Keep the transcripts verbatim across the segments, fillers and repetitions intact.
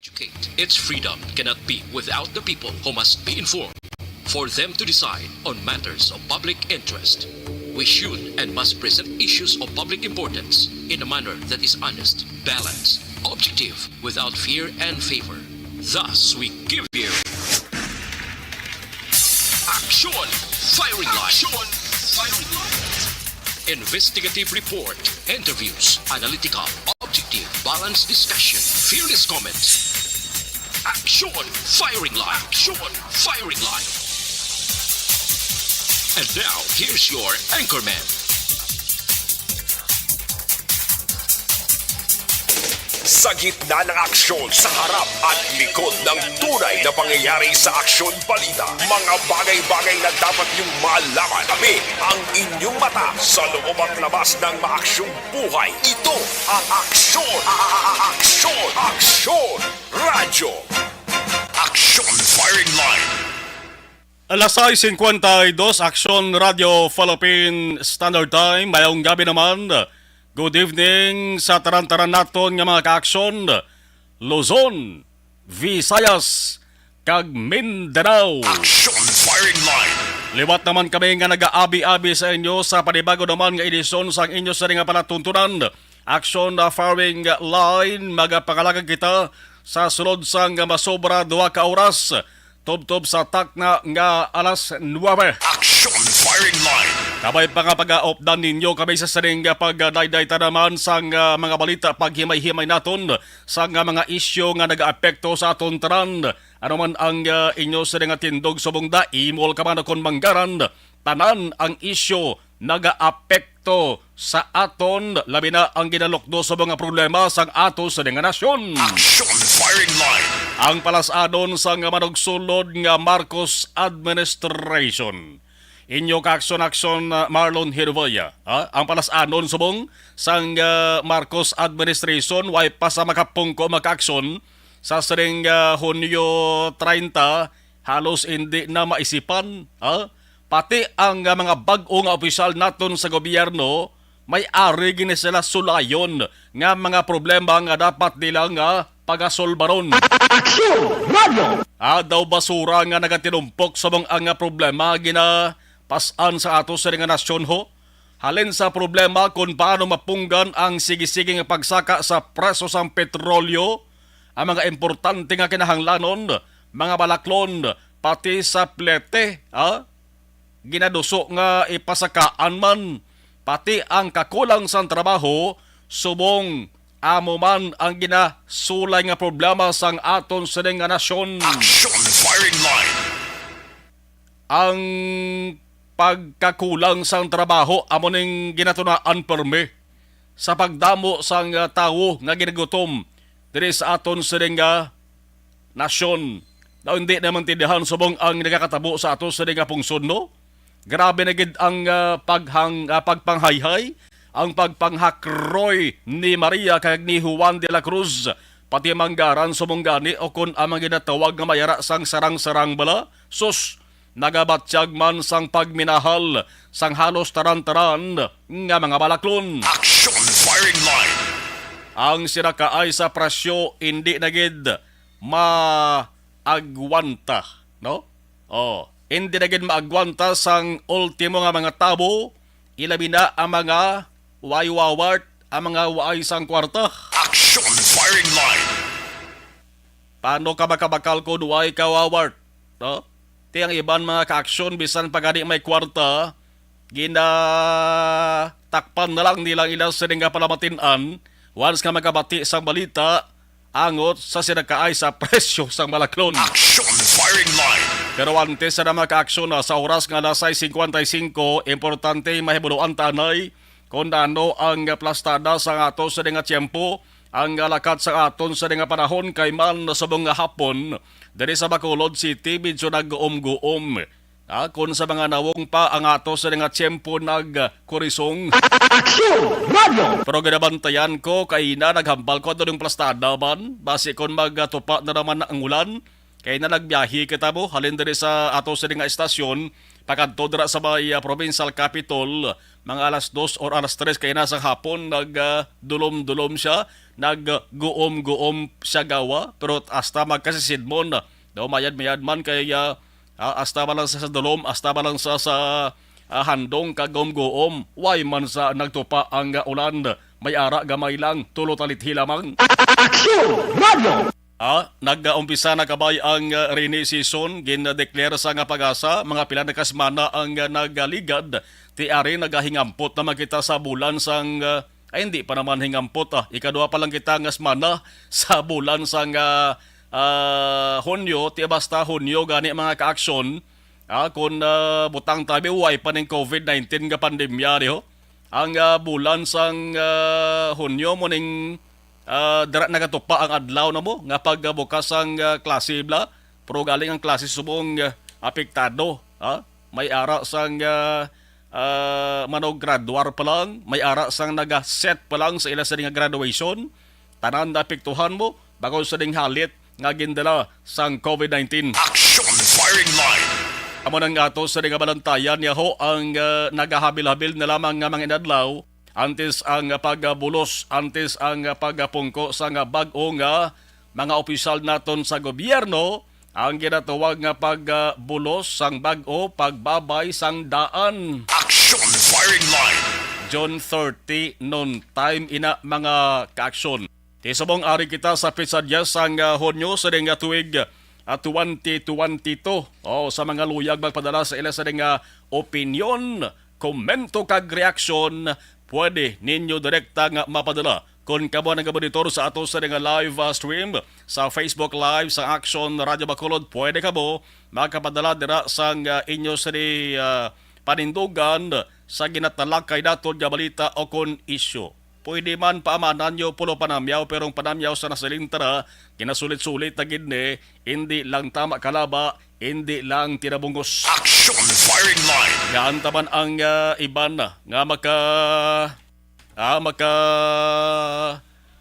Educate. Its freedom cannot be without the people who must be informed for them to decide on matters of public interest. We should and must present issues of public importance in a manner that is honest, balanced, objective, without fear and favor. Thus, we give you Action Firing Line. Action Firing Line. Investigative report, interviews, analytical, objective, balanced discussion, fearless comments. Action Firing Line. Action Firing Line. And now, here's your anchorman. Sa gitna ng aksyon, sa harap at likod ng tunay na pangyayari sa Aksyon Balita, mga bagay-bagay na dapat niyong malaman. Kami ang inyong mata sa loob at labas ng maaksyong buhay. Ito ang Aksyon, a- a- a- Aksyon, Aksyon Radyo. Action Firing Line. Alas sais singkwenta y dos, Aksyon Radio Philippine Standard Time. Mayong gabi naman. Good evening sa taran-taran naton nga mga kaaksyon, Luzon, Visayas, kag Mindanao. Action Firing Line. Liwat naman kami nga nagaabi-abi sa inyo sa panibago naman nga edisyon sang inyo sini nga palatuntunan, Action Firing Line. Magapangalagad kita sa sulod sang masobra duha ka oras, tubtob sa takna nga alas nuebe. Action Firing Line. Kabay pa nga pagaupdan ninyo kami sa sining pagdayday ta naman sang, ah, mga balita, paghimay-himay naton sang, ah, mga isyu nga nagaapekto sa aton tanan. Ano man ang, ah, inyo sini nga tindog subong daimol ka man kon manggaran, tanan ang isyu nagaapekto sa aton, labi na ang ginalukdo sa mga problema sang ato sini nga nasyon. Action Firing Line. Ang palas-anon sang manugsulod nga Marcos administration. Inyo kaaksyon-aksyon, ah, Marlon Hiruboya, ha? Ang palas-anon subong sang, ah, Marcos administration, way pa sa makapungko makaaksyon sa sining, ah, Hunyo treinta, halos hindi na maisipan, ha? Pati ang, ah, mga bag-o nga opisyal naton sa gobyerno, may ari gini sila sulayon nga mga problema nga dapat nila nga pagasolbaron. Aksyon Radio! Ah, daw basura nga nagatinumpok sa mga nga problema ginapas-an sa ato sini nga nasyon, ho. Halin sa problema kung paano mapunggan ang sige-sige nga pagsaka sa presyo sang petrolyo, ang mga importante nga kinahanglanon, mga balaklon, pati sa plete, ha? Ginaduso nga ipasakaan man, pati ang kakulang sang trabaho, subong amo man ang ginasulay nga problema sang aton sining nga nasyon. Action Firing Line. Ang pagkakulang sang trabaho amo ning ginatunaan permi sa pagdamo sang, ah, tawo nga ginagutom diri sa aton sining nga nasyon. Daw hindi na maintindihan subong ang nagakatabo sa ato sining nga pungsod, no? Grabe na gid ang, ah, paghang-, ah, pagpanghayhay, ang pagpanghakroy ni Maria kag ni Juan de la Cruz, pati manggaran subong gani o kon ang mga ginatawag nga mayara sang sarang-sarang bala. Sus, nagabatyag man sang pagminahal sang halos taran-taran nga mga balaklon. Action Firing Line. Ang sinakaay sa presyo hindi na gid maagwanta, no? Oh, hindi na gid maagwanta sang ultimo nga mga tawo, ilabi na ang mga way wawart, ang mga waay sang kwarta. Action Firing Line. Paano ka makabakal kung way ka wawart, no? Ti ang iban mga kaaksyon, bisan pa gani may kwarta, ginatakpan na lang nila ang ila sining nga palamatinan once nga magabati sang balita angot sa sinakaay sa presyo sang balaklon. Action Firing Line. Pero antes sa mga kaaksyon, ah, sa oras nga alas sais singkwenta y singko, importante mahibaluan ta anay kung ano ang plastada sa ato sining nga tiyempo, ang lakat sa aton sining nga panahon, kay man subong nga hapon diri sa Bacolod City, medyo nag-uom-guom. Ah, kung sa mga nawong pa ang ato sining nga tiyempo nagkurisong. Action Radio! Pero ginabantayan ko, kay na naghambal ko adto ning plastada man, basi kung magatupa na naman ang ulan, kay na nagbiyahe kita mo, halin diri sa ato sining nga estasyon, Pakadto dira sa may, ah, provincial capitol, mga alas dos or alas tres kay na sa hapon, nag, ah, dulom-dulom siya, nag, ah, guom-guom siya gawa, pero hasta magkasisidmon, daw mayad-mayad man kay, ah, ah, hasta ba lang sa, sa dulom, hasta ba lang sa, sa, ah, handong kag guom-guom, way man sa nagtupa ang, ah, ulan, may ara gamay lang, tulo talithi lamang. Aksyon! Radyo! Ah, nag-umpisa na kabay ang, ah, rainy season? Gin-declare sa nga PAGASA, mga pila na ka semana ang, ah, nagaligad. Ti ari, nagahingampot naman kita sa bulan sang, ah, ay, hindi pa naman hingampot, ah. Ikadua pa lang kita nga semana sa bulan sang, ah, ah, Hunyo. Ti basta Hunyo gani, mga ka-aksyon. Ah, kung, ah, butang tabi, way pa ning covid nineteen nga pandemya, di ho? Ang, ah, bulan sang, ah, Hunyo mo ning, ah, dira nagatupa ang adlaw na mo nga pagbukas ang, ah, klase bla. Pero galing ang klase subong, ah, apektado, ha? May ara sang, ah, ah, manuggraduar pa lang, may ara sang nagaset pa lang sa ila sini nga graduation. Tanan naapektuhan mo, bangod sa ding halit nga gindala sang covid nineteen. Action firing line. Amo nang ato sa nga balantayan niya ho ang, ah, nagahabil-habil na lamang nga mga inadlaw antes ang pagbulos, antes ang pagpungko sa nga bag-o nga mga opisyal naton sa gobyerno, ang ginatawag nga pagbulos sang bag-o, pagbabay sang daan. Action firing line. June thirty, noon time ina, mga kaaksyon. Ti subong ari kita sa petsa diyes sang, ah, Hunyo sa ding, ah, tuig, ah, twenty twenty-two. O, sa mga luyag magpadala sa ila sa ding, ah, opinyon, komento kag reaksyon, pwede ninyo direkta nga mapadala. Kon kamo nagabonitor sa ato sa ding, ah, live, ah, stream sa Facebook Live sa Action Radio Bacolod, pwede kamo makapadala dira sang, ah, inyo sa di, ah, panindugan sa ginatalakay naton nga balita o kon isyu. Pwede man paamanan nyo pulo panamyaw, pero ang panamyaw sa nasiling tara, ginasulit-sulit na gid ni, hindi lang tama kalaba, hindi lang tinabungos. Action firing line. Nga antaman ang, ah, iban nga maka, ah, maka,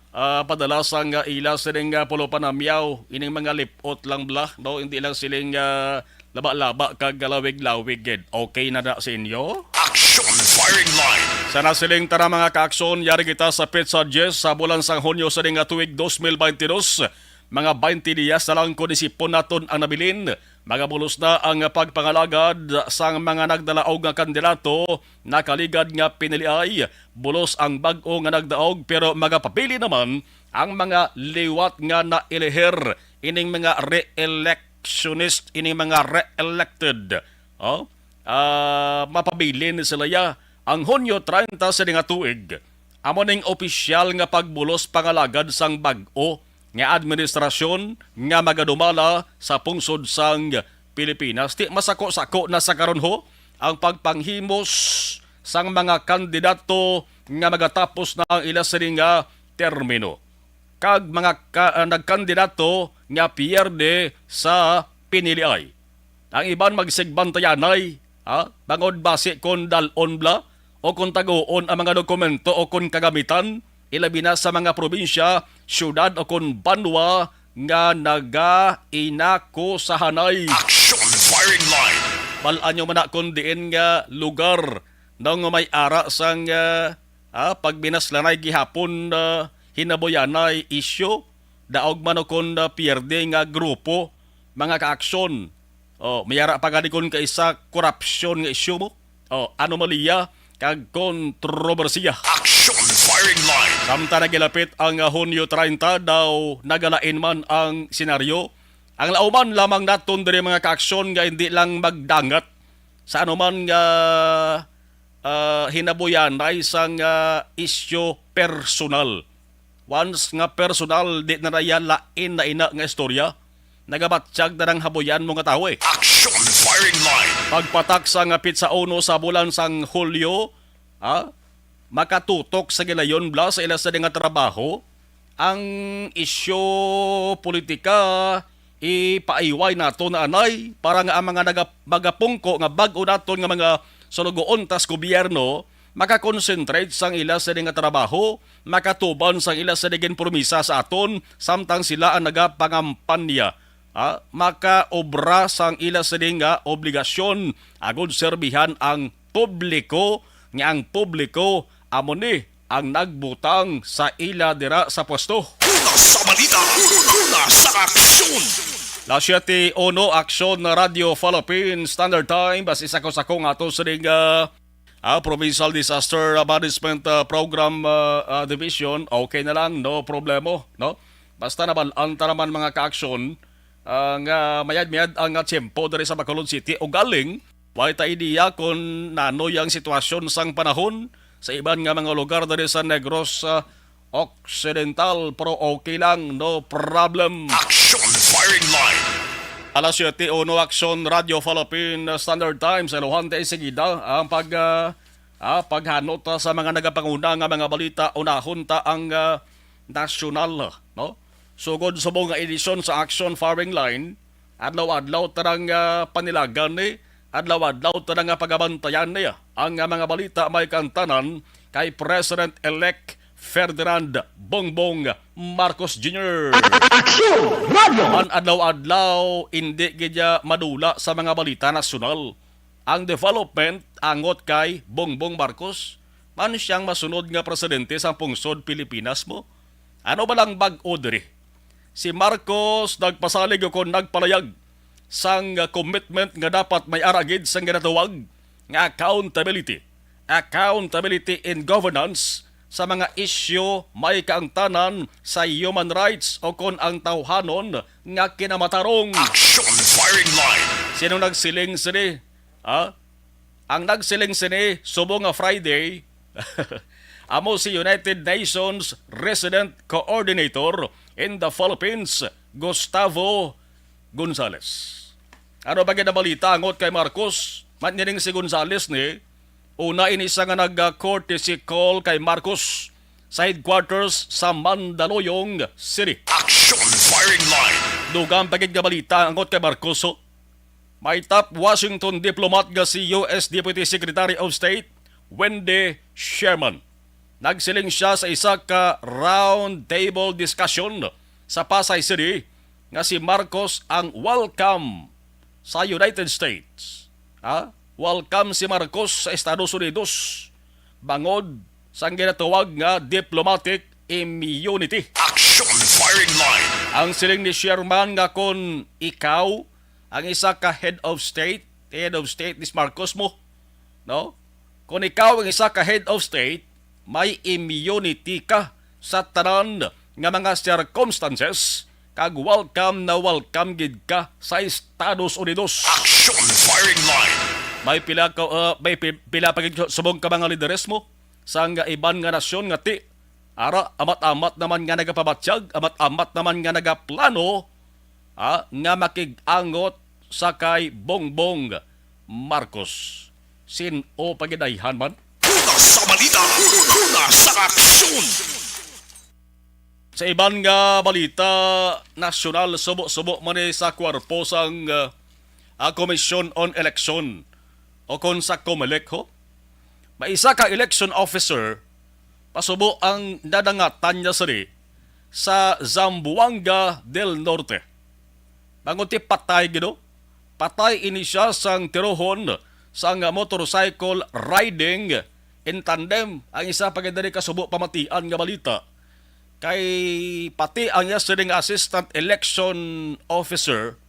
ah, padala sang, ah, ila sining, ah, pulo panamyaw, ining mga lipot lang bla, no? Hindi lang siling, ah, laba-laba kag galawig-lawig gid. Okay na na sa inyo? Action firing line. Sa nasiling tara, mga kaaksyon, yari kita sa petsa diyes sa bulan sang Hunyo sa ding tuig dos mil baynte dos. Mga baynte diyas na lang kon isipon naton ang nabilin. Magabulos na ang pagpangalagad sang mga nagdalaog nga kandidato. Nakaligad nga piniliay, bulos ang bag-o nga nagdaog, pero magapabili naman ang mga liwat nga nailihir, ining mga re-electionist, ining mga re-elected. Oh, ah, mapabilin ni sila ya. Ang Hunyo treinta sa nga tuig, amo ning opisyal nga pagbulos pangalagad sang bag-o nga administrasyon nga magadumala sa pungsod sang Pilipinas. Ti masako-sako na sa karon ho ang pagpanghimos sang mga kandidato nga magatapos na ang ila sini nga termino, kag mga ka-, ah, nagkandidato nga pierde sa piniliay. Ang iban magsigbantayanay, ha? Bangod basi kon dal-on bla o kon taguon ang mga dokumento o kon kagamitan, ilabi na sa mga probinsya, syudad o kon banwa nga nagainakusahanay. Action firing line. Bal-an nyo man na kon diin nga lugar daw nga may ara sang, ah, ah, pagbinaslanay gihapon, ah, hinabuyanay isyu, daog man o kon, ah, pierde nga grupo, mga kaaksyon. Oh, may ara pa gani kon kaisa korupsyon nga isyu mo. Oh, anomalya kag kontrobersiya. Action firing line. Samtang nagilapit ang, ah, Hunyo treinta, daw nagalain man ang senaryo. Ang lauman lamang naton diri, mga kaaksyon, nga hindi lang magdangat sa anuman nga, ah, hinabuyanay sang, ah, isyu personal. Once nga personal, di na naya lain na ina nga istorya. Nagabatyag na nang habuyan mo nga tawo, eh. Action firing line. Pagpatak sa nga petsa uno sa bulan sang Hulyo, ha? Makatutok sa gilayon bla sa ila sa nga trabaho. Ang isyu politika, ipaiway nato na anay para nga ang mga naga-, magapungko nga bag-o naton nga mga sulugoon tas gobyerno makakonsentrate sang ila sini nga trabaho, makatuban sang ila sini ginpromisa sa aton, samtang sila ang nagapangampanya ah, makaobra sang ila sini nga obligasyon agod serbihan ang publiko, nga ang publiko amo ni ang nagbutang sa ila dira sa pwesto. Una sa balita, una sa aksyon. Las siete uno, Aksyon na Radyo Philippine Standard Time, basi sa kusakong ato sining, ah, ah, Provincial Disaster Management, ah, Program, ah, ah, Division, okay na lang, no problemo, no? Basta nabal-an ta naman, mga kaaksyon, ah, nga mayad-mayad ang, ah, tiyempo diri sa Bacolod City. Ugaling, way ta ideya kon nano ang sitwasyon sang panahon sa iban nga mga lugar diri sa Negros, ah, Occidental, pero okay lang, no problem. Action Firing Line. Alas siete uno, Aksyon, Radyo Philippine Standard Time, sa iluhan ta insigida ang pag, ah, ah, paghanot, ah, sa mga nagapanguna nga mga balita. Unahon ta ang, ah, nasyonal, no? Sugod subong nga edisyon sa Action Firing Line, adlaw-adlaw ta nang, ah, panilagan ni, adlaw-adlaw ta nang, ah, pagabantayan ni, ah, ang, ah, mga balita may kaangtanan kay President-elect Ferdinand Bongbong Marcos Junior. Action Radio! Man adlaw-adlaw, indi gid niya madula sa mga balita nasyonal. Ang development angot kay Bongbong Marcos, man siyang masunod nga presidente sa pungsod Pilipinas mo. Ano ba lang bag-o diri? Si Marcos nagpasalig o kon nagpalayag sang commitment nga dapat may ara gid sang ginatawag nga accountability. Accountability in governance sa mga isyu may kaangtanan sa human rights o kon ang tawhanon nga kinamatarong. Action Firing Line. Sino nagsiling sini? Ha? Ang nagsiling sini subong nga Friday amo si United Nations Resident Coordinator in the Philippines, Gustavo Gonzales. Ano ba gid ang balita angot kay Marcos? Man nining si Gonzales ni, una ini siya nga nag-courtesy call kay Marcos sa headquarters sa Mandaluyong City. Action Firing Line. Dugang pa gid nga balita angot kay Marcos, ho. May top Washington diplomat nga si U S Deputy Secretary of State Wendy Sherman. Nagsiling siya sa isa ka round table discussion sa Pasay City nga si Marcos ang welcome sa United States. Ha? Welcome si Marcos sa Estados Unidos bangod sang ginatawag nga diplomatic immunity. Action Firing Line. Ang siling ni Sherman nga kon ikaw ang isa ka head of state, head of state ni Marcos mo, no? Kon ikaw ang isa ka head of state, may immunity ka sa tanan nga mga circumstances, kag welcome na welcome gid ka sa Estados Unidos. Action Firing Line. May pila ka, uh, may pi-, pila pa gid subong ka mga lideres mo sang iban nga nasyon nga ti ara, amat-amat naman nga nagapabatyag, amat-amat naman nga nagaplano, ah, nga makig-angot sa kay Bongbong Marcos. Sin-o pa gid ayhan man? Una sa balita, una sa aksyon. Sa iban nga balita nasyonal, subo-subo man ni sa kwarpo sang, ah, ah, Commission on Election o kon sa COMELEC, ho. May isa ka election officer pasubo ang nadangatan niya sini sa Zamboanga del Norte. Bangod ti patay gid, no? Patay ini siya sang tirohon sang motorcycle riding in tandem. Ang isa pa gid diri ka subo pamatian nga balita, kay pati ang iya sining assistant election officer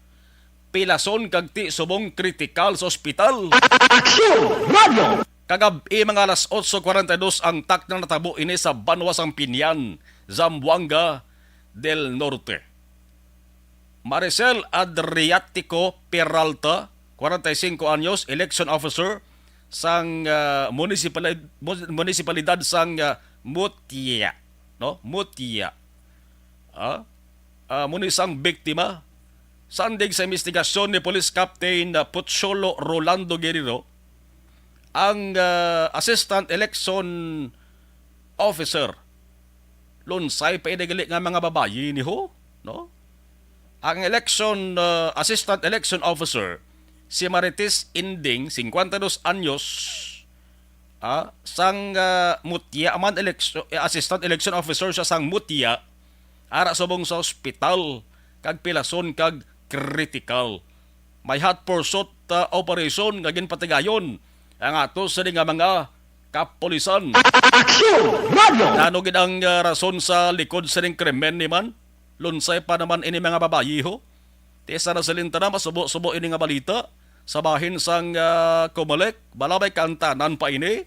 pilason kag ti subong kritikal sa ospital. Aksyon! Radyo! Kagab-i, mga alas otso cuarenta y dos ang takna, natabo ini sa banwa sang Pinian, Zamboanga del Norte. Maricel Adriatico Peralta, kwarenta y singko anyos, election officer sang, ah, munisipalid-, mu-, munisipalidad sang, ah, Mutia, no? Mutia. Ah, ah, amo ni sang biktima. Sandig sa investigasyon ni Police Captain, ah, Pocholo Rolando Guerrero, ang, ah, assistant election officer, lunsay pa ini gali nga mga babayi ni ho, no? Ang election, ah, assistant election officer, si Marites Inding, singkwenta y dos anyos, ah, sang, ah, Mutia man, eleksyo-, eh, assistant election officer siya sang Mutia, ara subong sa ospital, kag pilason kag critical. May hot pursuit, ah, operation nga ginpatigayon ang ato sini nga mga kapulisan. Aksyon! Radyo! Ano gid ang, ah, rason sa likod sining krimen ni man? Lunsay pa naman ini mga babayi, ho. Ti sa nasalinta na masubo-subo ini nga balita sa bahin sang, ah, Comelec. Balabay kantanan pa ini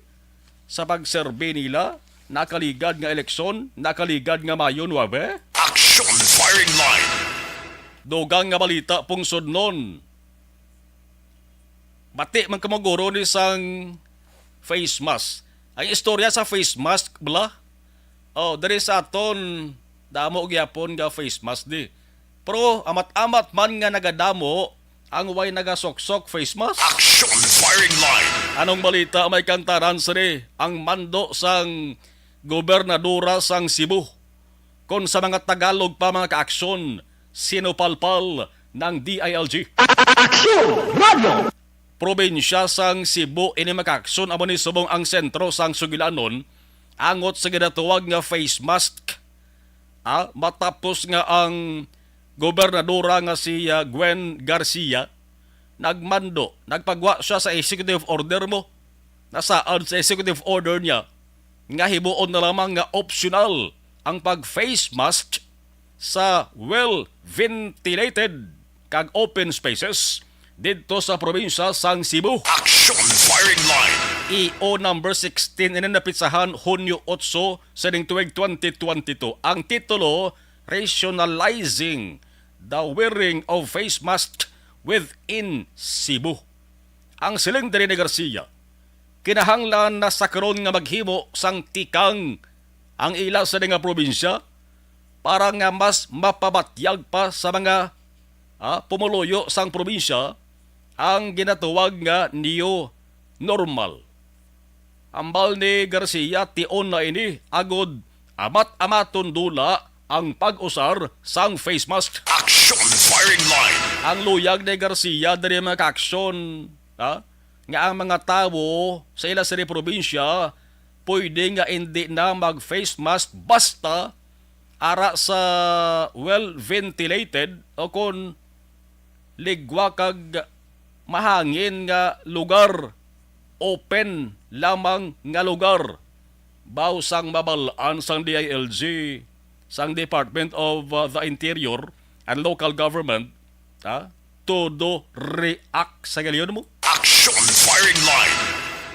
sa pagserbi nila nakaligad nga eleksyon, nakaligad nga Mayo nuebe. Action firing line. Dugang nga balita pungsod nun. Bati man kamo guro ni sang face mask. Ang istorya sa face mask, bla? Oh, diri sa aton, damo gyapon nga face mask di. Pero amat-amat man nga nagadamo ang way nagasuksok face mask. Action firing line. Anong balita may kantaran sini ang mando sang gobernadora sang Cebu? Kon sa mga Tagalog pa mga kaaksyon, sinupalpal ng D I L G. Aksyon! Radyo! Probinsya sang Cebu ini makaaksyon amo ni subong ang sentro sang sugilanon angot sa ginatawag nga face mask. Ah, matapos nga ang gobernadora nga si, ah, Gwen Garcia nagmando, nagpagwa siya sa executive order mo. Nasaad sa executive order niya nga himuon na lamang nga optional ang pag-face mask sa well ventilated kag open spaces didto sa probinsya sang Cebu. Action firing line. E O number sixteen ini napitsahan Hunyo otso sa ning tuig twenty twenty-two. Ang titulo, Rationalizing the Wearing of Face Mask Within Cebu. Ang siling diri ni Garcia, kinahanglan na sa karon nga maghimo sang tikang ang ila sa nga probinsya para nga mas mapabatyag pa sa mga, ah, pumuluyo sang probinsya ang ginatawag nga new normal. Hambal ni Garcia, tion na ini agod amat-amaton dula ang pag-usar sang face mask. Action firing line. Ang luyag ni Garcia diri mga kaaksyon, ha, nga ang mga tawo sa ila sini probinsya pwede nga indi na mag face mask basta ara sa well ventilated o kon ligwa kag mahangin nga lugar, open lamang nga lugar. Baw sang mabal-an sang D I L G, sang Department of, uh, the Interior and Local Government, ha? Todo react sa galiyon mo. Action firing line.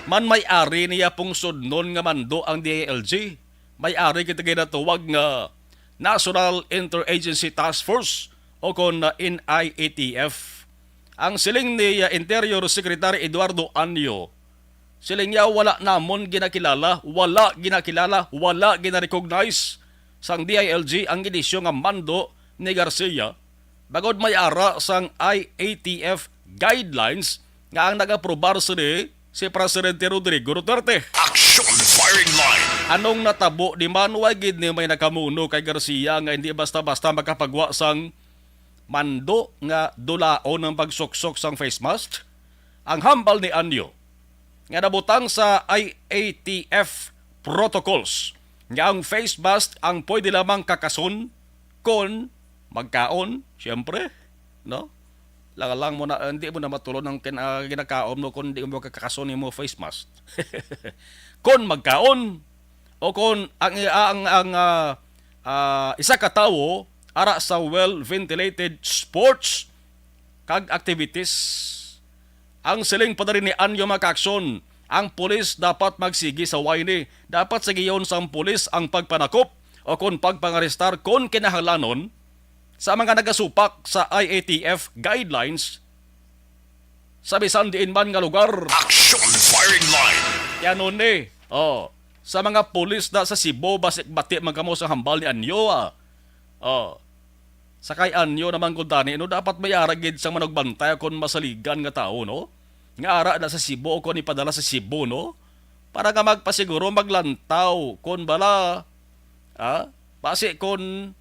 Man may ari niya pungsod nun nga mando ang D I L G. May ari kita ginatawag nga National Interagency Task Force o kon na N I A T F. Ang siling ni, uh, Interior Secretary Eduardo Anyo, siling niya, wala namon ginakilala, wala ginakilala, wala ginarecognize sang D I L G ang inisyu nga mando ni Garcia, bagod may ara sang I A T F guidelines nga ang nag-aprobar sini si Presidente Rodrigo Duterte. Action firing line. Anong natabo di man, wa gid ni may nakamuno kay Garcia nga hindi basta-basta makapagwa sang mando nga dulaon ang pagsuksok sang face mask? Ang hambal ni Anyo nga nabutang sa I A T F protocols nga ang face mask ang pwede lamang kakason kon magkaon, siyempre, no? Lang-lang mo na, hindi mo na matulon ang kin-, ah, ginakaon mo kung hindi mo kakakason mo face mask. Kon magkaon, o kon ang, ang, ang, ah, ah, isa ka tawo ara sa well-ventilated sports kag activities. Ang siling pa diri ni Anyo, mga kaaksyon, ang pulis dapat magsigi sa wayni. Dapat sigiyon sang pulis ang pagpanakop o kon pagpangarestar kon kinahanglanon sa mga nagasupak sa I A T F guidelines sa bisan diin man nga lugar. Action firing line. Yan ni, oh, sa mga pulis na sa Cebu, basik bati man kamo sa hambal ni Anyo, ah. Oh. Sa kay Anyo naman gud tani, no, dapat may ara gid sang manugbantay kon masaligan nga tawo, no? Nga ara na sa Cebu o kon ipadala sa Cebu, no? Para nga magpasiguro, maglantaw kon bala, ah, basi kon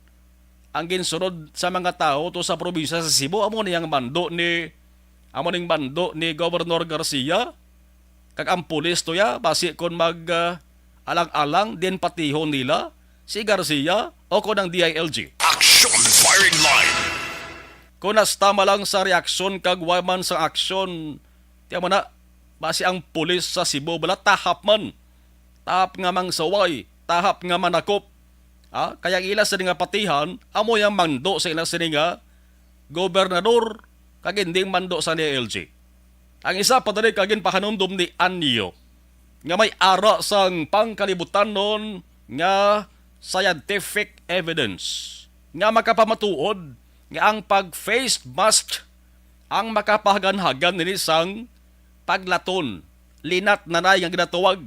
ang ginsunod sa mga tawo to sa probinsya sa Cebu, amo ni ang mando ni, amo ning mando ni Governor Garcia. Kag ang pulis to ya, basi kon mag, ah, alang-alang, din patihon nila si Garcia o kon ang D I L G. Action firing line. Kung hasta man lang sa reaksyon kag wa man sa aksyon, tiyan mo na, basi ang pulis sa Cebu bala tahap man. Tahap nga mangsaway, tahap nga manakop. Ha? Kaya ang ila sini nga patihan, amo yang mando sa ila sini nga gobernador, kag hindi mando sa D I L G. Ang isa pa dali ka ginpahanumdom ni Anyo nga may ara sang pangkalibutanon nga scientific evidence nga makapamatuod nga ang pag-face mask ang makapahaganhagan nini sang paglaton, linat nanay nga ginatawag,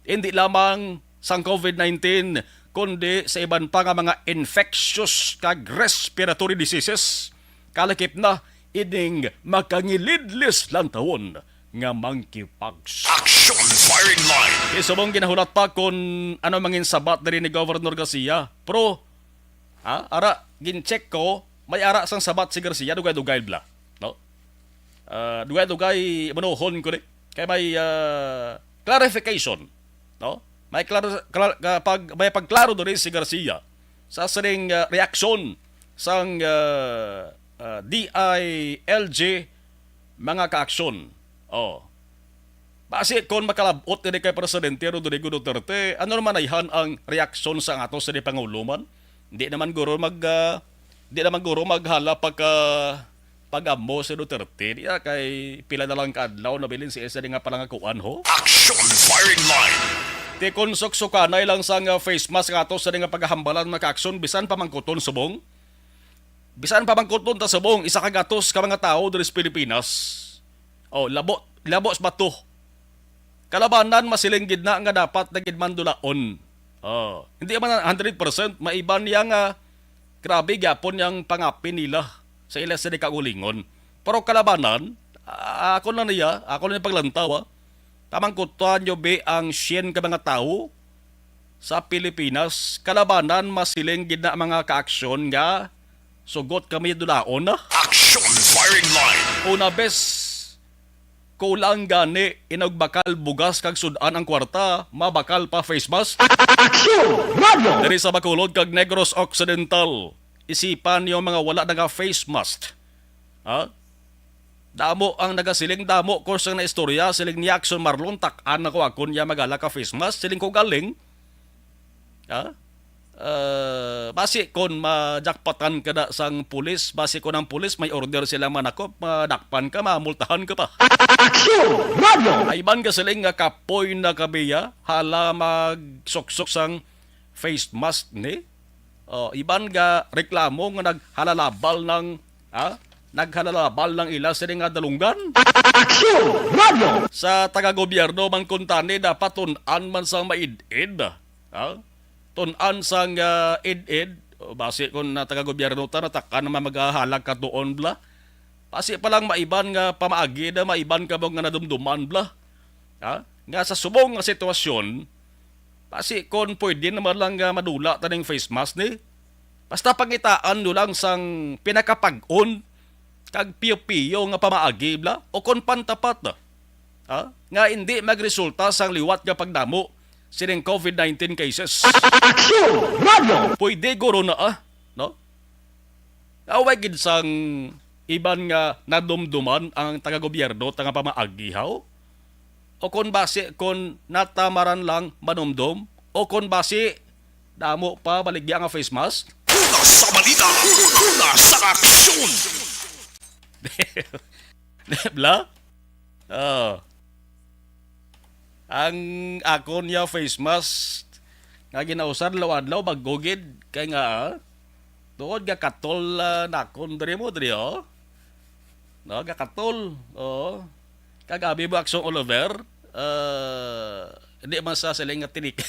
hindi lamang sang COVID nineteen, kundi sa iban pa nga mga infectious kag respiratory diseases, kalakip na ining makangilidlis lantawon nga monkeypox. Action firing line. Subong ginahulat pa kung ano mangin sabat diri ni Governor Garcia. Pero, ha, ara, gin-check ko, may ara sang sabat si Garcia, dugay-dugay bala, no? Ah, dugay-dugay, manuhon ko ni. Kay may, ah, clarification, no? May klaro, kla-, ka-, pag, may pagklaro diri si Garcia sa sining, ah, reaksyon sang, ah, ah, D I L G mga kaaksyon. Oh. Basi kon makalab-ot ini kay Presidente Rodrigo Duterte, ano naman ayhan ang reaksyon sa ato sa di panguluman? Di naman guro mag, ah, di naman guro maghala pagka pag-amo si Duterte. Diya kay pila na lang ka adlaw nabilin si isa di nga palangakuan, ho? Action firing line. Ti kon suksukanay lang sang, ah, face mask nga ato sa di nga paghambalan mga kaaksyon, bisan pamangkuton subong. Bisan pamangkuton ta subong, isa ka gatos ka mga tawo diri sa Pilipinas. Oh, labo, labo sa bato. Kalabanan, masiling gid na nga dapat na gid man dulaon. Oh, hindi man hundred percent, maiban niya nga grabe gyapon yang pangapin nila sa ila sa di kaugalingon. Pero kalabanan, ah, ako na niya, ako na niya paglantaw, ah. Pamangkutan nyo bi ang siyen ka mga tawo sa Pilipinas, kalabanan masiling gid na mga kaaksyon nga sugot kami dulaon na. Action firing line. Una bes, kulang gani inog bakal bugas kag sud-an ang kwarta, mabakal pa face mask. Action! Radyo! Diri sa Bacolod kag Negros Occidental, isipan niyo mga wala naka face mask. Ha? Damo ang nagasiling, damo ko sang naistorya, siling ni Jackson Marlon, tak-an ako akon ya magala ka face mask, siling ko galing. Ha? Eh, basi kon majakpatan ka na sang pulis, basi kon ang pulis may order sila manakop, madakpan ka, mamultahan ka pa. Action! Radyo! Ay man ka siling nga kapoy na kabiya, hala magsuksok sang face mask ni. Oh, iban nga reklamo nga naghalalabal ng, ha? Naghalalabal ng ila sini nga dalunggan. Action! Radyo! Sa taga-gobyerno man kuntani dapat tun-an man sang maid-id. Ha? Tun-an sang, ah, id-id. O, basi kung na taga-gobyerno ta, natakan naman maghahalag ka tuon bla. Basi pa lang maiban nga pamaagi na maiban ka mo nga nadumduman bla. Ha? Nga sa subong nga sitwasyon, basi kon pwede naman lang nga madula ta ning face mask ni. Basta pangitaan nyo lang sang pinakapag-on kag piyo-piyo nga pamaagi bla o kon pantapat na, ha? Nga hindi magresulta sang liwat nga pagdamo sining COVID nineteen cases. Action! Radyo! Pwede guro na, ah, no? Away gid sang iban nga nadumduman ang taga-gobyerno ta nga pamaagihaw? O kon basi kon natamaran lang manumdom? O kon basi damo pa baligya nga face mask? Una sa balita, una sa aksyon. Bla? Oh. Ang akon niya face mask nga ginausar adlaw-adlaw, bag-o gid. Kay nga, ah, tuod nga katol, ah, nakon diri mo, diri, oh. No, nga katol, oh. Kag abi mo, Aksong Oliver, ah, hindi man sa siling nga tinik.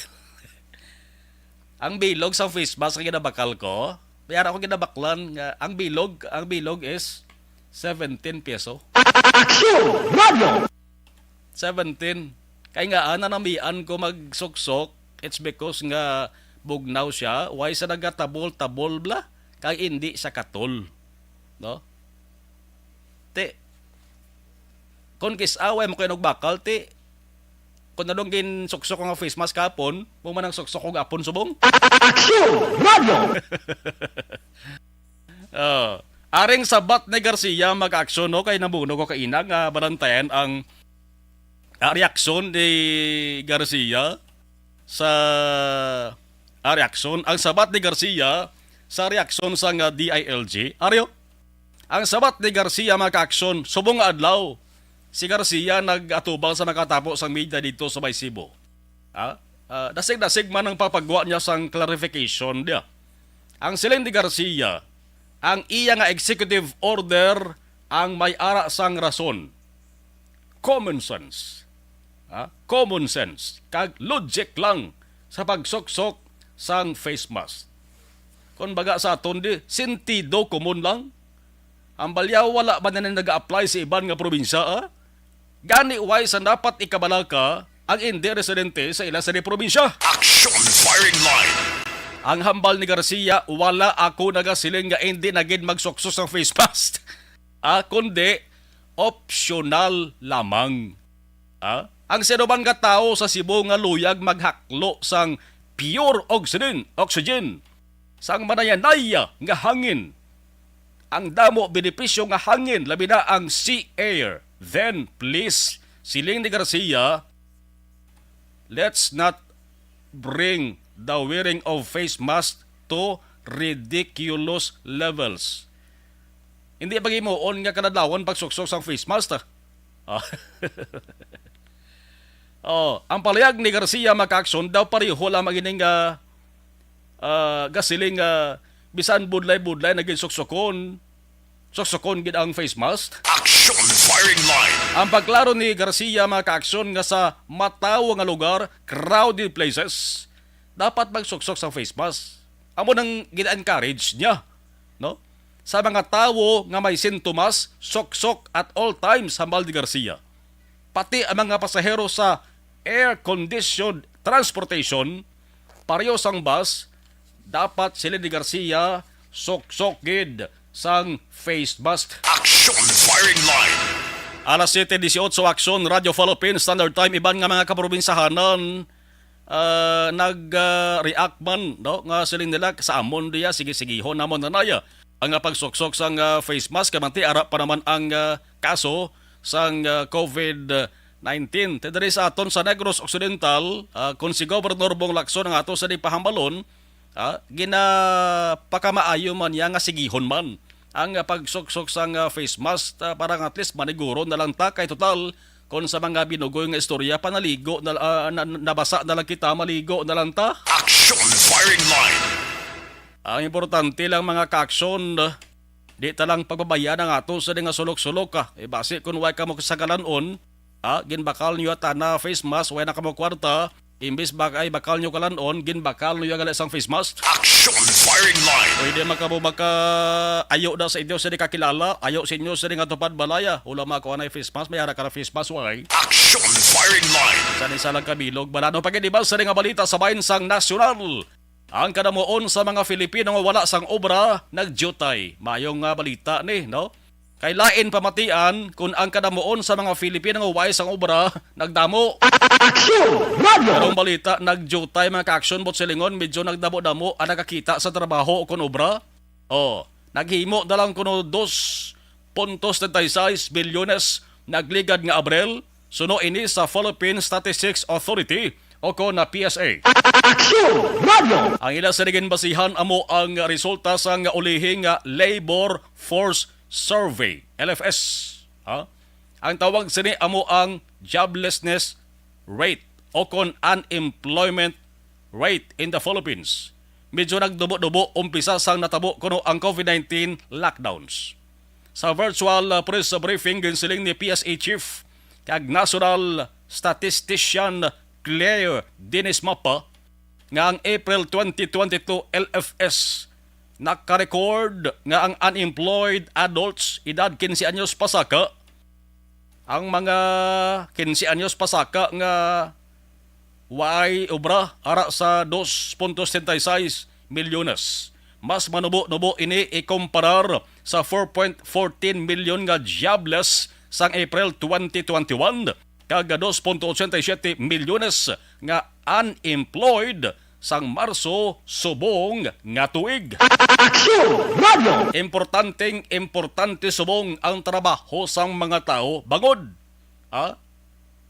Ang bilog sa face mask nga ginabakal ko, may ara ko ginabaklan nga ang bilog, ang bilog is seventeen peso. Action! Radyo! Seventeen. Kay nga, ah, nanamian ko magsuksok, it's because nga bugnaw siya, why sa nagatabol-tabol bla, kay hindi siya katol. No? Ti, kung kis-a, way mo kayo nagbakal, ti, kung anong ginsuksok ko nga face mask kapon, mo man ang suksok ko gapon subong. Action! Radyo! Oh. Aring sabat ni Garcia, mga kaaksyon, no, kay namuno ko kaina nga balantayan ang, ah, reaksyon ni Garcia sa, ah, reaksyon, ang sabat ni Garcia sa reaksyon sa nga D I L G. Aryo, ang sabat ni Garcia, mga kaaksyon, subong nga adlaw, si Garcia nag-atubang sa makatapo sang media dito sa may Cebu. Ah, ah, dasig-dasig man ang papagwa niya sang clarification niya. Ang siling ni Garcia, ang iya nga executive order ang may ara sang rason. Common sense. Ah, common sense. Kag logic lang sa pagsuksok sang face mask. Kung baga sa aton di, sentido común lang. Ang balyaw wala ba na nag-apply sa iban nga probinsya, ah? Gani, why sa dapat ikabalaka ang indi residente sa ila sa di probinsya? Action Firing Line. Ang hambal ni Garcia, wala ako nagasiling nga indi na gid magsuksok sang face mask. Ah, kundi optional lamang. Ah, ang sinuman nga tawo sa Cebu nga luyag maghaklo sang pure oxygen, oxygen, sang manayanaya nga hangin, ang damo benepisyo nga hangin, labi na ang sea air, then please, siling ni Garcia, let's not bring the wearing of face mask to ridiculous levels. Hindi pag-imuon nga kanadlawan pagsuksok sang face mask, ah. Oh, ang palayag ni Garcia, mga kaaksyon, daw pareho lamang ining, ah, ah, gasiling nga bisan budlay-budlay na gid suksokon, suksokon gid ang face mask. Action Firing Line. Ang pagklaro ni Garcia, mga kaaksyon, nga sa matawo nga lugar, crowded places, dapat magsuksok sa face mask. Amo nang gina-encourage niya, no? Sa mga tawo nga may sintomas, suksok at all times, hambal ni Garcia. Pati ang mga pasahero sa air-conditioned transportation, pareho sang bus, dapat sila ni Garcia suksok gid sang face mask. Action Firing Line. Alas siyete dieciocho, Aksyon, Radyo Philippines, Standard Time, iban nga mga kaprobinsahanan, ah, nag, ah, react man, no, nga siling nila, sa amon diya, sige-sigihon namon na naya ang, ah, pagsuksok sang, ah, face mask, kamanti ara pa naman ang, ah, kaso sang, ah, covid nineteen. Ti diri sa aton sa Negros Occidental, ah, kon si Governor Bong Lacson ang ato sa di pahambalon, ah, ginapakamaayo man niya nga sigihon man ang, ah, pagsuksok sang, ah, face mask, ah, para nga at least maniguro na lang ta, kay total kon sa mga binugoy nga istorya, panaligo na, ah, na, nabasa na lang kita, maligo na lang ta. Action Firing Line. Ang importante lang, mga kaaksyon, di ta lang pagbabayaan ang ato sa di nga sulok-sulok, ah. Eh, basi kung way kamo sa kalan-on, ah, ginbakal niyo tana face mask, way na kamo kwarta, imbis ba kay bakal niyo kalan-on, ginbakal niyo gali sang face mask. Action Firing Line. Pwede man kamo maka-ayo na sa inyo sa di kakilala, ayo sa inyo sa di nga tupad balaya. Wala makuha na face mask, may ara ka na face mask, way. Action Firing Line. Sa isa lang kabilog, balano pa gid iba sa di nga balita sa bahin sang nasyonal. Ang kadamuon sa mga Filipino nga wala sang obra, nagdiutay. Mayong nga balita ni, no? Kay lain pamatian kung ang kadamuon sa mga Filipino nga way sang obra, nagdamo. Aksyon! Radyo! Karong balita, nagdiutay, mga kaaksyon, buot silingon, medyo nagdamo-damo ang nakakita sa trabaho o kon obra. Oh, naghimo na lang kuno dos punto setenta y seis bilyones nagligad nga Abril, suno ini sa Philippine Statistics Authority o kon na P S A. Aksyon! Radyo! Ang ila sa ginbasihan amo ang resulta sang ulihing nga Labor Force Survey, L F S. Ha? Ang tawag sini amo ang joblessness rate o kon unemployment rate in the Philippines. Medyo nagdubo-dubo umpisa sang natabo kuno ang covid nineteen lockdowns. Sa virtual, uh, press briefing, ginsiling ni P S A Chief kag National Statistician Claire Dennis Mapa nga ang April twenty twenty-two L F S naka-record nga ang unemployed adults edad quince anyos pasaka, ang mga quince anyos pasaka nga way obra, ara sa dos punto setenta y seis milyones. Mas manubo-nubo ini ikumparar sa four point fourteen million nga jobless sang April twenty twenty-one kag dos punto ochenta y siyete milyones nga unemployed sang Marso subong nga tuig. Aksyon Radio! Importanteng importante subong ang trabaho sang mga tawo bangod, ha?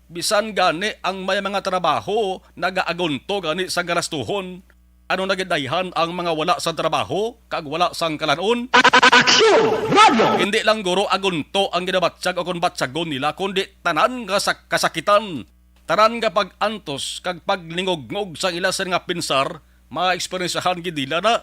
Bisan gani ang may mga trabaho nagaagunto gani sa galastuhon, ano na gid ayhan ang mga wala sa trabaho kag wala sang kalan-on? Aksyon Radio! Hindi lang guro agunto ang ginabatyag o kon batyagon nila, kundi tanan nga sa kasakitan, tanan nga pag-antos kag paglingugngog sang ila sini nga pinsar, maeksperyensyahan gid nila na.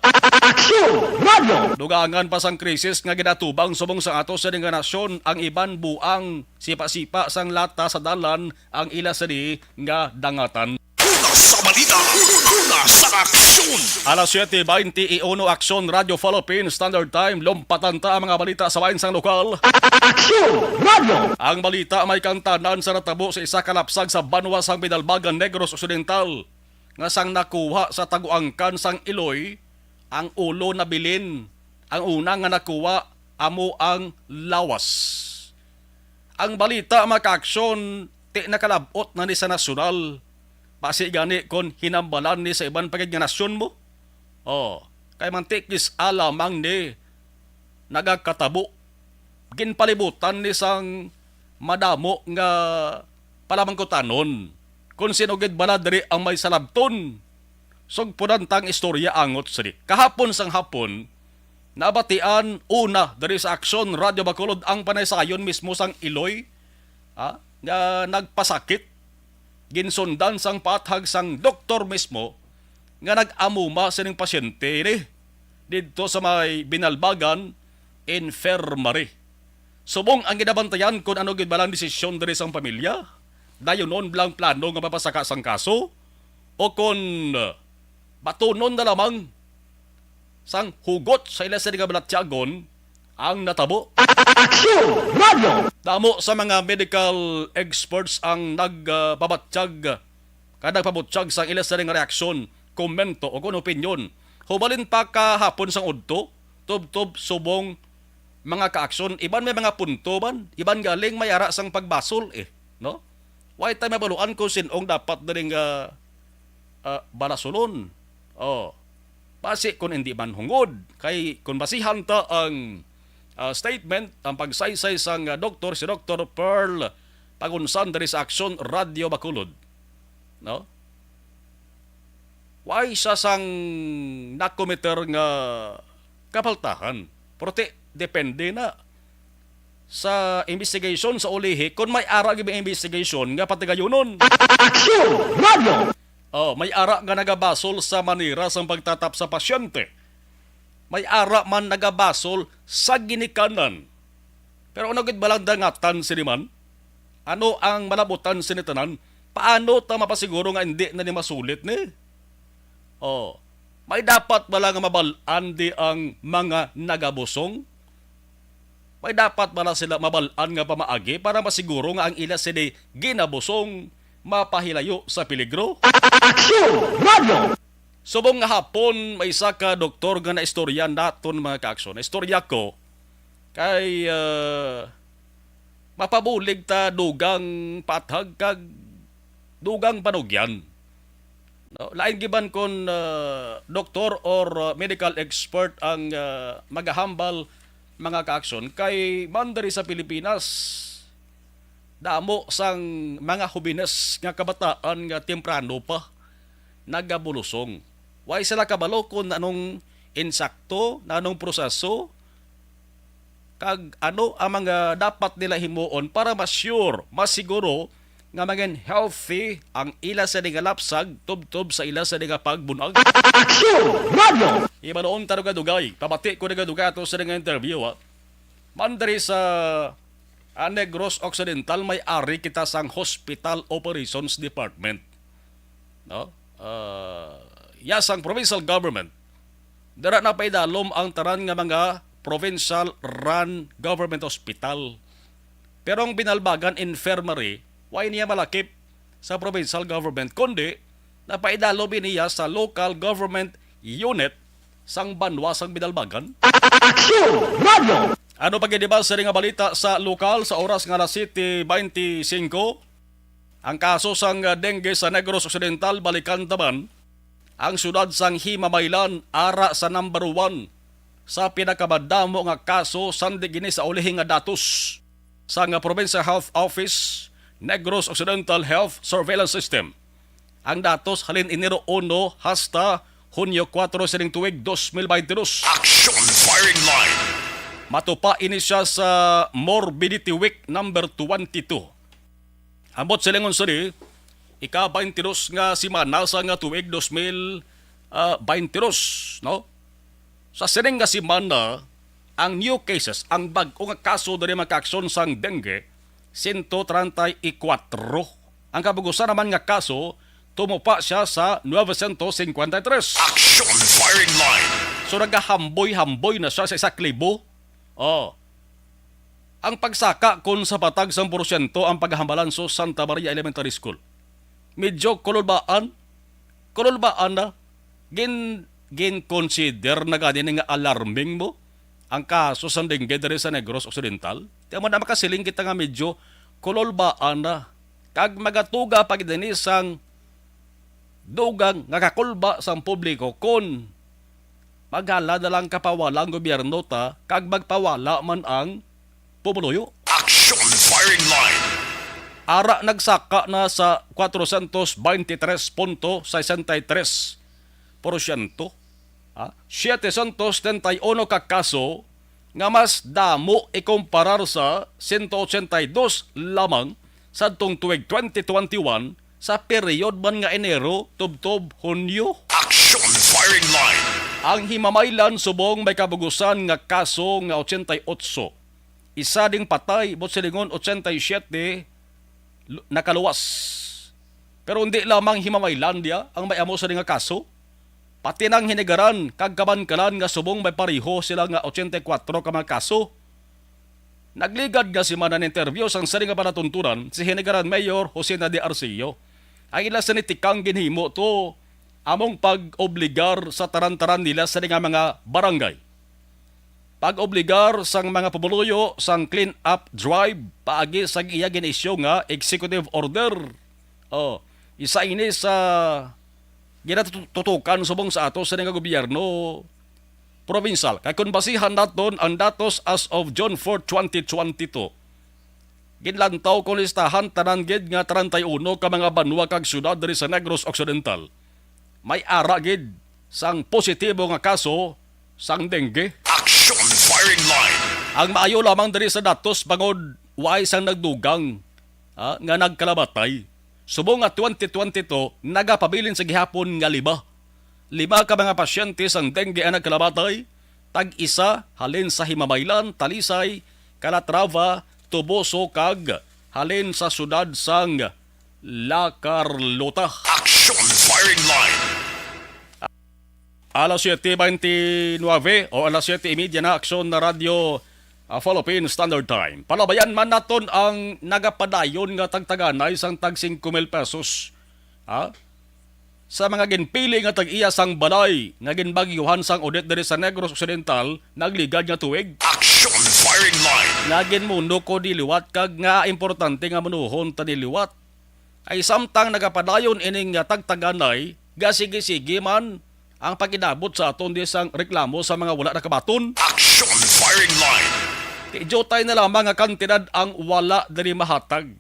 Aksyon Radio! Dugangan pa sang krisis nga ginatubang subong sa ato sini nga nasyon, ang iban buang sipa-sipa sang lata sa dalan ang ila sini nga dangatan. Una sa balita, una sa aksyon. Alas siete beinti y uno, Aksyon Radio Philippines Standard Time. Lumpatan ta ang mga balita sa bahin sang lokal. Aksyon Radio! Ang balita may kantanan sa natabo sa isa ka lapsag sa banwa sang Binalbagan, Negros Occidental, nga sang nakuha sa taguangkan sang iloy ang ulo, nabilin. Ang una nga nakuha amo ang lawas. Ang balita, mga kaaksyon, ti nakalab-ot na ni sa nasyonal. Basi gani kon hinambalan ni sa iban pa gid nga nasyon mo. Oh, kay mantikis alamang ni nagakatabo. Ginpalibutan ni sang madamo nga palamangkutanon kon sino gid bala diri ang may salabton. Sugpunan ta ang istorya angot sini. Kahapon sang hapon, nabatian una diri sa Aksyon Radio Bacolod ang panaysayon mismo sang iloy, ha, nga nagpasakit. Ginsundan sang paathag sang doktor mismo nga nag-amuma sining pasyente ini didto sa may Binalbagan Infirmary. Subong ang ginabantayan kon ano gid bala ang desisyon diri sang pamilya, dayonon bala ang plano nga mapasaka sang kaso, o kon, uh, batunon na lamang sang hugot sa ila sini nga balatyagon ang natabo. Aksyon Radio! Damo sa mga medical experts ang nagpabatyag, ka nagpabutyag sang ila sini nga reaksyon, komento, o kon opinyon. Hubalin pa kahapon sang udto, tubtob subong mga kaaksyon, iban may mga punto man, iban galing may ara sang pagbasol, eh, no? Way ta mabaluan kung sin-ong dapat diri nga, ah, balasulon. Oh. Basi kung hindi man hungod, kay kung basihan ta ang, ah, statement, ang pagsaysay sang, ah, doktor, si Doktor Pearl Pagunsan diri sa Aksyon Radio Bacolod, no? Way siya sang nakomiter nga kapaltahan. Pero ti, depende na sa investigation sa ulihi, kung may ara gid ang investigation nga patigayunon. Aksyon Radio! Oh, may ara nga nagabasol sa manera sang pagtatap sa pasyente. May ara man nagabasol sa ginikanan. Pero ano gid balang dangatan sini man? Ano ang malabutan sini tanan? Paano ta mapasiguro nga hindi na ni masulit ni? Oh, may dapat bala nga mabal-an di ang mga nagabusong? May dapat bala sila mabal-an nga pamaagi para masiguro nga ang ila sini ginabusong mapahilayo sa peligro? Aksyon Radio! Subong nga hapon, may isa ka doktor nga naistorya naton, mga kaaksyon. Naistorya ko kay, ah, mapabulig ta dugang paathag kag dugang panugyan. No? Lain giban kon, ah, doktor or, ah, medical expert ang, ah, magahambal, mga kaaksyon, kay man diri sa Pilipinas, damo sang mga hobines nga kabataan nga temprano pa nagabulusong. Way sila kabalo kon anong insakto, anong proseso, kag ano ang mga dapat nila himuon para ma-sure, masiguro nga maging healthy ang ila sini nga lapsag tubtob sa ila sini nga pagbunag. Aksyon Radio! Ibaluon ta dugay-dugay. Pabati ko dugay-dugay ato sini nga interview, ha. Man diri sa, ah, Negros Occidental, may ari kita sang Hospital Operations Department, no? Ah, ya sang provincial government. Dira napaidalom ang tanan nga mga provincial-run government hospital. Pero ang Binalbagan Infirmary, way niya malakip sa provincial government, kundi napaidalom niya sa local government unit sang banwa sang Binalbagan. Aksyon Radio! Ano pa gid ba sini nga balita sa lokal sa oras nga alas siyete beinti singko? Ang kaso sang dengue sa Negros Occidental balikan taban. Ang siyudad sang Himamaylan ara sa number one sa pinakamadamo nga kaso, sandi gini sa ulihi nga datos sang Provincial Health Office, Negros Occidental Health Surveillance System. Ang datos halin Enero uno hasta Hunyo kuwatro sining tuig dos mil baynte dos. Action Firing Line. Matupa ini siya sa Morbidity Week number twenty-two. Ambot silingon sini, ika-baynte dos nga semana sa nga tuig dos mil, ah, baynte dos, no? Sa sining nga semana, ang new cases, ang bag-o nga kaso diri, mga kaaksyon, sang dengue, sento treinta y cuatro. Ang kabugusan naman nga kaso, tumupa siya sa nuwesyentos singkwenta y tres. Action Firing Line. So, nagahamboy-hamboy na siya sa isa ka libo. Oh. Ang pagsaka kon sa patag sang porsyento ang paghambalan sa Santa Maria Elementary School. Medyo kululbaan. Kululbaan na. Gin-, gin-consider na gani ni nga alarming mo ang kaso sang dengue diri sa Negros Occidental. Kaya mo na makasiling kita nga medyo kululbaan na. Kag magatuga pa gid ini sang dugang nga kakulba sang publiko kon maghala na lang kapawala ang gobyerno ta kag magpawala man ang pumuluyo. Action Firing Line. Ara nagsaka na sa kwatro sientos baynte tres punto sesenta y tres porsyento, ha? Siete sientos setenta y uno ka kaso nga mas damo ikumparar sa siento ochenta y dos lamang sadtong tuig twenty twenty-one sa period man nga Enero tubtob Hunyo. Action Firing Line. Ang Himamaylan subong may kabugusan nga kaso nga ochenta y ocho. Isa ding patay, buot silingon, ochenta y siete lu-, nakaluwas. Pero hindi lamang Himamaylan dia ang may amo sa nga kaso. Pati nang Hinigaran kag Kabankalan nga subong may pareho sila nga ochenta y kuwatro ka mga kaso. Nagligad nga semana, na-interview sang sini nga palatuntunan si Hinigaran Mayor Jose Nadia Arceo. Ang ila sini tikang ginhimo to among pag-obligar sa taran-taran nila sini nga mga barangay. Pag-obligar sang mga pumuluyo sang clean-up drive paagi sang iya gin-isyu nga executive order. Oh, isa ini sa ginatutukan subong sa ato sini nga gobyerno provincial. Kay kung basihan naton ang datos as of June four, twenty twenty-two, ginlantaw kon listahan tanan gid nga treinta y uno ka mga banwa kag syudad diri sa Negros Occidental may ara gid sang positibo nga kaso sang dengue. Action Firing Line. Ang maayo lamang diri sa datos bangod way sang nagdugang, ah, nga nagkalamatay. Subong nga twenty twenty-two, nagapabilin sa gihapon nga lima. Lima ka mga pasyente sang dengue ang nagkalamatay, tag-isa halin sa Himamaylan, Talisay, Calatrava, Toboso, kag halin sa siyudad sang La Carlota. Action Firing Line. Alas siete beintinuebe o alas siete y media na, Aksyon na Radyo, ah, Philippine Standard Time. Palabayan man naton ang nagapadayon nga tagtaganay sang tag singko mil pesos, ha? Sa mga ginpili nga tag-iya sang balay nga ginbagyuhan sang audit diri sa Negros Occidental nagligad nga tuig. Action Firing Line. Nga ginmuno ko ni liwat kag nga importante nga munuhon ta ni liwat. Ay samtang nagapadayon ining, ah, tagtaganay, gasigi-sige man ang pag-inabot sa aton di sang reklamo sa mga wala nakabaton. Action Firing Line. Ti diutay na lamang nga kantidad ang wala diri mahatag.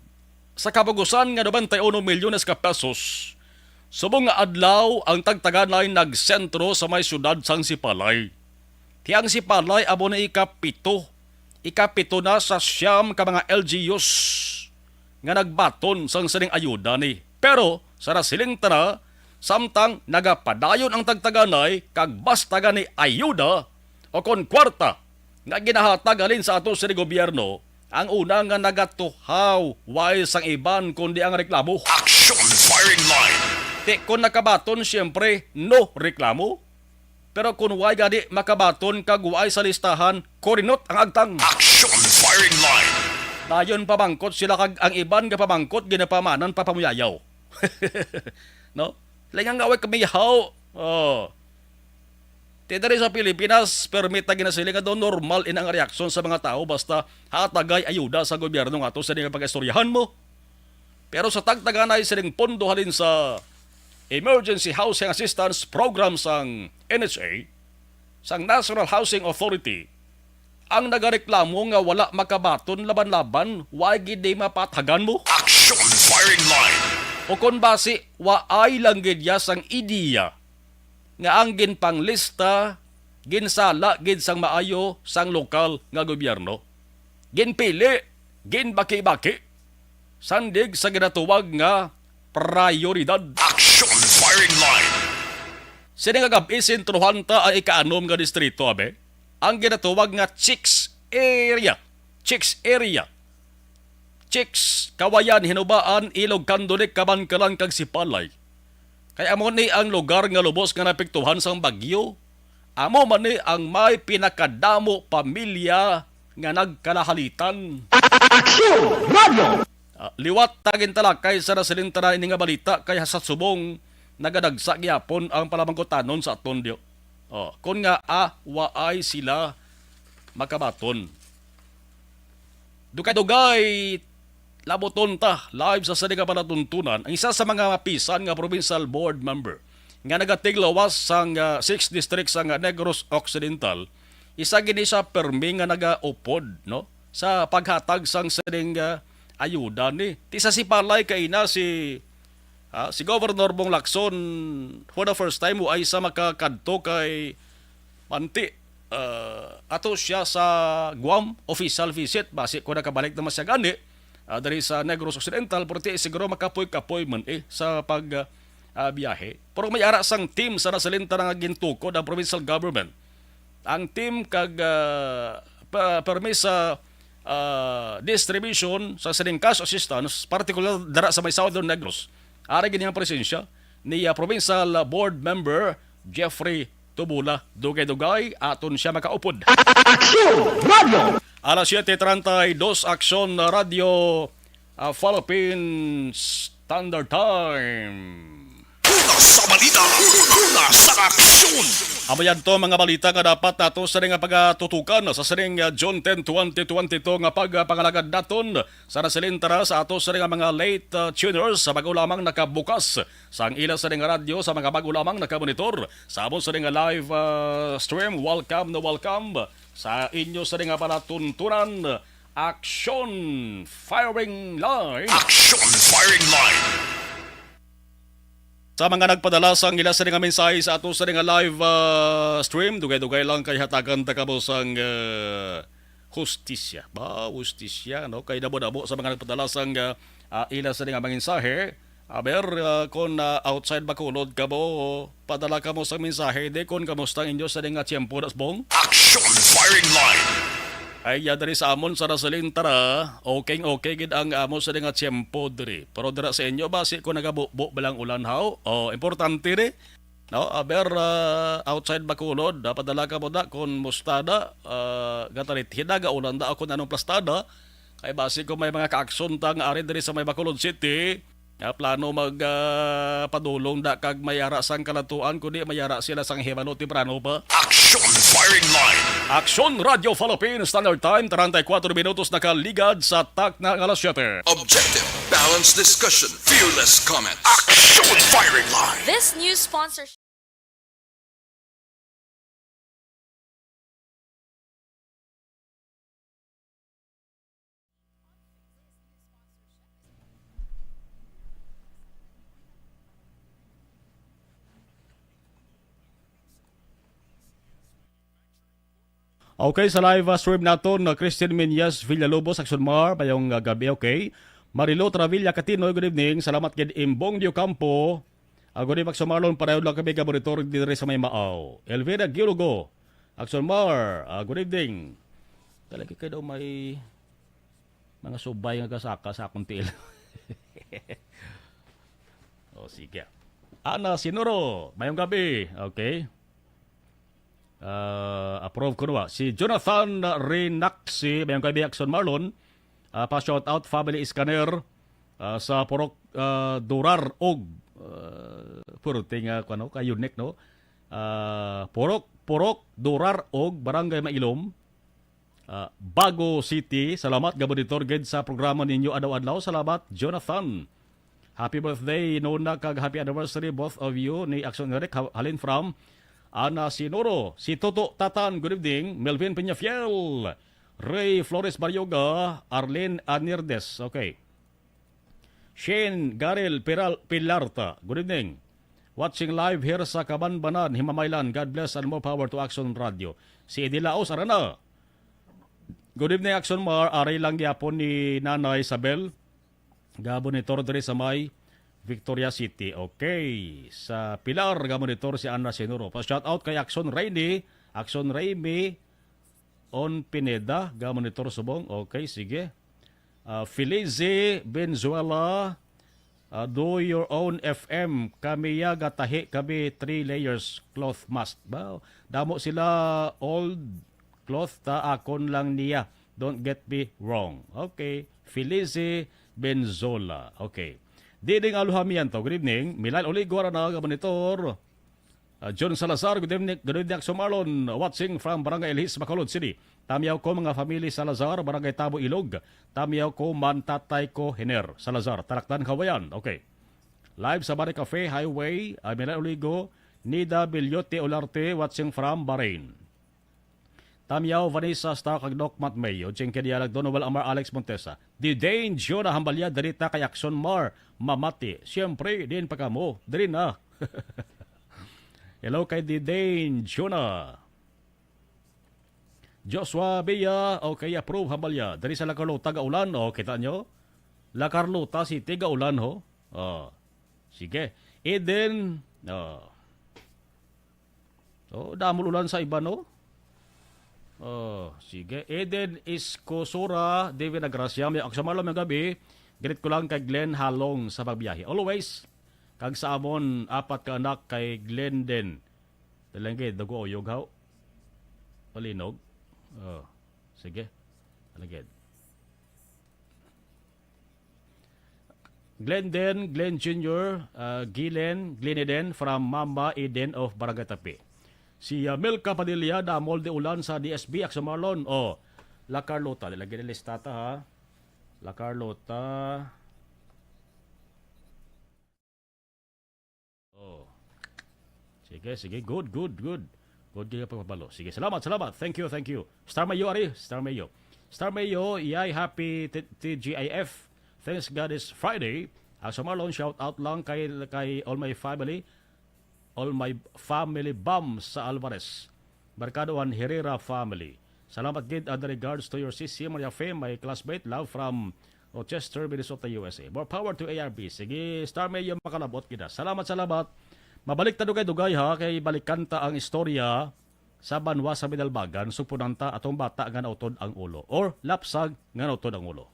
Sa kabugusan nga nobenta y uno milyones ka pesos, subong nga adlaw ang tagtaganay nagsentro sa may siyudad sang Sipalay. Ti ang Sipalay amo ni ikapito, ikapito na sa siyam ka mga L G Us nga nagbaton sang sining ayuda ni. Pero sa nasiling ta na, samtang nagapadayon ang tagtaganay kag basta gani ayuda o kon kwarta nga ginahatag halin sa ato sini gobyerno, ang una nga nagatuhaw way sang iban kundi ang reklamo. Action Firing Line. Ti kon nakabaton, siyempre, no reklamo. Pero kon way gani makabaton kag way sa listahan, kurinot ang agtang. Action Firing Line. Dayon pamangkot sila kag ang iban nga pamangkot ginapamanan pa pamuyayaw. No? Lingang nga way kamihaw. Oh. Ti diri sa Pilipinas, permit na ginasiling nga daw normal ini ang reaksyon sa mga tawo basta hatagay ayuda sa gobyerno nga ato sa nga pag-istoryahan mo. Pero sa tagtaganay sining pondo halin sa Emergency Housing Assistance Program sang N H A, sang National Housing Authority, ang nagareklamo nga wala makabaton laban-laban, wa gid di mapathagan mo? Action Firing Line. O kon basi, waay lang gid ya sang ideya nga ang ginpanglista, ginsala gid sang maayo sang lokal nga gobyerno. Ginpili, ginbaki-baki, sandig sa ginatuwag nga prayoridad. Action Firing Line. Sini nga gab-i, sentrohan ta ang ikaanom nga distrito, abi. Ang ginatuwag nga Chicks Area. Chicks Area. Chicks, Kawayan, Hinubaan, Ilog, Candonek, Kabankalan, kag Sipalay. Kay amo ni ang lugar nga lubos nga naapektuhan sang bagyo. Amo man ni ang may pinakadamo pamilya nga nagkalahalitan. Action Radio! Ah, liwat ta gintalakay sa nasilintana ini nga balita kay sa subong nagadagsa gyapon ang palamangkutanon sa aton diyo. Oh, kun nga, ah, waay sila makabaton. Dugay-dugay, labuton ta live sa sini nga palatuntunan ang isa sa mga mapisan nga provincial board member nga nagatiglawas sang, ah, sixth District sang, ah, Negros Occidental. Isa gini sa permi nga nagaupod, no, sa paghatag sang sining, ah, ayuda ni. Ti sa Sipalay kaina si, ah, si Governor Bong Lacson for the first time, waay sa makakadto kay Manti, ah, ato siya sa Guam, official visit. Basi ko nakabalik naman siya gani, ah, diri sa Negros Occidental, pero ti siguro makapoy-kapoy man eh sa pag, ah, ah, biyahe. Pero may ara sang team sa nasilintana nga gintukod ang provincial government. Ang team kag, ah, pa-, permi sa, ah, distribution sa sining cash assistance, partikular dira sa may Southern Negros. Ari gini ang presensya ni, ah, Provincial Board Member Jeffrey Tubula. Dugay-dugay, aton siya makaupod. Action Radio! Alas siete treinta y dos, Action Radio, ah, Philippine Standard Time. Una sa balita, una sa aksyon. Amo yan to, mga balita nga dapat nato sa nga pagatutukan sa sining, ah, June ten, twenty twenty-two nga pagpangalagad naton sa nasilintara sa ato sa nga mga late, ah, tuners sa bago lamang nakabukas sang ila sa nga radyo, sa mga bago lamang nakamonitor sa amon sa nga live, ah, stream. Welcome na welcome sa inyo sa nga palatuntunan, Action Firing Line. Action Firing Line. Sa mga nagpadala sang ila sa nga mensahe sa ato sa nga live, ah, stream, dugay-dugay lang kay hatagan ta kamo sang, ah, hustisya. Ba, hustisya, no? Kay damo-damo sa mga nagpadala sang, ah, ah, ila sa nga mensahe. Aber, ah, kon, ah, outside Bacolod kamo, padala kamo sang mensahe, di kon kamusta ang inyo sa nga tiyempo, Dasbong? Action Firing Line. Ay, ya diri sa amon sa Rasalintara, okay, okay gid ang amo sa nga tiyempo diri. Pero dira sa inyo ba, si ko nagabubo ba lang ulan, haw? Oh, importante ni. No, aber, ah, outside Bacolod, ah, padala kamo da kon mustada, ah, gatalithid da, gaulan da, o kon anong plastada. Kay basi kung may mga kaaksyon ta nga ari diri sa may Bacolod City, nga plano mag, ah, padulong da kag may ara sang kalantuan, kundi may ara sila sang hibalo temprano pa. Action Firing Line. Action Radio Philippines Standard Time, treinta y cuatro minutos nakaligad sa takna nga alas siete. Objective, balanced discussion, fearless comment. Action Firing Line. This news sponsorship. Okay, sa live, uh, stream naton, uh, Christine Menyas Villalobos, Action Mar, mayong, uh, gabi, okay. Marilo Travilla Catinoy, good evening. Salamat gid Imbong Diocampo. Ah, good evening, Action Marlon. Padayon lang kami ka monitor diri sa may Maaw. Elvira Gilogo, Action Mar, ah, good evening. Talaga kayo daw may mga subay nga kasaka sa akong tiil. O, sige. Ana Sinuro, mayong gabi. Okay. Ah, approve ko na. Si Jonathan Rinaxi, mayong gabi, Action Marlon. Ah, pa shout out, family scanner, ah, sa Purok, ah, Durar og, ah, purti nga, kuwan, no? Ka unique, no? Ah, Purok, Purok, Durar og Barangay Mailom. Ah, Bago City, salamat, gaboditor gid sa programa ninyo adlaw-adlaw. Salamat, Jonathan. Happy birthday, Nona, kag happy anniversary, both of you, ni Action Eric, ha-, halin from Ana Sinoro, si Toto Tatan, good evening, Melvin Peñafiel, Ray Flores Barrioga, Arlene Anirdes, okay. Shane Garel Piral-, Pilarta, good evening. Watching live here sa Kabanbanan, Himamaylan. God bless and more power to Action Radio. Si Eddie Laos, arana. Good evening, Action Mar. Ari lang gyapon ni Nanay Isabel. Gamonitor diri sa may Victoria City. Okay. Sa Pilar, gamonitor si Ana Sinuro. Pa-shout out kay Action Rainy, Action Raimi, On Pineda, gamonitor subong. Okay, sige. Ah, Felice Benzuela, ah, do your own F M. Kami ya gatahi kami three layers cloth mask. Ba, damo sila old cloth ta akon lang niya. Don't get me wrong. Okay. Felice Benzola. Okay. Diding Aluhamiento. Good evening. Milan Oligo, arana, gamonitor. Ah, John Salazar, good evening, good evening, Action Marlon, watching from Barangay Elhis, Bacolod City. Tamyaw ko, mga family Salazar, Barangay Tabo, Ilog. Tamyaw ko man, tatay ko, Hiner Salazar, Talakdan, Kawayan. Okay. Live sa Bari Cafe, Highway, ah, Milan Oligo, Nida Bilyote Olarte, watching from Bahrain. Tamyaw, Vanessa Star, kag Doc Matt Mayo, Jing Kedialag, Donoval Amar, Alex Montesa. Di Dane Jonah Hambalya, diri ta kay Action Mar, mamati. Siyempre, din pa kamo, diri na. Hello kay Di Dane Jonah. Joshua Bia, okay, approve, Hambalya. Diri sa La Carlota, gaulan, oh, kita nyo? La Carlota City, gaulan, ho. Oh. Sige. Eden, oh. Oh, damo ulan sa iba, no? Oh, sige. Eden Iscosura, David Agracia, may Action Marlon, may gabi. Greet ko lang kay Glenn Halong sa pagbiyahe. Always. Kag sa amon, apat ka anak kay Glenn din. Talangge, dugo o yughaw. Palinog. Oh, sige. Talangge. Glenden, Glenn Junior, uh, Gilen, Gleneden from Mama Eden of Barangay Tapi. Si, uh, Milka Padilla, damol di ulan sa D S B, Action Marlon. Oh, La Carlota, di lagi nilista ta, ha. La Carlota. Oh. Sige, sige. Good, good, good. Good kayo pagpabalo. Sige, salamat, salamat. Thank you, thank you. Star Mayo, ari. Star Mayo. Star Mayo, yay, happy T-, T G I F. Thanks God it's Friday. Action Marlon, shout out lang kay, kay all my family. All my family bam sa Alvarez. Mercado and Herrera family. Salamat gid and regards to your sisi Maria Fe, my classmate. Love from Rochester, Minnesota, U S A. More power to A R B. Sige, Star Mayo, makalabot gid na. Salamat, salamat. Mabalik ta dugay-dugay, ha, kay balikan ta ang istorya sa banwa sa Binalbagan, sugpunan ta atong bata nga nautod ang ulo or lapsag nga nautod ang ulo.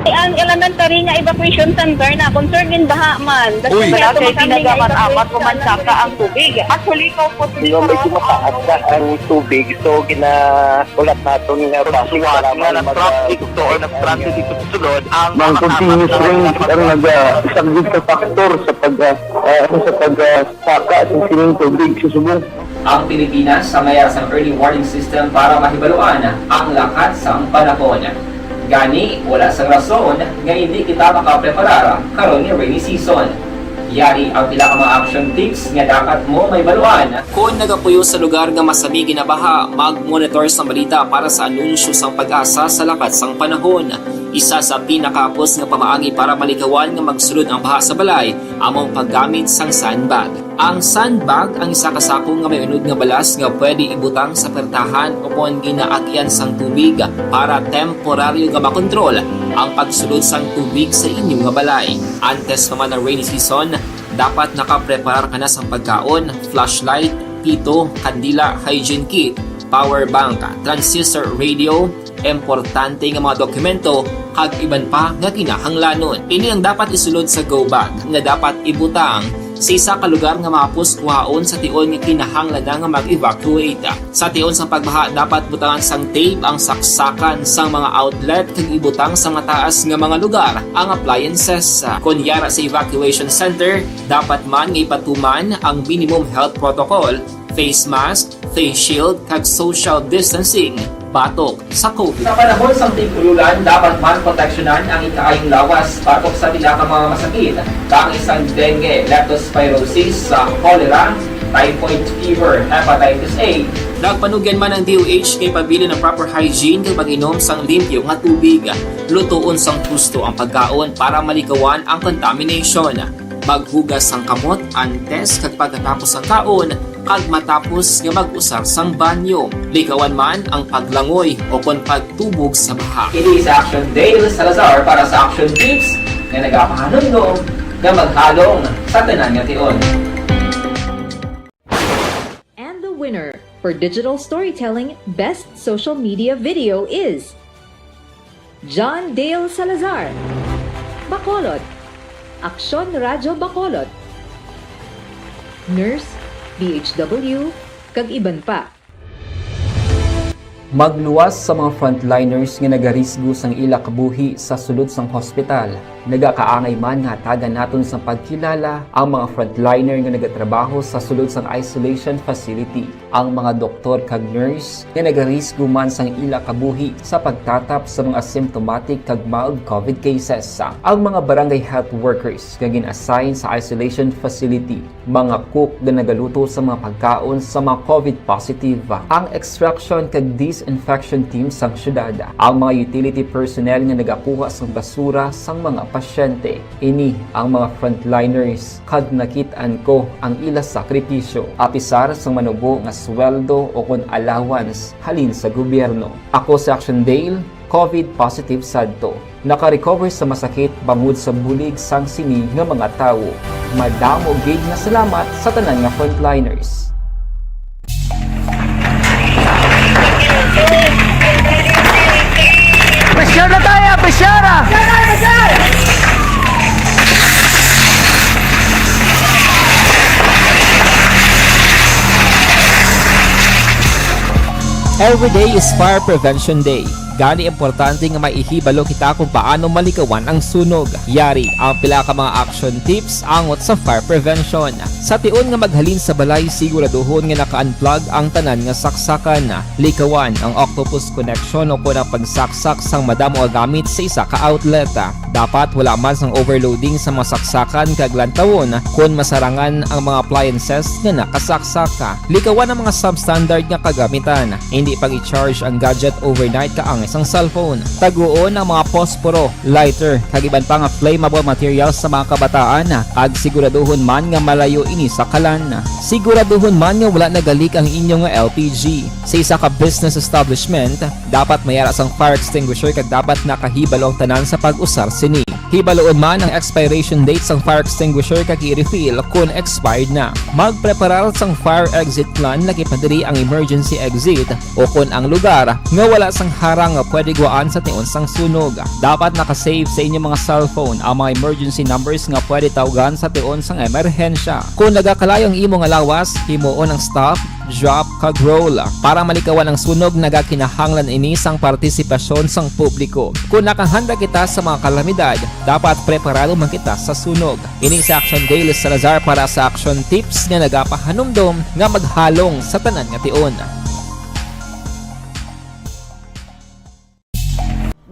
Ang elementary nga evacuation center na concern in baha man. Uy. Wala kay tinaga man, amat ko man saka ang tubig. Actually, ikaw po, Di ba, medyo mataas na ang tubig, so gina-, ulat naton nga traffic, suwat para nga man nag-traffic mag-, to or nag-transit dito sa sulod, ang Ang mga continuous kasama rain ang naga-, isa gid ka factor sa pag, ah, ah, sa pag, ah, saka sa sining tubig sa subong. Ang Pilipinas sa mayar sang early warning system para mahibaluan ang lakat sang panahon. Gani, wala sang rason nga hindi kita makapreparar karon nga rainy season. Yari ang pila ka mga action tips nga dapat mo mahibaluan. Kon nagapuyo sa lugar nga masami ginabaha, mag-monitor sang balita para sa anunsyo sang PAGASA sa lakat sang panahon. Isa sa pinakahapos nga pamaagi para malikawan nga magsulod ang baha sa balay amo ang paggamit sang sandbag. Ang sandbag ang isa ka sako nga may unod nga balas nga pwede ibutang sa pertahan upon ginaagyan sang tubig para temporaryo nga makontrol ang pagsulod sang tubig sa inyo nga balay. Antes pa man ang rainy season, dapat nakapreparar ka na sang pagkaon, flashlight, pito, kandila, hygiene kit, power bank, transistor radio, importante nga mga dokumento, kag iban pa nga kinahanglanon. Ini ang dapat isulod sa go bag nga dapat ibutang Sa isa ka lugar nga mahapos kuhaon sa tion nga kinahanglan na nga mag-evacuate. Sa tion sang pagbaha, dapat butangan sang tape ang saksakan sang mga outlet kag ibutang sa mataas nga mga lugar ang appliances. Kon yara sa evacuation center, dapat man nga ipatuman ang minimum health protocol, face mask, face shield, kag social distancing batok sa COVID. Sa panahon sang tig-ulolan, dapat man proteksyonan ang ikaayong lawas batok sa pila ka mga masakit, kaangay sang dengue, leptospirosis, sa cholera, typhoid fever, hepatitis A. Nagpanugyan man ang D O H nga ipabilin ang proper hygiene kag pag-inom sang limpyo nga tubig. Lutoon sang husto ang pagkaon para malikawan ang contamination. Maghugas sang kamot antes kag pagkatapos sang kaon, kag matapos nga mag-usar sang banyo. Likawan man ang paglangoy o kon pagtubog sa baha. Ini si Action Dale Salazar para sa Action Tips nga nagapahanumdom nga maghalong sa tanan nga tion. And the winner for digital storytelling best social media video is John Dale Salazar, Bacolod, Aksyon Radyo Bacolod, Nurse, D H W, kag iban pa. Magluwas sa mga frontliners nga nagarisgo sang ila kabuhi sa sulod sang hospital. Nagakaangay man nga hatagan naton sang pagkilala ang mga frontliner nga nagatrabaho sa sulod sang isolation facility, ang mga doktor kag nurse nga nagarisgo man sang ila kabuhi sa pagtatap sa mga asymptomatic kag mild COVID cases, ang mga barangay health workers nga gin-assign sa isolation facility, mga cook nga nagaluto sa mga pagkaon sa mga COVID positive, ang extraction kag disinfection team sang syudad, ang mga utility personnel nga nagakuha sang basura sang mga pasyente. Ini ang mga frontliners kag nakit-an ko ang ila sakripisyo, apisar sang manubo nga sweldo o kon allowance halin sa gobyerno. Ako si Action Dale, COVID positive sadto. Naka-recover sa masakit bangod sa bulig sang sini nga mga tawo. Madamo gid nga salamat sa tanan nga frontliners. Pressure na tayo! Pressure! Every day is Fire Prevention Day. Gani, importante nga maihibalo kita kung paano malikawan ang sunog. Yari ang pila ka mga action tips angot sa fire prevention. Sa tion nga maghalin sa balay, siguraduhon nga naka-unplug ang tanan nga saksakan. Likawan ang octopus connection o kon ang pagsaksak sang madamo nga gamit sa isa ka outlet. Dapat wala man sang overloading sa mga saksakan kag lantawon kon masarangan ang mga appliances nga nakasaksak. Likawan ang mga substandard nga kagamitan. Indi pag-i-charge ang gadget overnight kaangay sang cellphone. Taguon ang mga posporo, lighter, kag iban pa nga flammable materials sa mga kabataan, kag siguraduhon man nga malayo ini sa kalan. Siguraduhon man nga wala nagalik ang inyo nga L P G. Sa isa ka business establishment, dapat may ara sang fire extinguisher kag dapat nakahibalo ang tanan sa pag-usar sini. Hibaloon man ang expiration date sang fire extinguisher kag i-refill kon expired na. Magpreparar sang fire exit plan, laki pa diri ang emergency exit o kon ang lugar nga wala sang harang nga pwede guwaan sa tion sang sunog. Dapat naka-save sa inyo mga cellphone ang mga emergency numbers nga pwede tawgan sa tion sang emerhensya. Kon nagakalayo ang imo nga lawas, himuon ang stop, drop, kag roll para malikawan ang sunog. Nagakinahanglan ini sang partisipasyon sang publiko. Kon nakahanda kita sa mga kalamidad, dapat preparado man kita sa sunog. Ini si Action Dale Salazar para sa Action Tips nga nagapahanumdom nga maghalong sa tanan nga tion.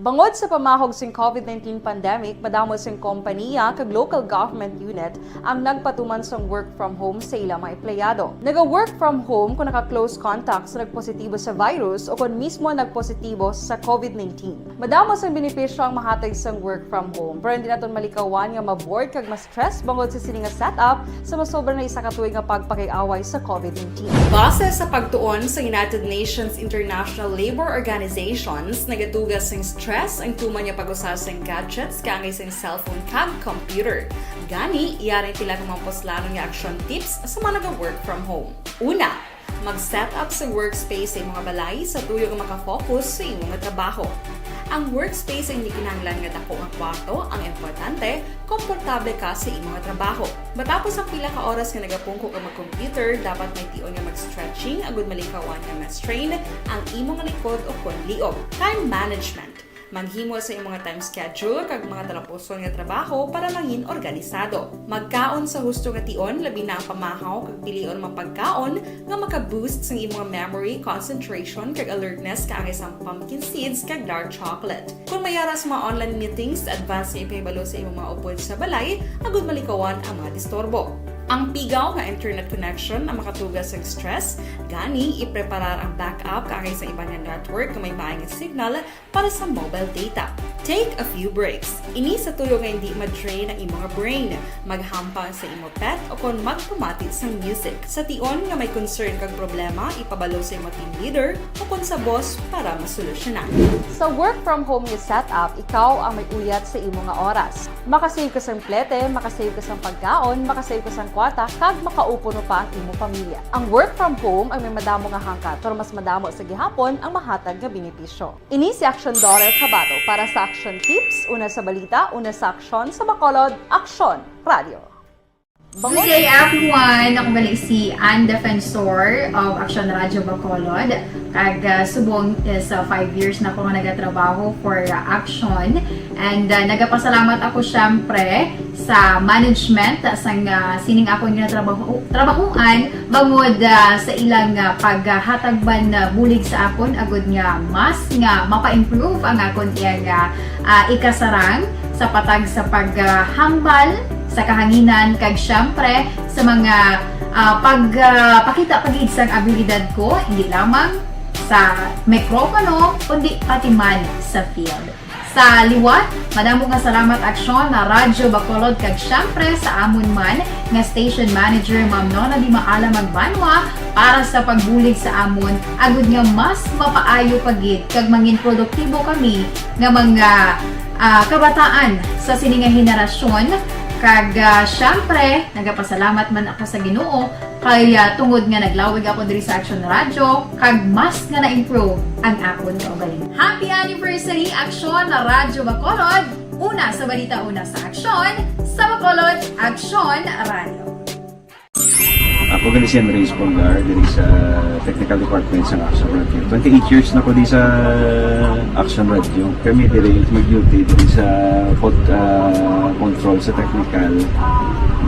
Bangod sa pamahog sing COVID nineteen pandemic, madamo sing kompaniya kag local government unit ang nagpatuman sang work from home sa ila mga empleyado. Naga-work from home kung naka-close contact sa nagpositibo sa virus o kon mismo nagpositibo sa COVID nineteen. Madamo sang benepisyo ang mahatag sang work from home, pero hindi naton malikawan nga ma-bored kag ma-stress bangod sa sini nga setup sa masobra na isa ka tuig nga pagpakig-away sa COVID nineteen. Base sa pagtuon sa United Nations International Labour Organizations, nagaduga sing stress ang tuman nga pag-usa sing gadgets kaangay sing cellphone kag computer. Gani, yari ang pila ka mga puslanon nga action tips sa mga naga-work from home. Una, Mag-set up sa workspace sa imong balay sa tuyo nga makafocus sa imong trabaho. Ang workspace ay hindi kinahanglan nga dako nga kwarto, ang importante, komportable ka sa imong trabaho. Matapos ang pila ka oras nga nagapungko ka mag-computer, dapat may tion nga mag-stretching agud malikawan nga ma-strain ang imong likod o kon liog. Time management. Maghimo sa imong time schedule kag mga talapuson nga trabaho para mangin organisado. Magkaon sa husto nga tion, labi na ang pamahaw kag pilion mga pagkaon nga maka-boost sang imong memory, concentration, kag alertness kaangay sang pumpkin seeds kag dark chocolate. Kung may ara sa mga online meetings, advance nga ipahibalo sa imong mga upod sa balay agud malikawan ang mga disturbo. Ang pigaw nga internet connection ang makatuga sa stress, gani ipreparar ang backup kaangay sa iban nga network nga may maayong signal para sa mobile data. Take a few breaks. Ini sa tuyo nga hindi ma-drain ang imong brain. Maghampang sa imo pet o kon magpamati sang music. Sa tion nga may concern kag problema, ipabalo sa imo team leader o kon sa boss para masolusyonan. Sa work from home nga setup, ikaw ang may uyat sa imo nga oras. Makasave ka sang plete, makasave ka sang pagkaon, makasave ka sang kwarta, kag makaupod pa ang imo pamilya. Ang work from home ang may madamo nga hangkat, pero mas madamo sa gihapon ang mahatag nga benepisyo. Ini si Action Daughter Kabato para sa Action Tips, una sa balita, una sa aksyon, sa Bacolod, Aksyon Radio. Good day, everyone! Ako gali si Ann Defensor of Action Radio Bacolod. Kag, ah, subong is, ah, five years na ako nga nagatrabaho for, ah, Action. And, ah, nagapasalamat ako, syempre, sa management sang, ah, sining akon nga trabaho, trabahuan, bangod, ah, sa ilang, ah, paghatag man, ah, bulig sa akon, agud nga mas nga mapa-improve ang akon iyang, ah, ah, ikasarang sa patag sa paghambal sa kahanginan, kag syempre sa mga, ah, pag, ah, pakita pa gid sang abilidad ko, hindi lamang sa mikropono, kundi pati man sa field. Sa liwat, madamo nga salamat, Aksyon na Radyo Bacolod, kag syempre sa amon man nga station manager, Ma'am Nona Di Maala Magbanwa, para sa pagbulig sa amon, agud nga mas mapaayo pa gid kag mangin produktibo kami nga mga, ah, kabataan sa sini nga henerasyon. Kag, ah, syempre, nagapasalamat man ako sa Ginoo kay, ah, tungod nga naglawig ako diri sa Aksyon Radyo, kag mas nga na-improve ang akon kaugalingon. Happy anniversary, Aksyon na Radyo Bacolod! Una sa balita, una sa aksyon, sa Bacolod, Aksyon Radyo. Ako gali si Henry Espolgar, diri sa Technical Department sa Action Radio. Twenty-eight years na ko di sa Action Radio. Kami diri mag-duty diri sa pod-, ah, control sa technical.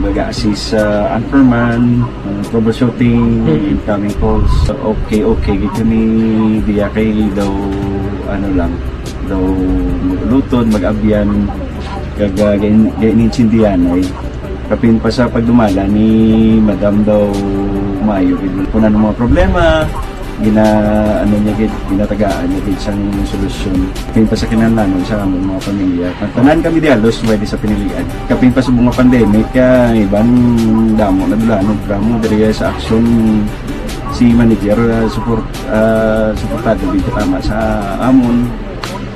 Mag-assist sa anchorman, ah, troubleshooting, Mm. incoming calls. Okay, okay, gid kami diya kay daw, ano lang, daw mag-ulutod, mag-abyan, kag, ah, gain-, gain-, intindihan ay. Kapin pa sa pagdumala ni Madam daw maayo gid. Kung ano mga problema, gina-, ano niya gid, ginatagaan niya gid sang solusyon. Kapin pa sa kinahanglanon sa among mga pamilya. Tanan kami diya, halos, pwede sa pinilian. Kapin pa sa mga pandemic, ah, iban damo na dulanog, damo diri sa aksyon. Si manager, ah, support, ah, suportado gid tama sa amon.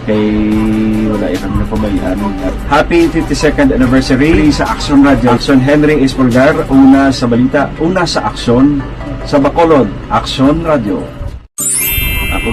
Kay wala iya kami napabayaan. Happy fifty-second anniversary sa Action Radio. Action Henry Espolgar, una sa balita, una sa aksyon, sa Bacolod, Action Radio. Ako.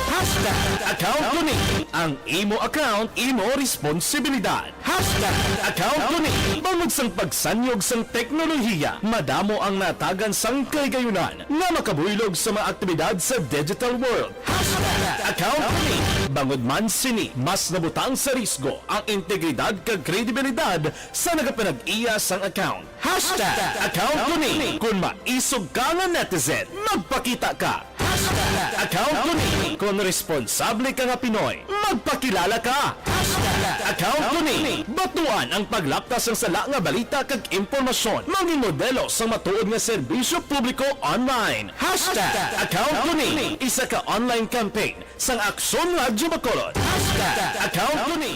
Hashtag account ko ni. Ang imo account, imo responsibilidad. Hashtag account ko ni. Bangod sang pagsanyog sang teknolohiya, madamo ang natagan sang kahigayunan nga makabuylog sa mga aktibidad sa digital world. Hashtag account ko ni. Bangod man sini, mas nabutang sa risgo ang integridad kag kredibilidad sa nagapanag-iya sang account. Hashtag account ko ni. Kung maisog ka nga netizen, magpakita ka. Hashtag account ko ni. Kung responsable ka nga Pinoy, magpakilala ka. Hashtag account ko ni. Batuan ang paglaptas sang sala nga balita kag impormasyon. Mangin modelo sang matuod nga serbisyo publiko online. Hashtag account ko ni. Isa ka online campaign sang Aksyon Radyo Bacolod. Hashtag account ko ni.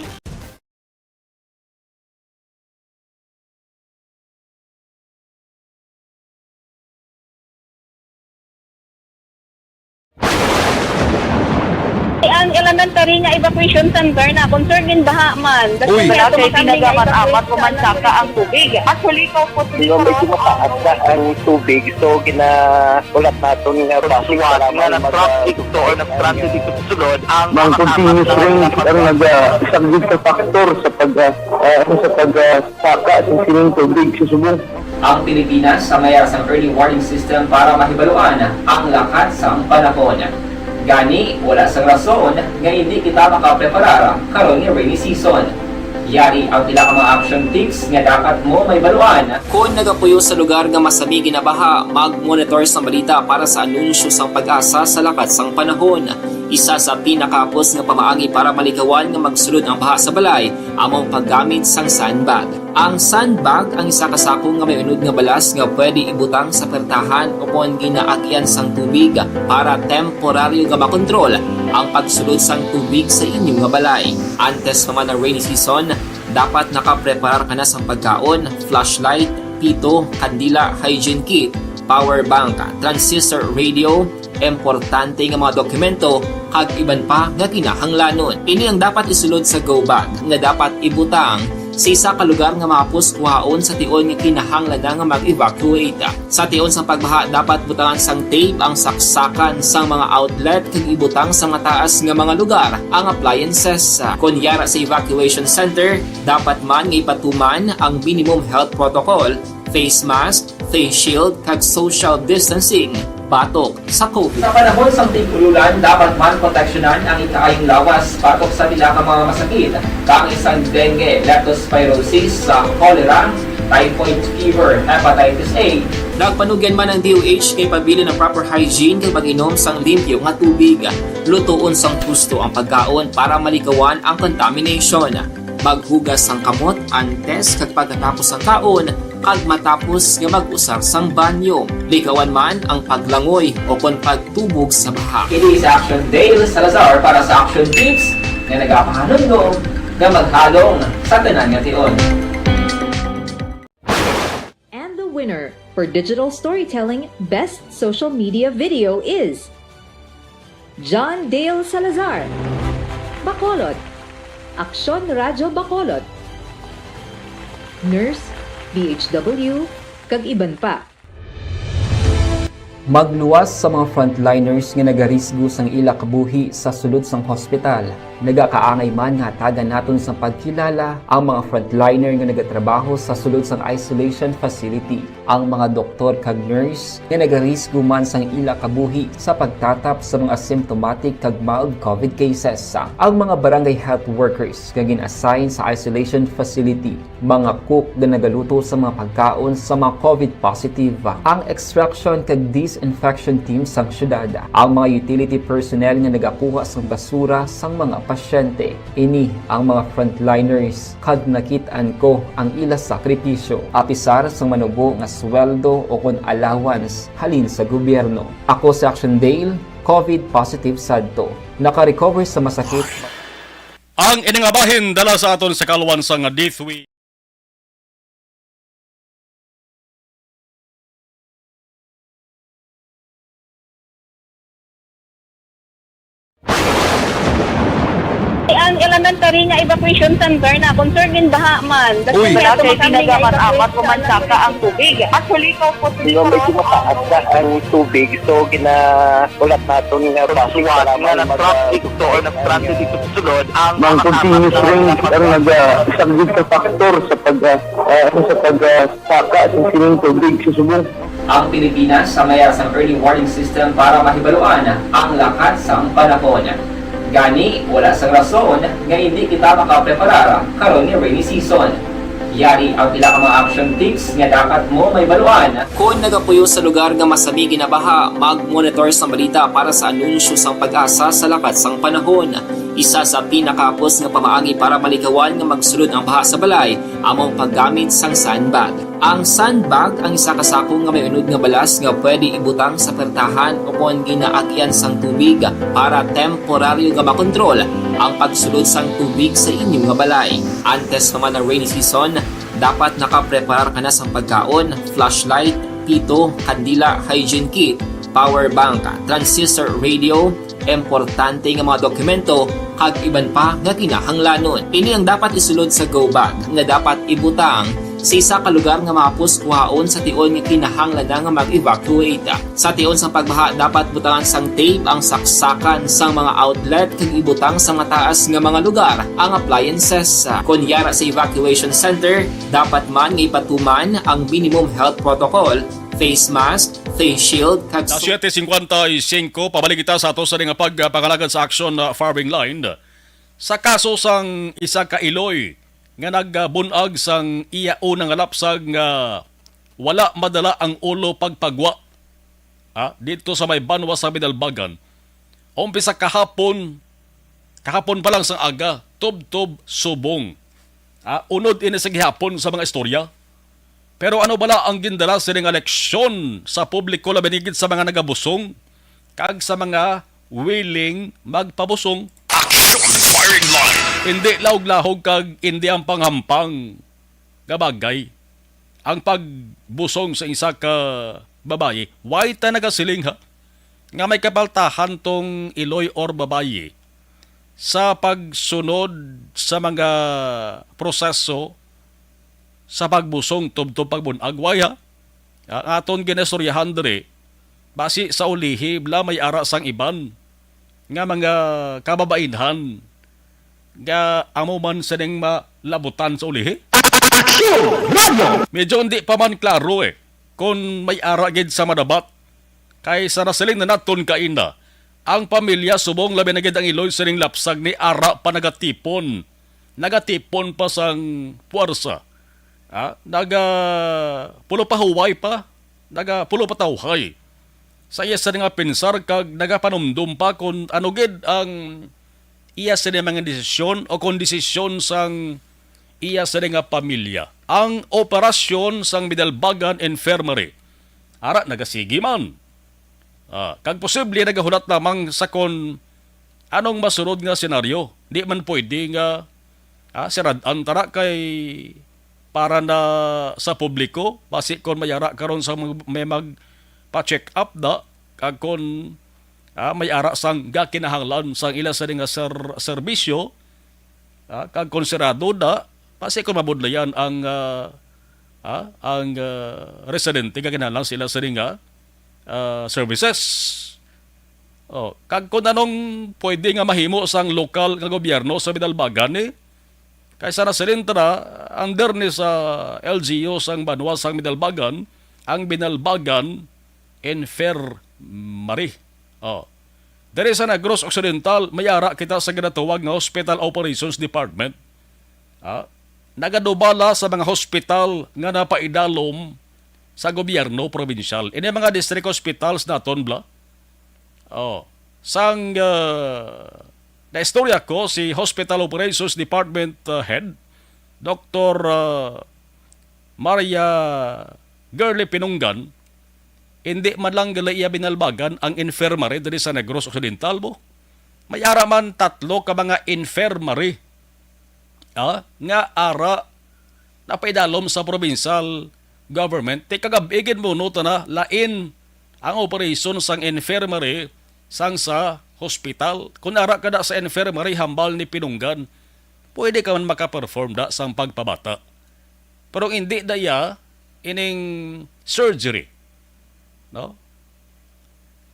Ang elemento Kari nga evacuation center na, concern din baha man. Uy. Wala kay pinagamat-amat o mansaka ang tubig. Actually, ikaw po, di ba, medyo mataas na ang tubig, so ginahulat naton nga base para nga mag- nag-traffic to or nag-transit dito sa sulod ang mga continuous rain ang nagasaglit sa factor sa pag, ah, ah, sa pag, ah, saka sa sining tubig sa subong. Ang Pilipinas sa mayar sang early warning system para mahibaluan ang lakat sang panahon. Gani, wala sang rason nga hindi kita makapreparar karon nga rainy season. Yari ang pila ka mga action tips nga dapat mo mahibaluan. Kon nagapuyo sa lugar nga masami ginabaha, mag-monitor sa balita para sa anunsyo sang PAGASA sa lakat sang panahon. Isa sa pinakahapos nga pamaagi para malikawan nga magsulod ang baha sa balay amo ang paggamit sang sandbag. Ang sandbag ang isa ka sako nga may unod nga balas nga pwede ibutang sa pertahan o kon ginaagyan sang tubig para temporaryo nga makontrol ang pagsulod sang tubig sa inyo nga balay. Antes pa man ang rainy season, dapat nakapreparar ka na sang pagkaon, flashlight, pito, kandila, hygiene kit, power bank, transistor radio, importante nga mga dokumento, kag iban pa nga kinahanglanon. Ini ang dapat isulod sa go bag nga dapat ibutang sa isa ka lugar nga mahapos kuhaon sa tion nga kinahanglan na nga mag-evacuate. Sa tion sang pagbaha, dapat butangan sang tape ang saksakan sang mga outlet kag ibutang sa mataas nga mga lugar ang appliances. Kon yara sa evacuation center, dapat man nga ipatuman ang minimum health protocol, face mask, face shield, kag social distancing batok sa COVID. Sa panahon sang tig-ululan, dapat man proteksyonan ang ikaayong lawas batok sa pila ka mga masakit, kaangay sang dengue, leptospirosis, sa cholera, typhoid fever, hepatitis A. Nagpanugyan man ang D O H kay pabilin ang proper hygiene kag pag-inom sang limpyo nga tubig. Lutoon sang husto ang pagkaon para malikawan ang contamination. Maghugas sang kamot antes kag pagkatapos sang kaon, kag matapos nga mag-usar sang banyo. Likawan man ang paglangoy o kon pagtubog sa baha. Kini si Action Dale Salazar para sa Action Tips nga nagapahanumdom nga maghalong sa tanan nga tion. And the winner for digital storytelling best social media video is John Dale Salazar, Bacolod, Aksyon Radyo Bacolod, Nurse, D H W, kag iban pa. Magluwas sa mga frontliners nga nagarisgo sang ila kabuhi sa sulod sang hospital. Nagakaangay man nga hatagan naton sang pagkilala ang mga frontliner nga nagatrabaho sa sulod sang isolation facility, ang mga doktor kag nurse nga nagarisgo man sang ila kabuhi sa pagtatap sa mga asymptomatic kag mild COVID cases, ang mga barangay health workers nga gin-assign sa isolation facility, mga cook nga nagaluto sa mga pagkaon sa mga COVID positive, ang extraction kag disinfection team sang syudad, ang mga utility personnel nga nagakuha sang basura sang mga pasyente. Ini ang mga frontliners, kag nakit-an ko ang ila sakripisyo, apisar sang manubo nga sweldo o kon allowance halin sa gobyerno. Ako si Action Dale, COVID positive sadto. Naka-recover sa masakit. Ang ini nga bahin dala sa aton sa kalwan sang D three. Ang elementary nga evacuation center na, concern din baha man. Uy. Wala kay pinagamat-amat o mansaka ang tubig. Actually, ikaw po, di ba, medyo mataas na ang tubig, so ginahulat naton nga base para nga mag- nag-traffic to or nag-transit dito sa sulod ang mga continuous rain ang nagasaglit sa factor sa pag, ah, ah, sa pag, ah, saka sa sining tubig sa subong. Ang Pilipinas sa mayar sang early warning system para mahibaluan ang lakat sang panahon. Gani, wala sang rason nga hindi kita makapreparar karon nga rainy season. Yari ang pila ka mga action tips nga dapat mo mahibaluan. Kon nagapuyo sa lugar nga masami ginabaha, mag-monitor sang balita para sa anunsyo sang PAGASA sa lakat sang panahon. Isa sa pinakahapos nga pamaagi para malikawan nga magsulod ang baha sa balay amo ang paggamit sang sandbag. Ang sandbag ang isa ka sako nga may unod nga balas nga pwede ibutang sa pertahan o kon ginaagyan sang tubig para temporaryo nga makontrol ang pagsulod sang tubig sa inyo nga balay. Antes pa man ang rainy season, dapat nakapreparar ka na sang pagkaon, flashlight, pito, kandila, hygiene kit, power bank, transistor radio, importante nga mga dokumento, kag iban pa nga kinahanglanon. Ini ang dapat isulod sa go bag nga dapat ibutang sa isa ka lugar nga mahapos kuhaon sa tion nga kinahanglan na nga mag-evacuate. Sa tion sang pagbaha, dapat butangan sang tape ang saksakan sang mga outlet kag ibutang sa mataas nga mga lugar ang appliances. Kon yara sa evacuation center, dapat man nga ipatuman ang minimum health protocol, face mask, face shield, kag Alas siyete cincuenta y cinco, pabalik kita sa ato sa nga pagpangalagad sa aksyon, uh, firing line. Sa kaso sang isa ka iloy nga nagbun-ag sang iya una nga lapsag nga wala madala ang ulo pagpagwa, ah, dito sa may banwa sa Bidalbagan, umpisa kahapon, kahapon pa lang sang aga, tubtob subong. Ah, unod ini sa gihapon sa mga istorya. Pero ano bala ang gindala sini nga leksyon sa publiko, labi na gid sa mga nagabusong kag sa mga willing magpabusong? Action Firing Line. Hindi lahog-lahog kag hindi ang panghampang nga bagay ang pagbusong sa isa ka babayi. Why ta nagasiling, ha, nga may kapaltahan tong iloy or babayi sa pagsunod sa mga proseso sa pagbusong tubtob pagbun-ag? Why, ha? Ang aton ginaistoryahan diri, basi sa ulihi bala may ara sang iban nga mga kababainhan nga amo man sining malabutan sa ulihi. Aksyon! Radyo! Medyo hindi pa man klaro, eh, kung may ara gid sa madabat. Kay sa nasiling na naton kaina, ang pamilya subong labi na gid ang iloy sining lapsag ni ara pa nagatipon. Nagatipon pa sang puwersa. Ah, naga pulo pa huway pa, naga pulo pa tawhay. Sa iya sa nga pensar kag nagapanumdom pa kon ano gid ang iya sini mga desisyon o kon desisyon sang iya sini nga pamilya. Ang operasyon sang Bidalbagan Infirmary, ara, nagasigi man. Ah, kag posible nagahulat lamang sa kon anong masunod nga senaryo. Di man pwede nga, ah, sirad-an tara kay para na sa publiko, basi kon may ara karon sa mag-, may magpa-check up da, kag kon, ah, may ara sang gakinahanglan sang ila sini nga ser-, serbisyo, ah, kag kon sirado da, basi kon mabudlayan ang, ah, ah, ang, ah, residente nga kinahanglan sila sini nga, ah, services. Oh, kag kung anong pwede nga mahimo sang lokal nga gobyerno sa Bidalbagan, eh, kaysa na silintra, under ni sa L G U sang banwa sang Bidalbagan, ang Binalbagan Infirmary. Oh. Diri sa Negros Occidental, may ara kita sa ginatawag nga Hospital Operations Department. Ah, nagadubala sa mga hospital nga napaidalom sa gobyerno probinsyal. Ini mga district hospitals naton, bala. Oh, sang, ah, naistorya ko si Hospital Operations Department, ah, Head, Doktor, ah, Maria Girly Pinunggan, hindi man lang gali iya binalbagan ang infirmary diri sa Negros Occidental, bo. May ara man tatlo ka mga infirmary, ah, nga ara napaidalom sa provincial government. Ti kagab-i gid mo, no, ta na, lain ang operation sang infirmary sang sa hospital. Kung ara ka da sa infirmary, hambal ni Pinunggan, pwede ka man makaperform da sang pagpabata. Pero hindi da iya ining surgery, no?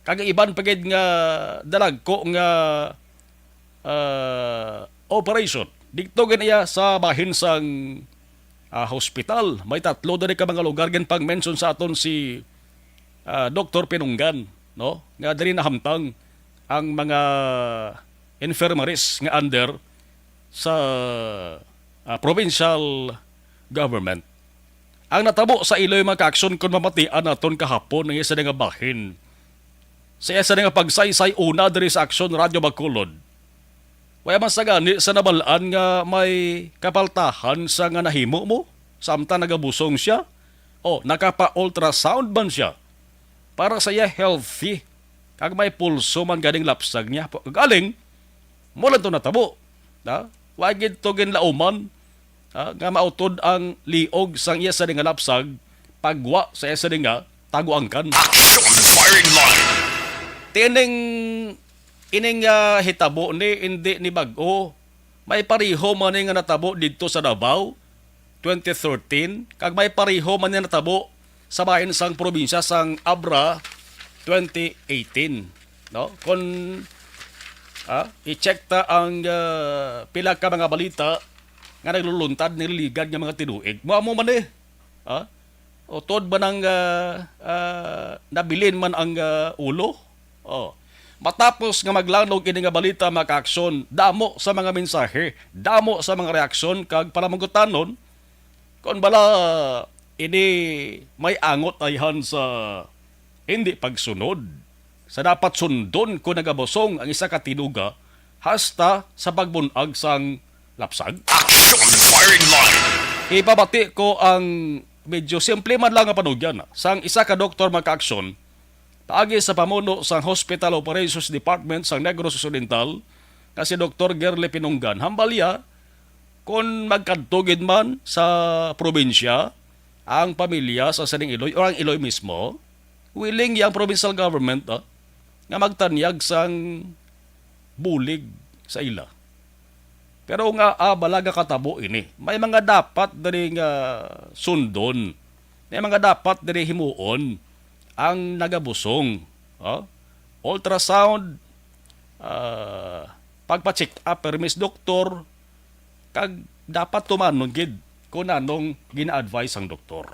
Kag iban pa gid nga dalagko nga, ah, operation. Didto gid iya sa bahin sang, ah, hospital. May tatlo diri ka mga lugar ginpang-mention sa aton si, ah, Doktor Pinunggan, no? Nga diri nahamtang ang mga infirmaries nga under sa, ah, provincial government. Ang natabo sa Iloy, mga kaaksyon, kon mamatian naton kahapon ang isa nga bahin sa isa nga pagsaysay una diri sa Aksyon Radyo Bacolod. Wala man sa gani sa nabal-an nga may kapaltahan sa nga nahimo mo, samtang nagabusong siya. O, nakapa-ultrasound man siya. Para sa iya, healthy. Kag may pulso man ganing lapsag niya. Galing, mo lang to natabo. Ha? Wa gid to ginlauman, ha, nga mautod ang liog sang iya sa nga lapsag, pagwa sa iya sa nga taguangkan. Action Firing Line. Tining Ining, ah, hitabo ni, hindi ni bag-o. May pareho man ni nga natabo didto sa Davao, twenty thirteen, kag may pareho man ni natabo sa bahin sang probinsya sang Abra, twenty eighteen, no? Kon, ah, i-check ta ang, ah, pila ka mga balita nga nagluluntad, nililigad nga mga tinuig, mo amo man eh. Ah? Utod ba nang, ah, ah, nabilin man ang, ah, ulo? Oh. Matapos nga maglanog ini nga balita, mga kaaksyon, damo sa mga mensahe, damo sa mga reaksyon kag panamangutanon kon bala ini may angot ayhan sa hindi pagsunod sa dapat sundon kon nagabusong ang isa ka tinuga hasta sa pagbun-ag sang lapsag. Action Firing Line. Ipabati ko ang medyo simple man lang nga panugyan sang isa ka doktor, mga kaaksyon, paagi sa pamuno sang Hospital Operations Department sang Negros Occidental nga si Doktor Gerly Pinunggan. Hambal iya, kon magkadto gid man sa probinsya ang pamilya sa sining Iloy or ang Iloy mismo, willing yang provincial government, ah, nga magtanyag sang bulig sa ila. Pero nga, ah, bala nga katabo ini. May mga dapat diri nga sundon. May mga dapat diri himuon ang nagabusong. Oh? Ultrasound, ah, pagpa-check up, permis doktor, kag dapat tumanon gid kung anong gina-advise sang doktor.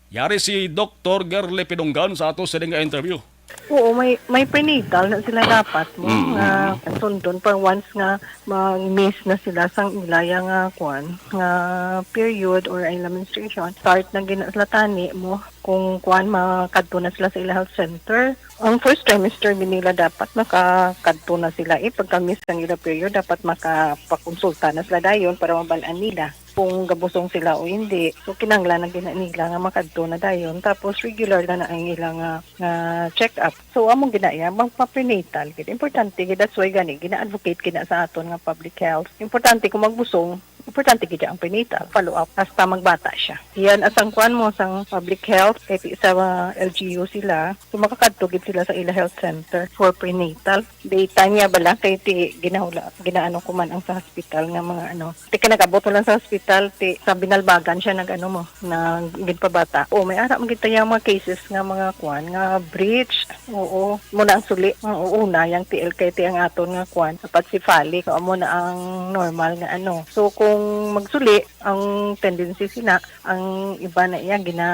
Yari si Doktor Gerly Pinunggan sa ato sini nga interview. Oo, may, may prenatal na sila dapat mo Mm. nga sundon pa once nga mag-miss na sila sang ilaya nga kwan, nga period or ila menstruation. Start na gina sila tani mo kung kwan, makadto na sila sa ila health center. Ang first trimester gid nila dapat makakadto na sila eh. Pagka-miss ang ila period, dapat makapakonsulta na sila dayon para mabalaan nila kung gabusong sila o hindi. So, kinahanglan na gina nila nga makadto na dayon. Tapos, regular na na ang ila nga, nga check-up. So, among ginaya, magpa-prenatal gid. Importante gid. That's why gani, gina-advocate gid na sa aton nga public health. Importante kung magbusong, importante gid ang prenatal. Follow up hasta magbata siya. Yan, asang kuan mo, sang public health, kay ti-, sa L G U sila, so makakadto gid sila sa ila health center for prenatal. Daytime niya bala, kay ti ginahula, ginaano ko man ang sa hospital nga mga ano. Ti ka nag-abot mo lang sa hospital, ti sa Binalbagan siya nag-ano mo, na ginpabata. O, may ara man gid tayo mga cases nga mga kuan, nga breech. Oo, mo na ang suli. Ang una, yung T L K T ang aton nga kuan, dapat cephalic. Amo na ang normal nga ano. So, kung magsuli, ang tendency sina, ang iba na iya, gina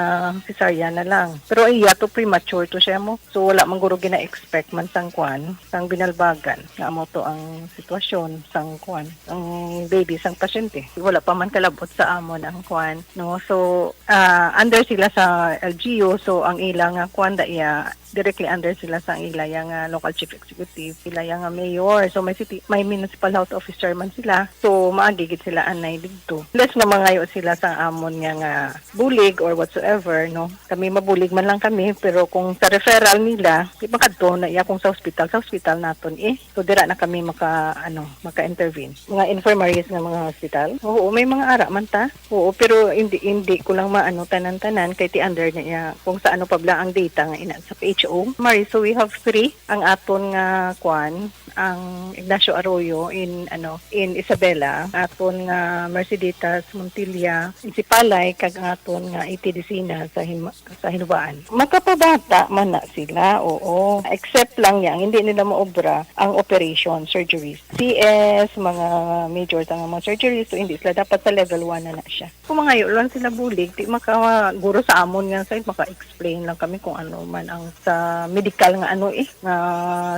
cesarean na lang. Pero iya to premature to siya mo. So, wala man guro gina-expect man sang kuan, sang Binalbagan. Nga amo to ang sitwasyon sang kuan, ang baby sang pasyente. Wala pa man kalabot sa amon ang kuan, no? So, ah, under sila sa L G U, so ang ila nga kuan da iya, directly under sila sa ila yang, ah, local chief executive, ila yang, ah, mayor. So, may city, may municipal health officer man sila. So, maagi gid sila anay didto. Less nga mangayo sila sa amon nga, nga bulig or whatsoever, no? Kami mabulig man lang kami, pero kung sa referral nila, di makadto na iya kung sa hospital, sa hospital naton eh. So, dira na kami maka, ano, maka-intervene. Mga infirmaries nga mga hospital. Oo, may mga ara man ta. Oo, pero hindi, hindi ko lang maano tanan-tanan kay ti under na iya kung sa ano pa bala ang data nga ina sa P H O. Mari, so we have three ang aton nga kuan, ang Ignacio Arroyo in, ano, in Isabela, aton nga Merceditas Montilla in Sipalay, kag ang aton nga A T Dicina sa Hima-, sa Hinubaan. Makapabata man na sila, oo. Except lang yang hindi nila maobra ang operation, surgeries. C S, mga major ta nga mga surgeries, so hindi sila dapat sa level one na na siya. Kung mangayo lang sila bulig, di maka, guro sa amon nga side, maka-explain lang kami kung ano man ang sa medical nga ano eh, nga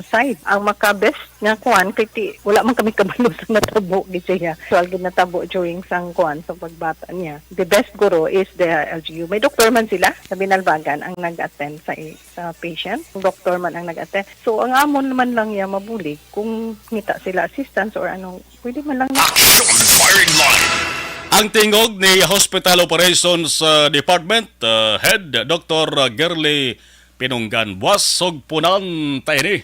side. Ang maka-best nga kuan, kay ti, wala man kami kabalo sa natabo, gid siya. So, ang ginatabo during sang kuan, sa pagbata niya. The best guro is the L G U. May doktor man sila sa Binalbagan ang nag-attend sa i-, sa patient. Ang doktor man ang nag-attend. So, ang amon man lang niya mabulig kung ngita sila assistance or anong pwede man lang. Action Firing Line. Ang tingog ni Hospital Operations, uh, Department, uh, Head, Doktor Gerly Pinunggan. Buas og punan ta ini.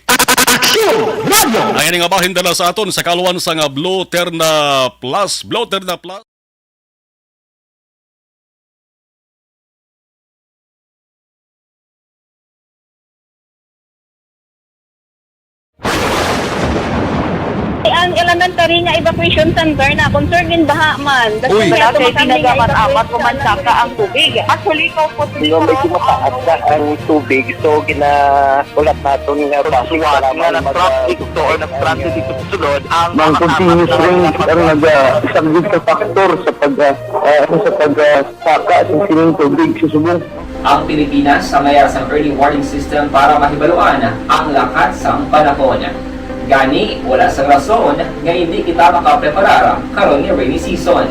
Action Radyo. Ang ini nga bahin dala sa aton sa kaluan sa nga Blue Terna Plus. Blue Terna Plus. Ang elementary nga evacuation center na concern din baha man. Uy. Wala kay pinagamat-amat o mansaka ang tubig. Actually, ikaw po, medyo mataas na ang tubig. So, ginahulat naton nga bus nga nag-traffic to or nag-transit dito sa sulod ang mga continuous rain ang nag-, ah, isang big factor sa pag, ah, ah, sa pag, ah, saka sa sining tubig sa subong. Ang Pilipinas ang mayara sang early warning system para mahibaluan ang lakat sang panahon. Gani, wala sang rason nga hindi kita makapreparar karon nga rainy season.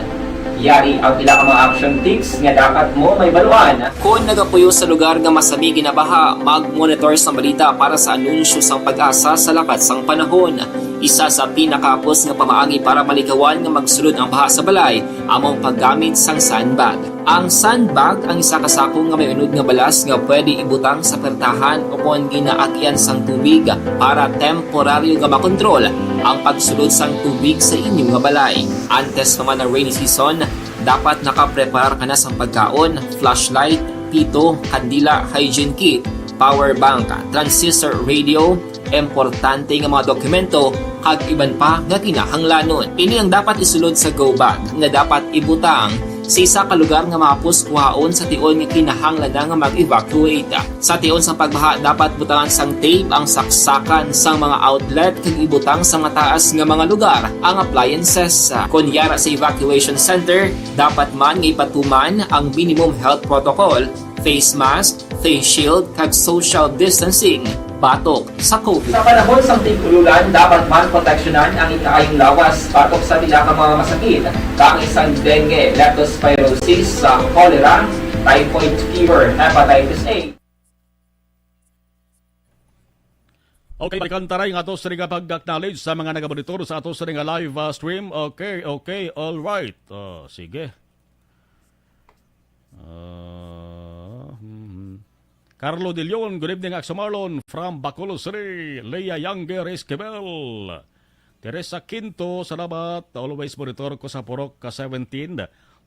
Yari ang pila ka mga action tips nga dapat mo mahibaluan. Kon nagapuyo sa lugar nga masami ginabaha, mag-monitor sang balita para sa anunsyo sang PAGASA sa lakat sang panahon. Isa sa pinakahapos nga pamaagi para malikawan nga magsulod ang baha sa balay amo ang paggamit sang sandbag. Ang sandbag ang isa ka sako nga may unod nga balas nga pwede ibutang sa pertahan o kon ginaagyan sang tubig para temporaryo nga makontrol ang pagsulod sang tubig sa inyo nga balay. Antes pa man ang rainy season, dapat nakapreparar ka na sang pagkaon, flashlight, pito, kandila, hygiene kit, power bank, transistor radio, importante nga mga dokumento, kag iban pa nga kinahanglanon. Ini ang dapat isulod sa go bag nga dapat ibutang sa isa ka lugar nga mahapos kuhaon sa tion nga kinahanglan na nga mag-evacuate. Sa tion sang pagbaha, dapat butangan sang tape ang saksakan sang mga outlet kag ibutang sa mataas nga mga lugar ang appliances. Kon yara sa evacuation center, dapat man nga ipatuman ang minimum health protocol, face mask, face shield, kag social distancing batok sa COVID. Sa panahon sang tig-ulan, dapat man proteksyonan ang ikaayong lawas batok sa pila ka mga masakit, kaangay sang dengue, leptospirosis, sa cholera, typhoid fever, hepatitis A. Okay, balikan ta rin nga ato sa nga pag-acknowledge sa mga nagamonitor sa ato sa nga live, ah, stream. Okay, okay, all right. Oh, sige. Ah, mhm. Carlo De Leon, good evening, Axo Marlon, from Bacolod City. Leah Yangger Esquivel. Teresa Quinto, salamat. Always monitor ko sa Purok ka seventeen,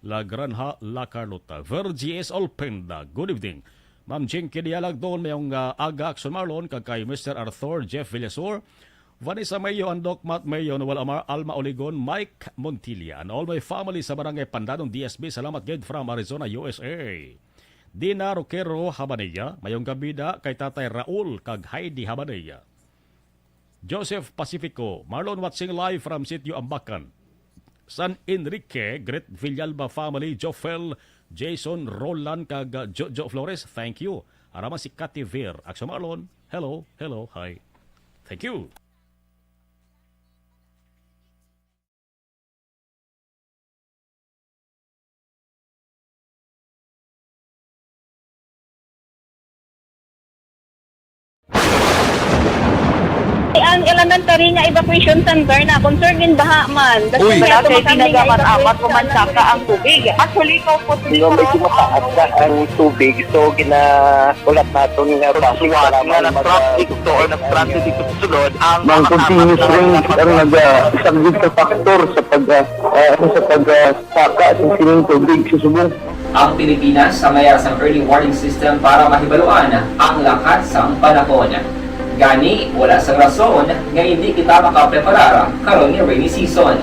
La Granja, La Carlota. Virgie S. Olpenda, good evening. Ma'am Jinky Dialagdon, mayong, ah, aga, Axo Marlon, kag kay Mister Arthur Jeff Villasor, Vanessa Mayo, and Doc Matt Mayo, Noel Amar, Alma Oligon, Mike Montilla, and all my family sa Barangay Pandanon, D S B. Salamat gid from Arizona, U S A. Dina Roquero Habanilla, mayong gabida kay Tatay Raul kag Heidi Habanilla. Joseph Pacifico, Marlon watching live from Sitio Ambacan. San Enrique, greet Villalba family, Jofel, Jason, Roland, kag, uh, Jojo Flores, thank you. Ara man si Cathy Ver, Axo Marlon, hello, hello, hi. Thank you. Ang elementary nga evacuation center na concern din baha man. Uy. Wala kay pinagamat-amat o mansaka ang tubig. Actually, ikaw po, medyo mataas na ang tubig. So, ginahulat naton nga bus nga nag-traffic to or nag-transit dito sa sulod ang mga continuous rain ang nag-, ah, isang big factor sa pag, ah, ah, sa pag, ah, saka sa sining tubig sa subong. Ang Pilipinas ang mayara sang early warning system para mahibaluan ang lakat sang panahon. Gani, wala sang rason nga hindi kita makapreparar karon nga rainy season.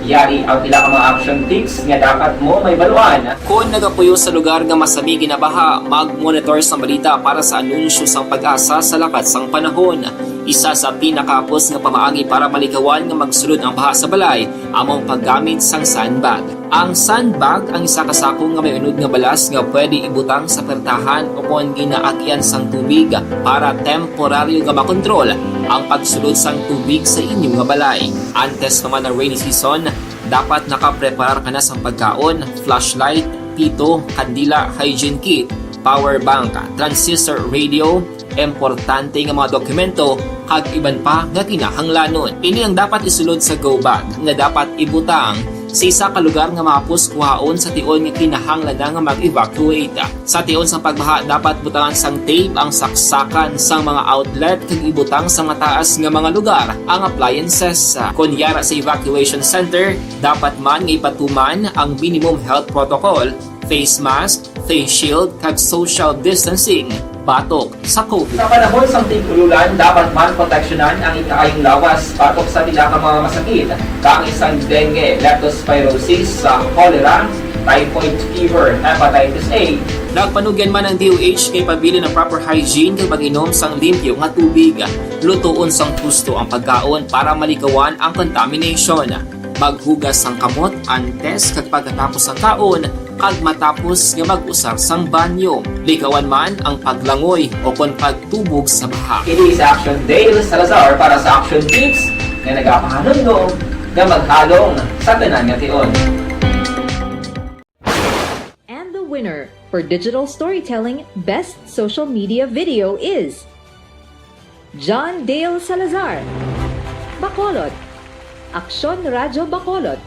Yari ang pila ka mga action tips nga dapat mo mahibaluan. Kon nagapuyo sa lugar nga masami ginabaha, mag-monitor sang balita para sa anunsyo sang PAGASA sa lakat sang panahon. Isa sa pinakahapos nga pamaagi para malikawan nga magsulod ang baha sa balay amo ang paggamit sang sandbag. Ang sandbag ang isa ka sako nga may unod nga balas nga pwede ibutang sa pertahan o kon ginaagyan sang tubig para temporaryo nga makontrol ang pagsulod sang tubig sa inyo nga balay. Antes pa man ang rainy season, dapat nakapreparar ka na sang pagkaon, flashlight, pito, kandila, hygiene kit, power bank, transistor radio, importante nga mga dokumento, kag iban pa nga kinahanglanon. Ini ang dapat isulod sa go bag nga dapat ibutang sa isa ka lugar nga mahapos kuhaon sa tion nga kinahanglan na nga mag-evacuate. Sa tion sang pagbaha, dapat butangan sang tape ang saksakan sang mga outlet kag ibutang sa mataas nga mga lugar ang appliances. Kon yara sa evacuation center, dapat man nga ipatuman ang minimum health protocol, face mask, face shield, kag social distancing batok sa COVID. Sa panahon sang tig-ululan, dapat man proteksyonan ang ikaayong lawas batok sa pila ka mga masakit, kaangay sang dengue, leptospirosis, sa cholera, typhoid fever, hepatitis A. Nagpanugyan man ang D O H kay pabilin ang proper hygiene kag pag-inom sang limpyo nga tubig. Lutoon sang husto ang pagkaon para malikawan ang contamination. Maghugas sang kamot antes kag pagkatapos sa kaon kag matapos nga mag-usar sang banyo. Likawan man ang paglangoy o kon pagtubog sa baha. Ini si Action Dale Salazar para sa Action Tips nga nagapahanumdom nga maghalong sa tanan nga tion. And the winner for digital storytelling best social media video is John Dale Salazar, Bacolod, Aksyon Radyo Bacolod,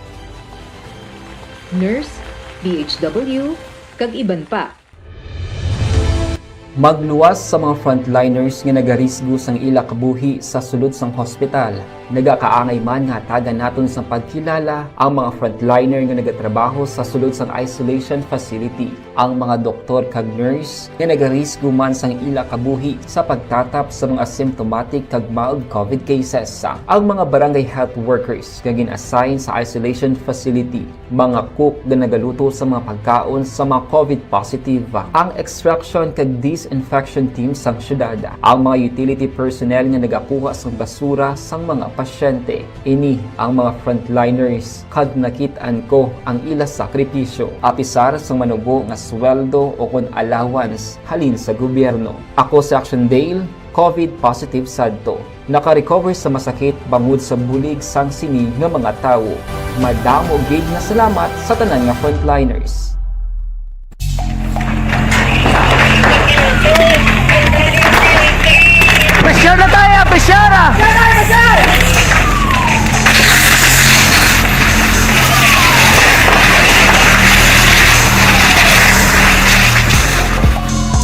Nurse, D H W, kag iban pa. Magluwas sa mga frontliners nga nagarisgo sang ila kabuhi sa sulod sang hospital. Nagakaangay man nga hatagan naton sang pagkilala ang mga frontliner nga nagatrabaho sa sulod sang isolation facility, ang mga doktor kag nurse nga nagarisgo man sang ila kabuhi sa pagtatap sa mga asymptomatic kag mild COVID cases, ang mga barangay health workers nga gin-assign sa isolation facility, mga cook nga nagaluto sa mga pagkaon sa mga COVID positive, ang extraction kag disinfection team sang syudad, ang mga utility personnel nga nagakuha sang basura sang mga pasyente. Ini ang mga frontliners, kag nakit-an ko ang ila sakripisyo, apisar sang manubo nga sweldo o kon allowance halin sa gobyerno. Ako si Action Dale, COVID positive sadto. Naka-recover sa masakit bangod sa bulig sang sini nga mga tawo. Madamo gid nga salamat sa tanan nga frontliners. Pressure na tayo! Pressure na!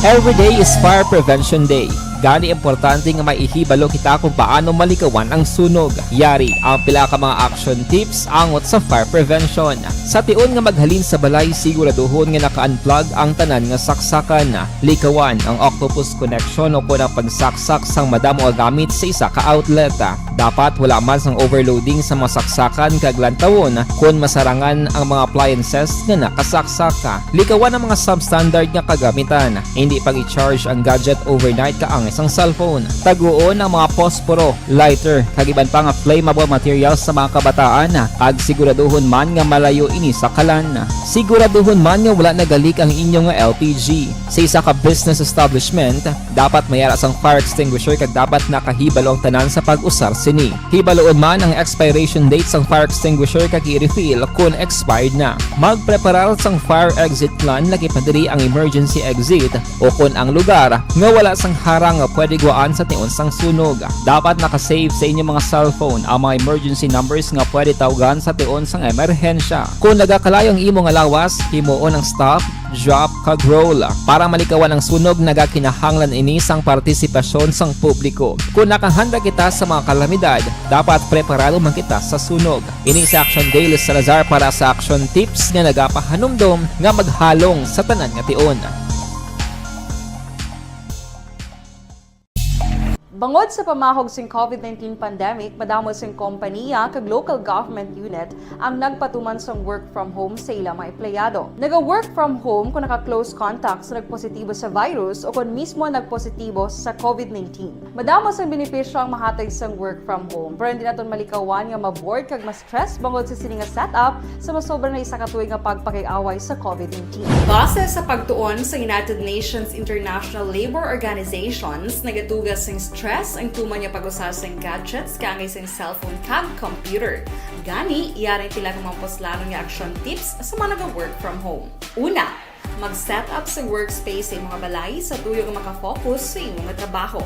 Every day is Fire Prevention Day. Gani importante nga may ihibalo kita kung paano malikawan ang sunog. Yari ang pila ka mga action tips angot sa fire prevention. Sa tion nga maghalin sa balay, siguraduhon nga naka-unplug ang tanan nga saksakan. Likawan ang octopus connection o kon ang pagsaksak sang madamo nga gamit sa isa ka outlet. Dapat wala man sang overloading sa mga saksakan kag lantawon kon masarangan ang mga appliances nga nakasaksak. Likawan ang mga substandard nga kagamitan. Indi pag-i-charge ang gadget overnight kaangay sang cellphone. Taguon ang mga posporo, lighter, kag iban pa nga flammable materials sa mga kabataan, kag siguraduhon man nga malayo ini sa kalan. Siguraduhon man nga wala nagalik ang inyo nga L P G. Sa isa ka business establishment, dapat may ara sang fire extinguisher kag dapat nakahibalo ang tanan sa pag-usar sini. Hibaloon man ang expiration date sang fire extinguisher kag i-refill kon expired na. Magpreparar sang fire exit plan, lakip na diri ang emergency exit o kon ang lugar nga wala sang harang nga pwede guwaan sa tion sang sunog. Dapat naka-save sa inyo mga cellphone ang mga emergency numbers nga pwede tawgan sa tion sang emerhensya. Kon nagakalayo ang imo nga lawas, himuon ang stop, drop, kag roll. Para malikawan ang sunog, nagakinahanglan ini sang partisipasyon sang publiko. Kon nakahanda kita sa mga kalamidad, dapat preparado man kita sa sunog. Ini si Action Dale Salazar para sa Action Tips nga nagapahanumdom nga maghalong sa tanan nga tion. Bangod sa pamahog sing COVID nineteen pandemic, madamo sing kompaniya kag local government unit ang nagpatuman sang work from home sa ila mga empleyado. Naga-work from home kon naka-close contact sa nagpositibo sa virus o kon mismo nagpositibo sa COVID nineteen. Madamo sang benepisyo ang mahatag sang work from home, pero hindi naton malikawan nga ma-bored kag ma-stress bangod sa sini nga setup sa masobra na isa ka tuig nga pagpakig-away sa COVID nineteen. Base sa pagtuon sa United Nations International Labour Organizations, nagatuga sing stress ang tuman nga pag-usa sing gadgets kaangay sing cellphone kag computer. Gani, yari ang pila ka mga puslanon nga action tips sa mga naga-work from home. Una, mag-set up sa workspace sa imo nga balay sa tuyo nga makafocus sa imo nga trabaho.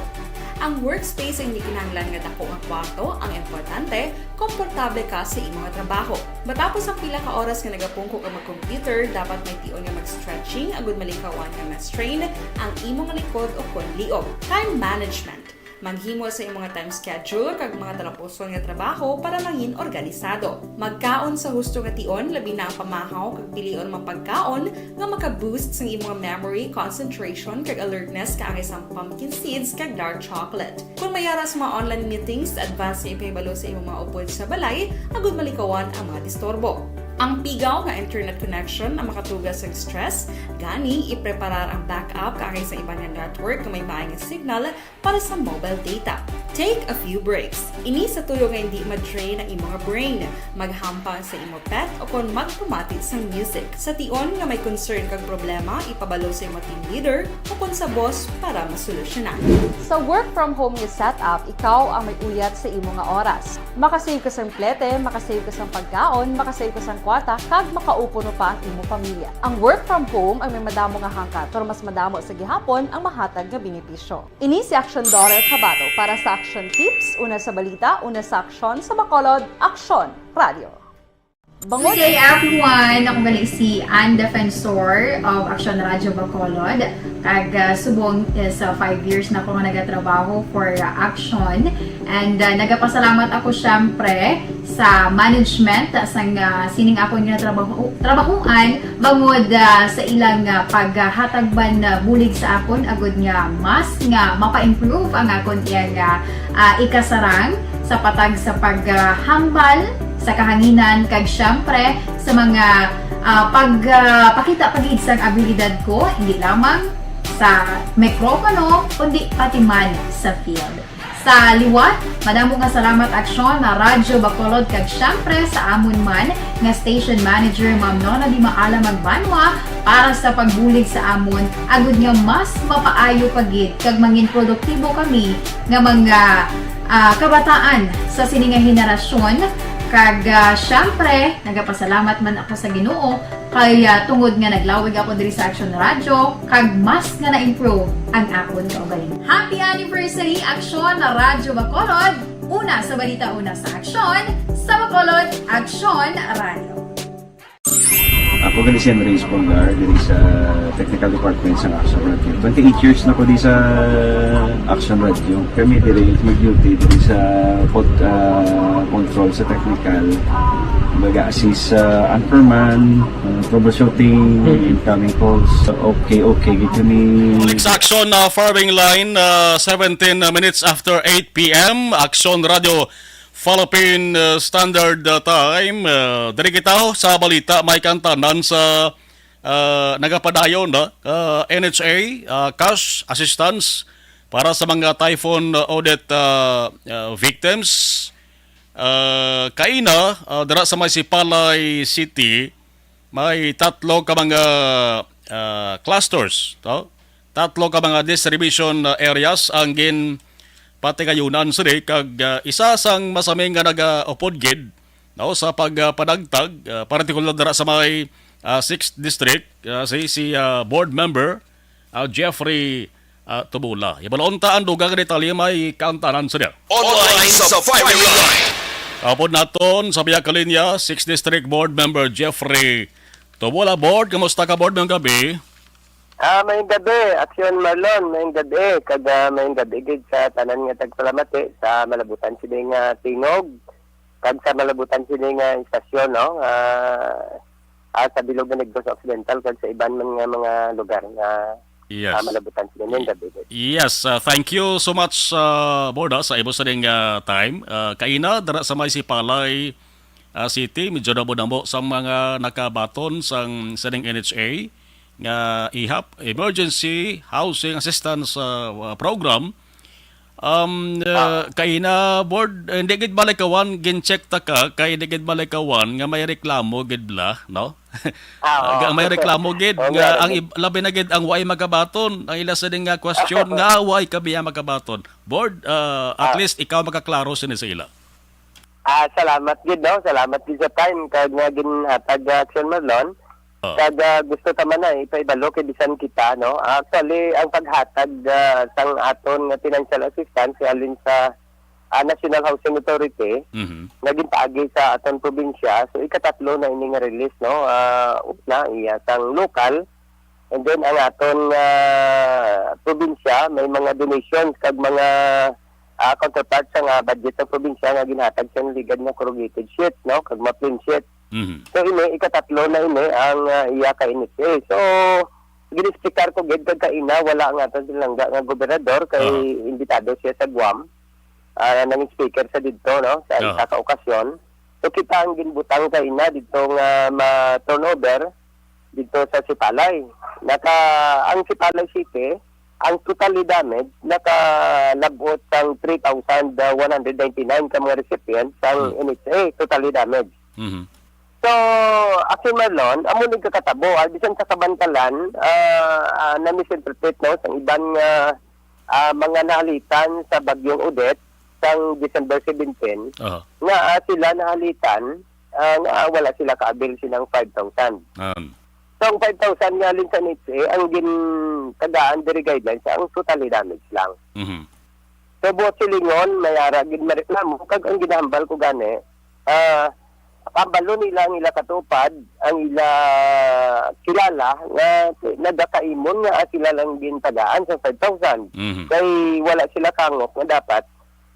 Ang workspace ang hindi kinahanglan nga dako nga kwarto, ang importante, komportable ka sa imo nga trabaho. Matapos ang pila ka oras nga nagapungko ka mag-computer, dapat may tion nga mag-stretching agud malikawan nga ma-strain ang imo nga likod o kon liog. Time management. Maghimo sa imo nga time schedule kag mga talapuson nga trabaho para mangin organisado. Magkaon sa husto nga tion, labi na ang pamahaw kag pilion mga pagkaon nga maka-boost sang imo nga memory, concentration, kag alertness kaangay sang pumpkin seeds kag dark chocolate. Kung may ara sa mga online meetings, advance nga ipahibalo sa imo mga upod sa balay agud malikawan ang mga disturbo. Ang pigaw nga internet connection ang makatuga sa stress, gani ipreparar ang backup kaangay sa iban nga network nga may maay nga signal para sa mobile data. Take a few breaks. Ini sa tuyo nga hindi ma-drain ang imo nga brain. Maghampang sa imo pet o kon magpamati sang music. Sa tion nga may concern kag problema, ipabalo sa imo team leader o kon sa boss para masolusyonan. Sa work from home nga setup, ikaw ang may uyat sa imo nga oras. Makasave ka sang plete, makasave ka sang pagkaon, makasave ka sang kwarta, kag makaupo no pa ang imo pamilya. Ang work from home ang may madamo nga hangkat, pero mas madamo sa gihapon ang mahatag nga benepisyo. Ini si Action Daughter Kabato para sa Action Tips, una sa balita, una sa aksyon, sa Bacolod, Aksyon Radio. Bangod Good day, everyone. Ako gali si Ann Defensor of Action Radio Bacolod. Kag, ah, subong is, ah, five years na ako nga nagatrabaho for, ah, Action. And, ah, nagapasalamat ako, syempre, sa management, ah, sang, ah, sining akon nga trabaho, trabahuan, bangod, ah, sa ilang, ah, paghatag man, ah, bulig sa akon, agud nga mas nga mapa-improve ang akon iyang, ah, ah, ikasarang sa patag sa paghambal sa kahanginan, kag, syempre, sa mga, ah, pag, ah, pakita pa gid sang abilidad ko, hindi lamang sa mikropono, kundi pati man sa field. Sa liwat, madamo nga salamat, Aksyon, na Radyo Bacolod, kag syempre sa amon man nga station manager, Ma'am Nona Di Maala Magbanwa, para sa pagbulig sa amon, agud nga mas mapaayo pa gid kag mangin produktibo kami nga mga, ah, kabataan sa sini nga henerasyon. Kag, ah, syempre, nagapasalamat man ako sa Ginoo kay, ah, tungod nga naglawig ako diri sa Action Radio, kag mas nga na-improve ang akon kaugalingon. Happy anniversary, Aksyon na Radyo Bacolod! Una sa balita, una sa aksyon, sa Bacolod, Aksyon Radio. Ako gali si Andres Polgar, diri sa Technical Department sa Action Radio. Twenty-eight years na ko di sa Action Radio. Kami diri nag-duty diri sa pod-, ah, control sa technical. Mag-assist sa anchorman, ah, troubleshooting, incoming calls. Okay, okay, gid kami. Sa Action, ah, firing line, ah, seventeen minutes after eight p m. Action Radio Philippine, uh, Standard, uh, Time. Uh, diri kita sa balita, may kantanan sa, uh, nagapadayon, no? Uh, N H A, uh, cash assistance para sa mga Typhoon Odette, uh, uh, victims. Uh, kaina, uh, dira sa may Sipalay City, may tatlo ka mga, ah, clusters, no? Tatlo ka mga distribution, ah, areas ang ginpatigayunan sini, kag, ah, isa sang masami nga nagaupod gid, no, sa pag, ah, panagtag, ah, partikular dira sa may, ah, sixth District, ah, si, si, ah, Board Member, ah, Jeffrey, ah, Tubula. Ibalaon ta ang dugang nga detalye, may kantanan sini. Online sa firing line. Upod naton sa biya ka linya, sixth District Board Member Jeffrey Tubula. Board, kamusta ka, Board, ngayong gabi? Ah, maayong gabi, Aksyon Marlon, maayong gabi, kag, ah, maayong gabi gid sa tanan nga tagpalamati sa malabutan sini nga tingog, kag sa malabutan sini nga istasyon, no? Ah, ah, sa bilog nga Negros Occidental kag sa iban man nga mga lugar nga, Yes. ah, malabutan sini. Maayong gabi gid. Yes, ah, thank you so much, ah, Board, ah, sa imo sining, ah, time. Ah, kaina, dira sa may Sipalay, ah, City, medyo namo-namo sa mga nakabaton sang sining N H A nga ihap, Emergency Housing Assistance, ah, Program. Um, uh, Ah. Kaina, Board, eh, hindi gid balikawan, gin-check ta ka, kay hindi gid balikawan nga may reklamo gid bala, no? Ah, Nga oo. may reklamo gid, Oo, nga meron ang gid. ib-, labi na gid ang way makabaton, ang ila sining nga question, nga way ka biya makabaton. Board, uh, at Ah. least ikaw makaklaro sini sa ila. Ah, salamat gid, no? Salamat gid sa time kag nga ginhatag, ah, Aksyon Marlon. Ah. Kag, ah, gusto ta man na ipaibalo kay bisan kita, no? Actually, ang paghatag, ah, sang aton nga financial assistance halin sa, ah, National Housing Authority Mhm. nga ginpaagi sa aton probinsya, so ikatatlo na ini nga release, no? Ah, una, iya sang lokal, and then ang aton, ah, probinsya may mga donations kag mga ah, counterpart sa nga budget sa probinsya nga ginhatag sa ligad nga corrugated sheet, no, kag mga plain sheet. Mhm. So, ini, ikatatlo na ini ang, ah, iya ka N H A. So, gin-explicar ko gid kag kaina, wala nga to sinangga nga gobernador kay Aha. imbitado siya sa Guam. Ah, nangin speaker sa didto, no, sa Aha. isa ka okasyon. So, kita ang ginbutang kaina didto nga ma-turnover didto sa Sipalay. Naka, ang Sipalay City, ang totally damage, nakalabot sang three thousand one hundred ninety-nine ka mga recipients sang Hmm. N H A, totally damage. Mhm. So, Asin Marlon, amo ni kakatabo, ah, bisan sa Kabankalan, ah, ah, na-misinterpret, no, sang iban nga, ah, mga nahalitan sa Bagyong Odette sang December seventeen, Aha. nga, ah, sila nahalitan, ah, nga wala sila kaabil sinang five thousand. Um. So, ang five thousand nga halin sa N H A, ang gintagaan diri guidelines, ang totally damage lang. Mhm. So, buot silingon, may ara gid mareklamo, kag ang ginahambal ko gani, ah, pambalo nila ang ila katupad, ang ila kilala nga nagakaimon nga sila lang gintagaan sa five thousand. Mhm. Kay wala sila kangop nga dapat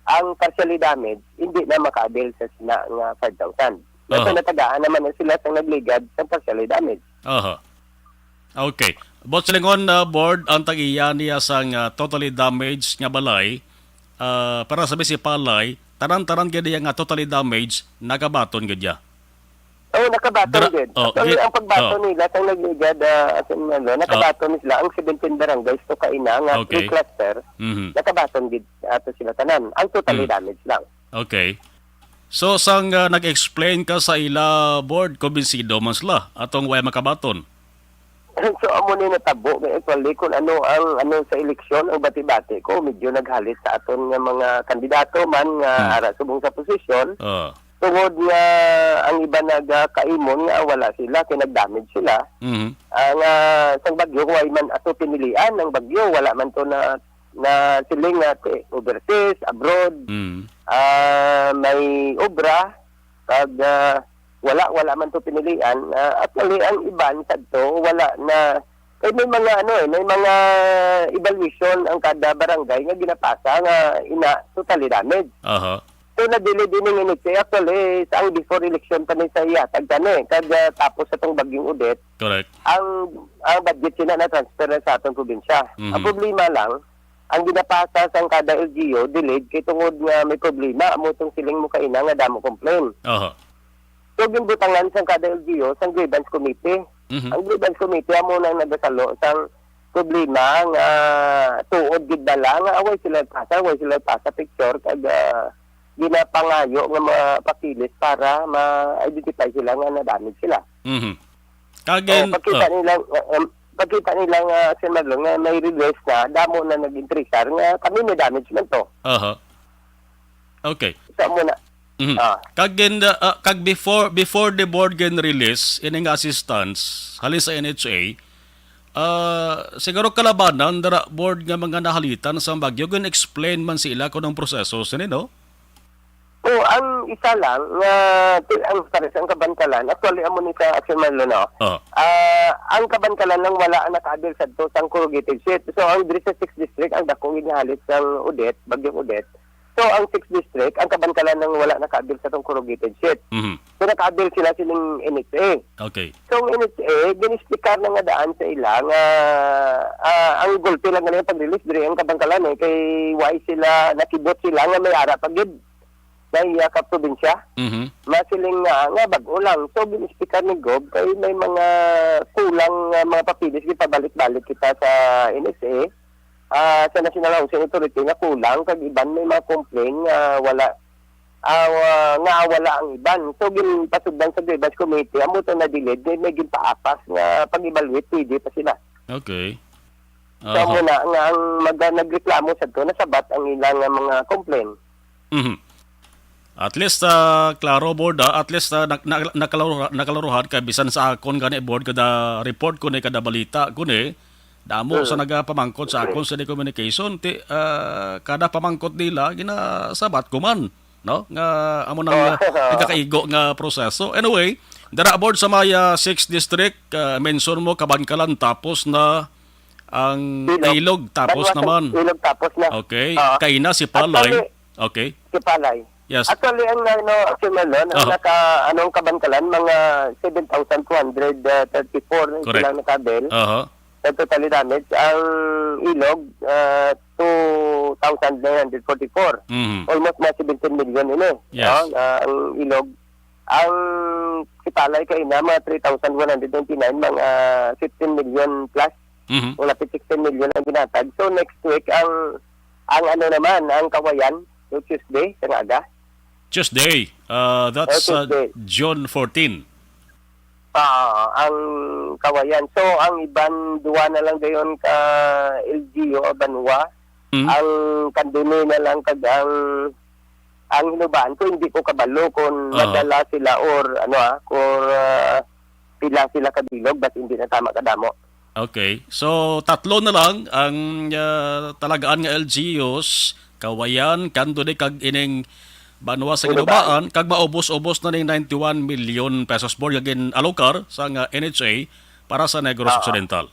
ang partially damage hindi na makaabil sa sina nga five thousand. Aha. Natagaan naman na sila sa nagligad sa partially damage. Aha. Okay. Boss Lingon, uh, board ang tag-iya niya sang, uh, totally damaged nga balay, uh, para sa Bisipalay, tanan-tanan gid iya nga totally damaged, nakabaton gid iya. Oh, nakabaton Dra- gid. Oh, Actually, gi- ang pagbaton oh. nila sa nagligad, uh, as in, ano, nakabaton sila ang seventeen barangays to kaina nga Okay. three cluster, Mhm. nakabaton gid ato sila tanan. Ang totally Mm. damaged lang. Okay. So, sang, uh, nag-explain ka sa ila board, kumbinsido man sila atong way makabaton? So, amo ni natabo nga actually kung ano ang, ano sa eleksyon, ang bati-bati ko, medyo naghalit sa aton nga mga kandidato man nga Hmm. ara subong sa posisyon. Ah. Tungod nga ang iba nagakaimon nga wala sila, kay nag-damage sila. Mhm. Ah, nga sang bagyo, why man ato pinilian ang bagyo, wala man to na, na siling nga ti-, overseas, abroad, Mm. ah, may obra, kag, ah, wala, wala man to pinilian. Ah, actually, ang iban sadto, wala na. Kay may mga, ano, eh, may mga evaluation ang kada barangay nga ginapasa nga ina totally damage. Aha. So, na-delay din ning N H A. Actually, sa ang before election pa ni sa iyatag kani, kag, ah, tapos sa tong Bagyong Odette, Correct. ang, ang budget sina na-transfer na sa atong probinsya. Mhm. Ang problema lang, ang ginapasa sang kada L G U, delayed kay tungod nga may problema, amo tong siling mo kaina nga damo complain. Aha. So, ginbutangan sang kada L G U sang grievance committee. Mhm. Ang grievance committee amo nang nagasalo sang problema nga tuod gid bala nga away sila pasa, away sila pasa picture kag, ah, ginapangayo nga mapakilis para ma-identify sila nga na-damage sila. Mhm. Kag Oh, in- pagkita oh. nila, eh, em, pagkita nila nga, Sir Marlon, nga may redress na, damo na nag-interesar nga kami may damage man to. Aha. Okay. Sa mo na. Mhm. Ah. Kag in the, ah, kag before, before the board gin release ini nga assistance halin sa N H A, ah, siguro kalabanan dara board nga mga nahalitan sa bagyo, gin explain man sila kung ang proseso sini, no? O, ang isa lang nga ti-, ang pares ang Kabankalan, actually, amo ni sa Action Marlon, no? Oh. Ah, ang Kabankalan lang wala ang nakaabil sa to sang corrugated sheet. So, ang diri sa sixth district, ang dako gid nga halit sang Odette, Bagyong Odette. So, ang sixth district, ang Kabankalan lang wala nakaabil sa tong corrugated sheet. Mhm. So, nakaabil sila sining N H A. Okay. So, ang N H A, gin-explicar na nga daan sa ila nga, ah, ang gulpi lang nga pag-release diri ang Kabankalan, eh, kay why sila, nakibot sila nga may ara pa gid sa iya ka probinsya. Mhm. Masiling nga, nga bag-o lang. So, gin-explicar ni Gob kay may mga kulang nga mga papeles, gipabalik-balik kita sa N H A, ah, sa National Housing Authority nga kulang, kag iban may mga complain nga wala, ah, wa-, nga wala ang iban. So, ginpasugdan sa grievance committee, amo to na-delayed, may, may ginpaapas nga pag-evaluate, pwede pa sila. Okay. So, Aha. amo na nga ang mag-, nagreklamo sa to, nasabat ang ilang nga mga complaint. Mhm. At least, ah, klaro, board, ah. At least, ah, nak-, nak-, nakalaro-, nakalaruhan ka bisan sa akon gani, board, kada report ko ni, kada balita ko ni, damo sa Mm. nagapamangkot sa akon sa communication, ti, ah, kada pamangkot nila, ginasabat ko man, no? Nga amo nang, Oh. ah, nagakaigo nga proseso. Anyway, dara, board, sa may, ah, sixth district, ah, mention mo, Kabankalan, tapos na ang Ilog. Ilog, tapos Banwa sa naman. Ilog, tapos na. Okay. Ah. Kaina si Palay. Actually, Okay. Sipalay. Yes. Actually, ang, ano, Action Marlon, ang Aha. naka, anong kabankalan, mga seven thousand two hundred thirty-four na Correct. silang nakabil Aha. sa totally damage. Ang ilog, ah, two thousand nine hundred forty-four. Mhm. Almost na seventeen million ini. Yes. Ah, ang ilog. Ang Sipalay kay na mga three thousand one hundred twenty-nine, mga fifteen million plus. Mhm. Mga lapit sixteen million ang ginatag. So, next week, ang, ang ano naman, ang Kawayan, yung Tuesday, sa aga. Tuesday, uh, that's, Oh, uh, Tuesday. June fourteen. Ah, ang Kawayan. So, ang iban, duwa na lang dayon ka L G U, Banwa. Mhm. Ang Candoni na lang kag ang, ang Hinubaan ko, hindi ko kabalo kung Oo. madala sila or ano, ah, kung, ah, pila sila kabilog, bas hindi na tama kadamo. Okay. So, tatlo na lang ang, ah, talagaan nga L G Us, Kawayan, Candoni, kag ining Banwa sa Hinubaan. Ginubaan, kag maubos-ubos na ning ninety-one million pesos board nga gin-alokar sa nga N H A para sa Negros Oo. Occidental.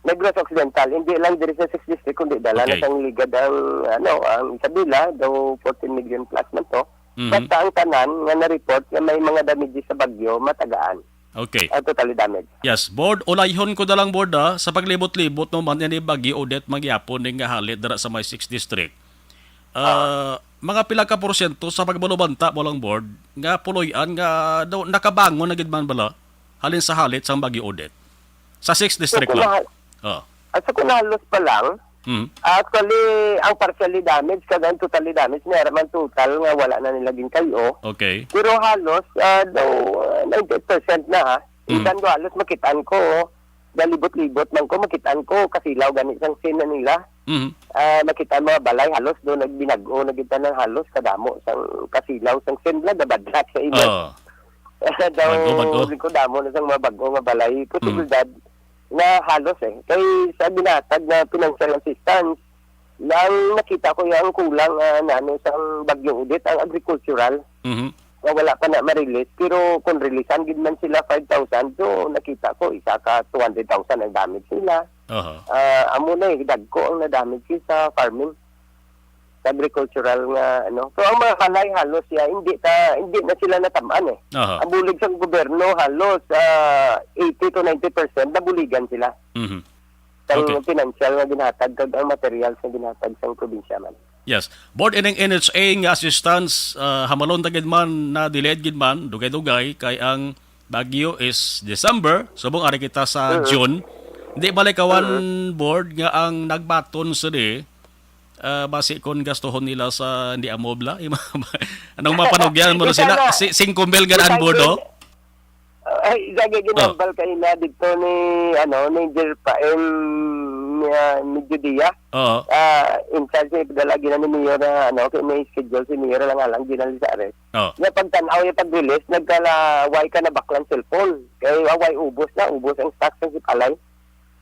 Negros Occidental, hindi lang diri sa Sixth District, kundi dala Okay. na sang ligad ang, ano, ang Isabela, daw fourteen million plus man to. Mhm. Basta ang tanan nga na-report nga may mga damages sa bagyo, matagaan. Okay. Ang totally damage. Yes, Board, ulayhon ko na lang, Board, ah, sa paglibot-libot, no, man, ini bagyo Odette, magyapon ning nga halit dira sa may Sixth District. Ah, Ah. mga pila ka porsyento sa pagbalubanta mo lang, Board, nga puloy-an nga daw nakabangon na gid man bala halin sa halit sang bagyo Odette? Sa Sixth District So, lang. kung Oh. At sa kung halos pa lang, Mm. actually, ang partially damage kag ang totally damage, may araman total nga wala na nila ginkay-o. Okay. Pero halos, ah, daw, ah, ninety-eight percent na, ha. Mm. Isan do halos makitaan ko, galibot-libot man ko, makitaan ko, kasilaw gani sang scene na nila. Mhm. Ah, makita ang mga balay, halos do nagbinag-o na kita ng halos kadamo sang kasilaw sang scene, la, nabadlat sa imo. Oo. Daw, Bag-o, bag-o. Ko damo na sang mga bag-o nga balay. Mm. Posibilidad na halos, eh. Kay sa ginatag na financial assistance, ang nakita ko yung kulang, ah, nano sang Bagyong Odette, ang agricultural, Mhm. nga wala pa na ma-release. Pero kung releasean gid man sila five thousand, so nakita ko isa ka two hundred thousand ang damage nila. Aha. Ah, amo na eh, dagko ang na-damage sa farming. Sa agricultural nga, ano. So, ang mga balay halos siya, hindi ta, hindi na sila natamaan eh. Aha. Ang bulig sa gobyerno, halos, ah, eighty to ninety percent nabuligan sila. Mhm. Sang Okay. financial nga ginhatag kag ang materials nga ginhatag sang probinsya man. Yes. Board, ining N H A nga assistance, ah, hamalon ta gid man na delayed gid man, dugay-dugay, kay ang bagyo is December, subong ari kita sa Mm. June. Hindi balikawan, Mm. Board, nga ang nagbaton sini, ah, basi kon gastuhon nila sa hindi amo bala. Anong mapanugyan mo na Ikaw sila? na. Si, singko mil ganahan, Ikaw Board, na. oh? Ay, isa ka Oh. ginambal kayo na dito ni, ano, ni Jerpa, em, ni, ah, ni Judea. Oo. Ah, in charge, eh, dala gina ni Mayor na, ano, kay may schedule si Mayor lang alang ginalisares. Oh. Nga pagtanaw yung pag-release, nagkala, why ka na baklang cellphone? Kay, ah, why ubos na, ubos ang stock sa Sipalay.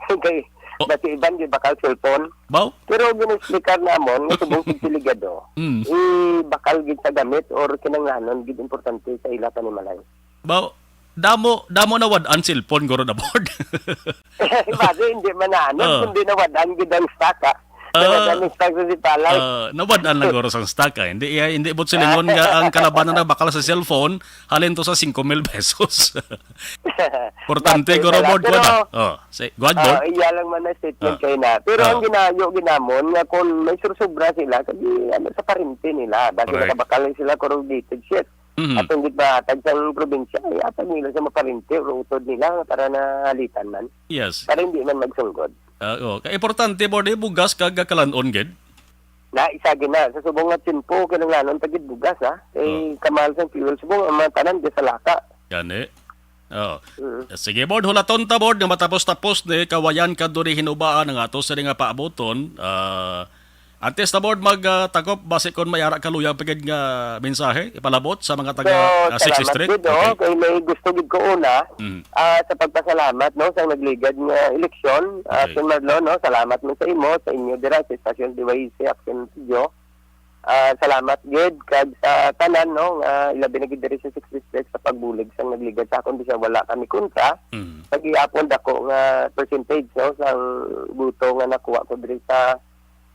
Kay, Oh. basi iban, di bakal cellphone. Baw? Pero gina-explicar namon, nga subong si Delegado, Mm. i-, bakal gid sa gamit or kinanglanon gid importante sa ila panimalay. Baw, damo, damo nawad-an cellphone, guro na, Board. Basi, hindi man na, ano, Oh. kundi nawad-an gid ang stock, ah. Ah. Nawad-an ang stock sa Sipalay. Ah, nawad-an lang, guro, sang stock, ah. Hindi, eh, hindi buot silingon nga ang kalabanan na bakal sa cellphone, halin to sa singko mil pesos. Importante, Bakit guro, wala? Board, Pero, wala. Oh, say, go ahead, Board. ah, iya lang man na statement Ah. kayo na. Pero Ah. ang ginayo, ginamon, nga kung may sursubra sila, kasi, ano, sa parente nila, basi Correct. nakabakal lang sila corrugated sheet. Mhm. At hindi ba, tag sang probinsya, ay, atag nila sa maparente, o utod nila, para na halitan man. Yes. Para hindi man magsunggod. Ah, oh. Kay importante, Board, eh, bugas kag kalanon, gid. Na, isa gid na. Sa subong nga tiyempo, kinahanglanon ta gid bugas, ha? Eh, Oh. kamahal sang fuel. Subong, ang mga tanan, di sa laka. Gani. Oh. Mm. Sige, Board, hulaton ta, Board, nga matapos-tapos ni Kawayan, Candoni, Hinubaan ang ato sa nga paabuton. Ah, antes ta, Board, mag, ah, takop, basi kon may ara ka luyag pa gid nga mensahe, ipalabot sa mga taga, So, ah, Sixth salamat District. gid, oh. Okay. Kay may gusto gid ko una, Mm. ah, sa pagpasalamat, no, sa nagligad nga eleksyon, ah, Okay. Sen Marlon, no, salamat man sa imo, sa inyo dira, sa Estasyon D Y C, Action Studio. Ah, salamat gid kag sa tanan, no, nga ilabi na gid diri sa Sixth District sa pagbulig sang nagligad sa akon, bisan wala kami kontra. Mm. Sa gihapon dako nga percentage, no, sang boto nga nakuha ko diri sa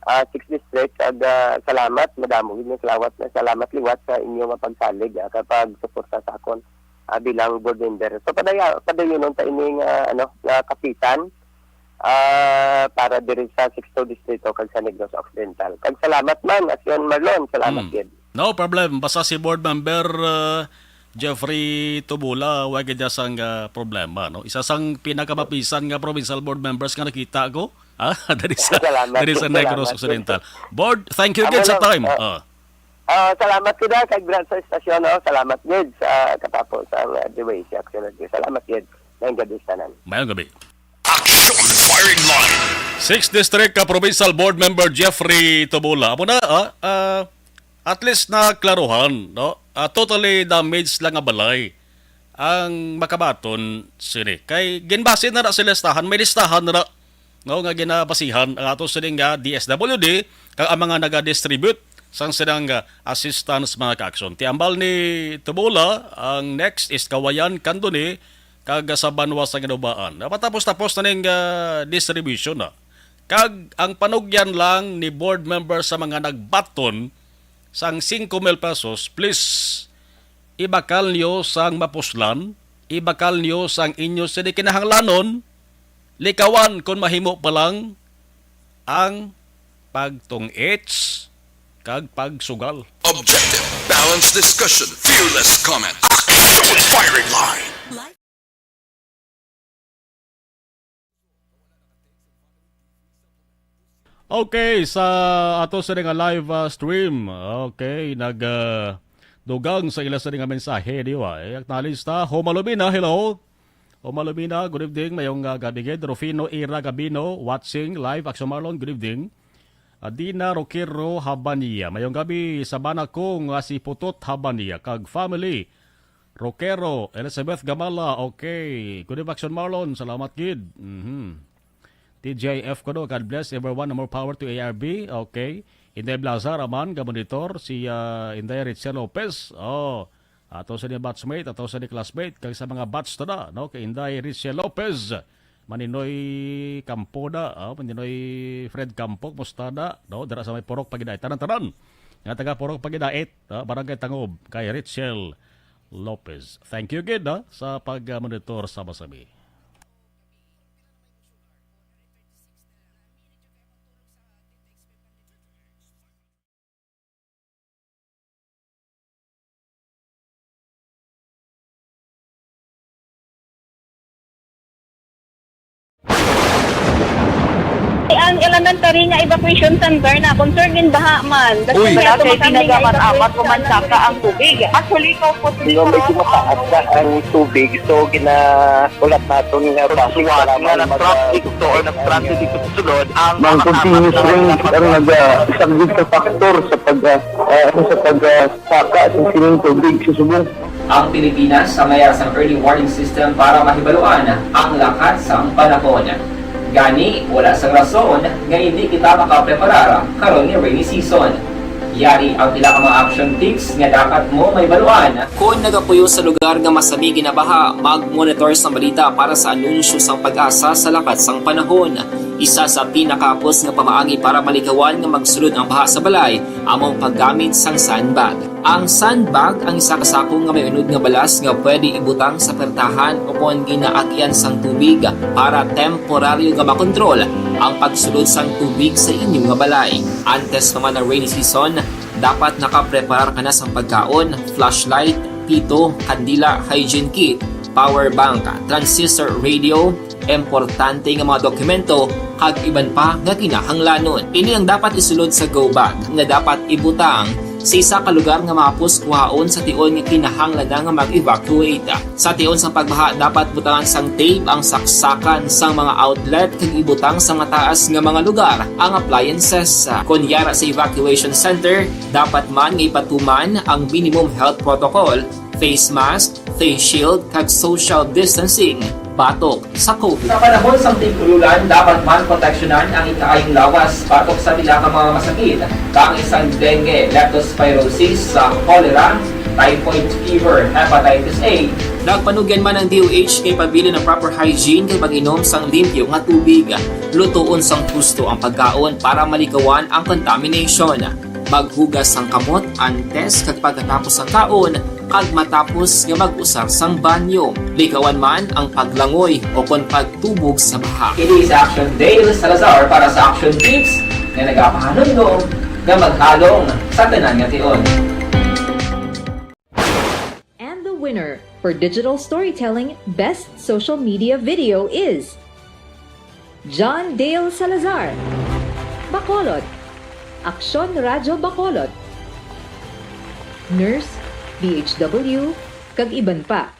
ah, Sixth District, kag, ah, salamat, madamo gid nga salamat, salamat liwat sa inyo nga pagsalig, ah, kag pagsuporta sa akon, ah, bilang board member. So, padaya-, padayunon ta ini nga, ano, nga kapitan, ah, para diri sa Sixto Distrito kag sa Negros Occidental. Kag salamat man, Asyon Marlon, salamat Mm. gid. No problem. Basta si Board Member, uh, Jeffrey Tubula, wa gid sang, uh, problema, no? Isa sang pinakamapisan nga provincial board members nga nakita ko, ah, diri sa, Salamat diri sa gid, Negros salamat gid. Occidental. Board, thank you Amo gid sa lang, time. ah, Ah. ah, salamat gid, ah, kay Brad sa estasyon, no? Salamat gid sa katapo sa, ah, D Y C Action Radio. Salamat gid. Maayong gabi sa tanan. Mayong gabi. Action Firing Line. Sixth District ka Provincial Board Member Jeffrey Tubula. Amo na, ah, ah, at least na klaruhan, no? Ah, totally damaged lang nga balay ang makabaton sini. Kay ginbase na na sa listahan, may listahan na na, no, nga ginabasihan ang ato sini nga D S W D kag ang mga naga-distribute sang silang, ah, assistance, mga ka-action. Ti ambal ni Tubula, ang next is Kawayan, Candoni, kag sa banwa sa Ginubaan. Napatapos-tapos na ning, ah, distribution na. Kag ang panugyan lang ni board member sa mga nagbaton sang singko mil pesos, please, ibakal niyo sang mapuslan, ibakal niyo sang inyo sini kinahanglanon, likawan kon mahimo pa lang ang pagtong-its kag pagsugal. Objective, balanced discussion, fearless comment. Action Firing Line. Okay, sa ato sa nga live, ah, stream. Okay, nag, ah, dugang sa ila sa nga mensahe, di ba? Eh, acknowledge ta. Homa Lumina, hello. Homa Lumina, good evening. Mayong, ah, gabi gid. Rufino Ira Gabino, watching live. Action Marlon, good evening. Adina Roquero Habania, mayong gabi. Sabana ko nga si Putot Habania kag family. Roquero, Elizabeth Gamala, okay. Good evening, Action Marlon, salamat gid. Mhm. T G I F ko, no? God bless everyone, more power to A R B. Okay. Inday Blazar, aman, ga-monitor. Si, ah, Inday Richelle Lopez. Oh, ato sa ni batchmate, ato sa ni classmate, kag sa mga batch to na, no? Kay Inday Richelle Lopez, Maninoy Campo da, oh, Maninoy Fred Campo, kumusta da, no? Dira sa may Purok Pagidait. Tanan-tanan nga taga Purok Pagidait, ah, Barangay Tangob, kay Richelle Lopez. Thank you gid, ah, sa pag-monitor sa Masami. Ang elementary nga evacuation center na concern in baha man. Uy. Wala kay pinagaman amat, pumansaka ang tubig. Actually, ikaw po, Di ba, medyo mataas na ang tubig, so gina-, ulat naton nga basi Suwat kailangan nga mag-, nag-traffic to or nag-transit dito sa sulod, ang Mang mga continuous apat na rain dapat ang nag-, ah, isang sa factor sa pag, ah, ah, ano, sa pag, ah, saka sa sining tubig sa subong. Ang Pilipinas sa mayara sang early warning system para mahibaluan ang lakat sang panahon. Gani, wala sang rason nga hindi kita makapreparar karon nga rainy season. Yari ang pila ka mga action tips nga dapat mo mahibaluan. Kon nagapuyo sa lugar nga masami ginabaha, mag-monitor sa balita para sa anunsyo sang PAGASA sa lakat sang panahon. Isa sa pinakahapos nga pamaagi para malikawan nga magsulod ang baha sa balay amo ang paggamit sang sandbag. Ang sandbag ang isa ka sako nga may unod nga balas nga pwede ibutang sa pertahan o kon ginaagyan sang tubig para temporaryo nga makontrol ang pagsulod sang tubig sa inyo nga balay. Antes pa man ang rainy season, dapat nakapreparar ka na sang pagkaon, flashlight, pito, kandila, hygiene kit, power bank, transistor radio, importante nga mga dokumento, kag iban pa nga kinahanglanon. Ini ang dapat isulod sa go bag nga dapat ibutang sa isa ka lugar nga mahapos kuhaon sa tion nga kinahanglan na nga mag-evacuate. Sa tion sang pagbaha, dapat butangan sang tape ang saksakan sang mga outlet kag ibutang sa mataas nga mga lugar ang appliances. Kon yara sa evacuation center, dapat man nga ipatuman ang minimum health protocol, face mask, face shield, kag social distancing batok sa COVID. Sa panahon sang tig-ululan, dapat man proteksyonan ang ikaayong lawas batok sa pila ka mga masakit, kaangay sang dengue, leptospirosis, sa cholera, typhoid fever, hepatitis A. Nagpanugyan man ang D O H kay pabilin ang proper hygiene kag pag-inom sang limpyo nga tubig. Lutoon sang husto ang pagkaon para malikawan ang contamination. Maghugas sang kamot antes kag pagkatapos sang kaon, kag matapos nga mag-usar sang banyo. Likawan man ang paglangoy o kon pagtubog sa baha. Ini si Action Dale Salazar para sa Action Tips nga nagapahanumdom nga maghalong sa tanan nga tion. And the winner for digital storytelling best social media video is John Dale Salazar, Bacolod, Aksyon Radyo Bacolod, Nurse, D H W, kag iban pa.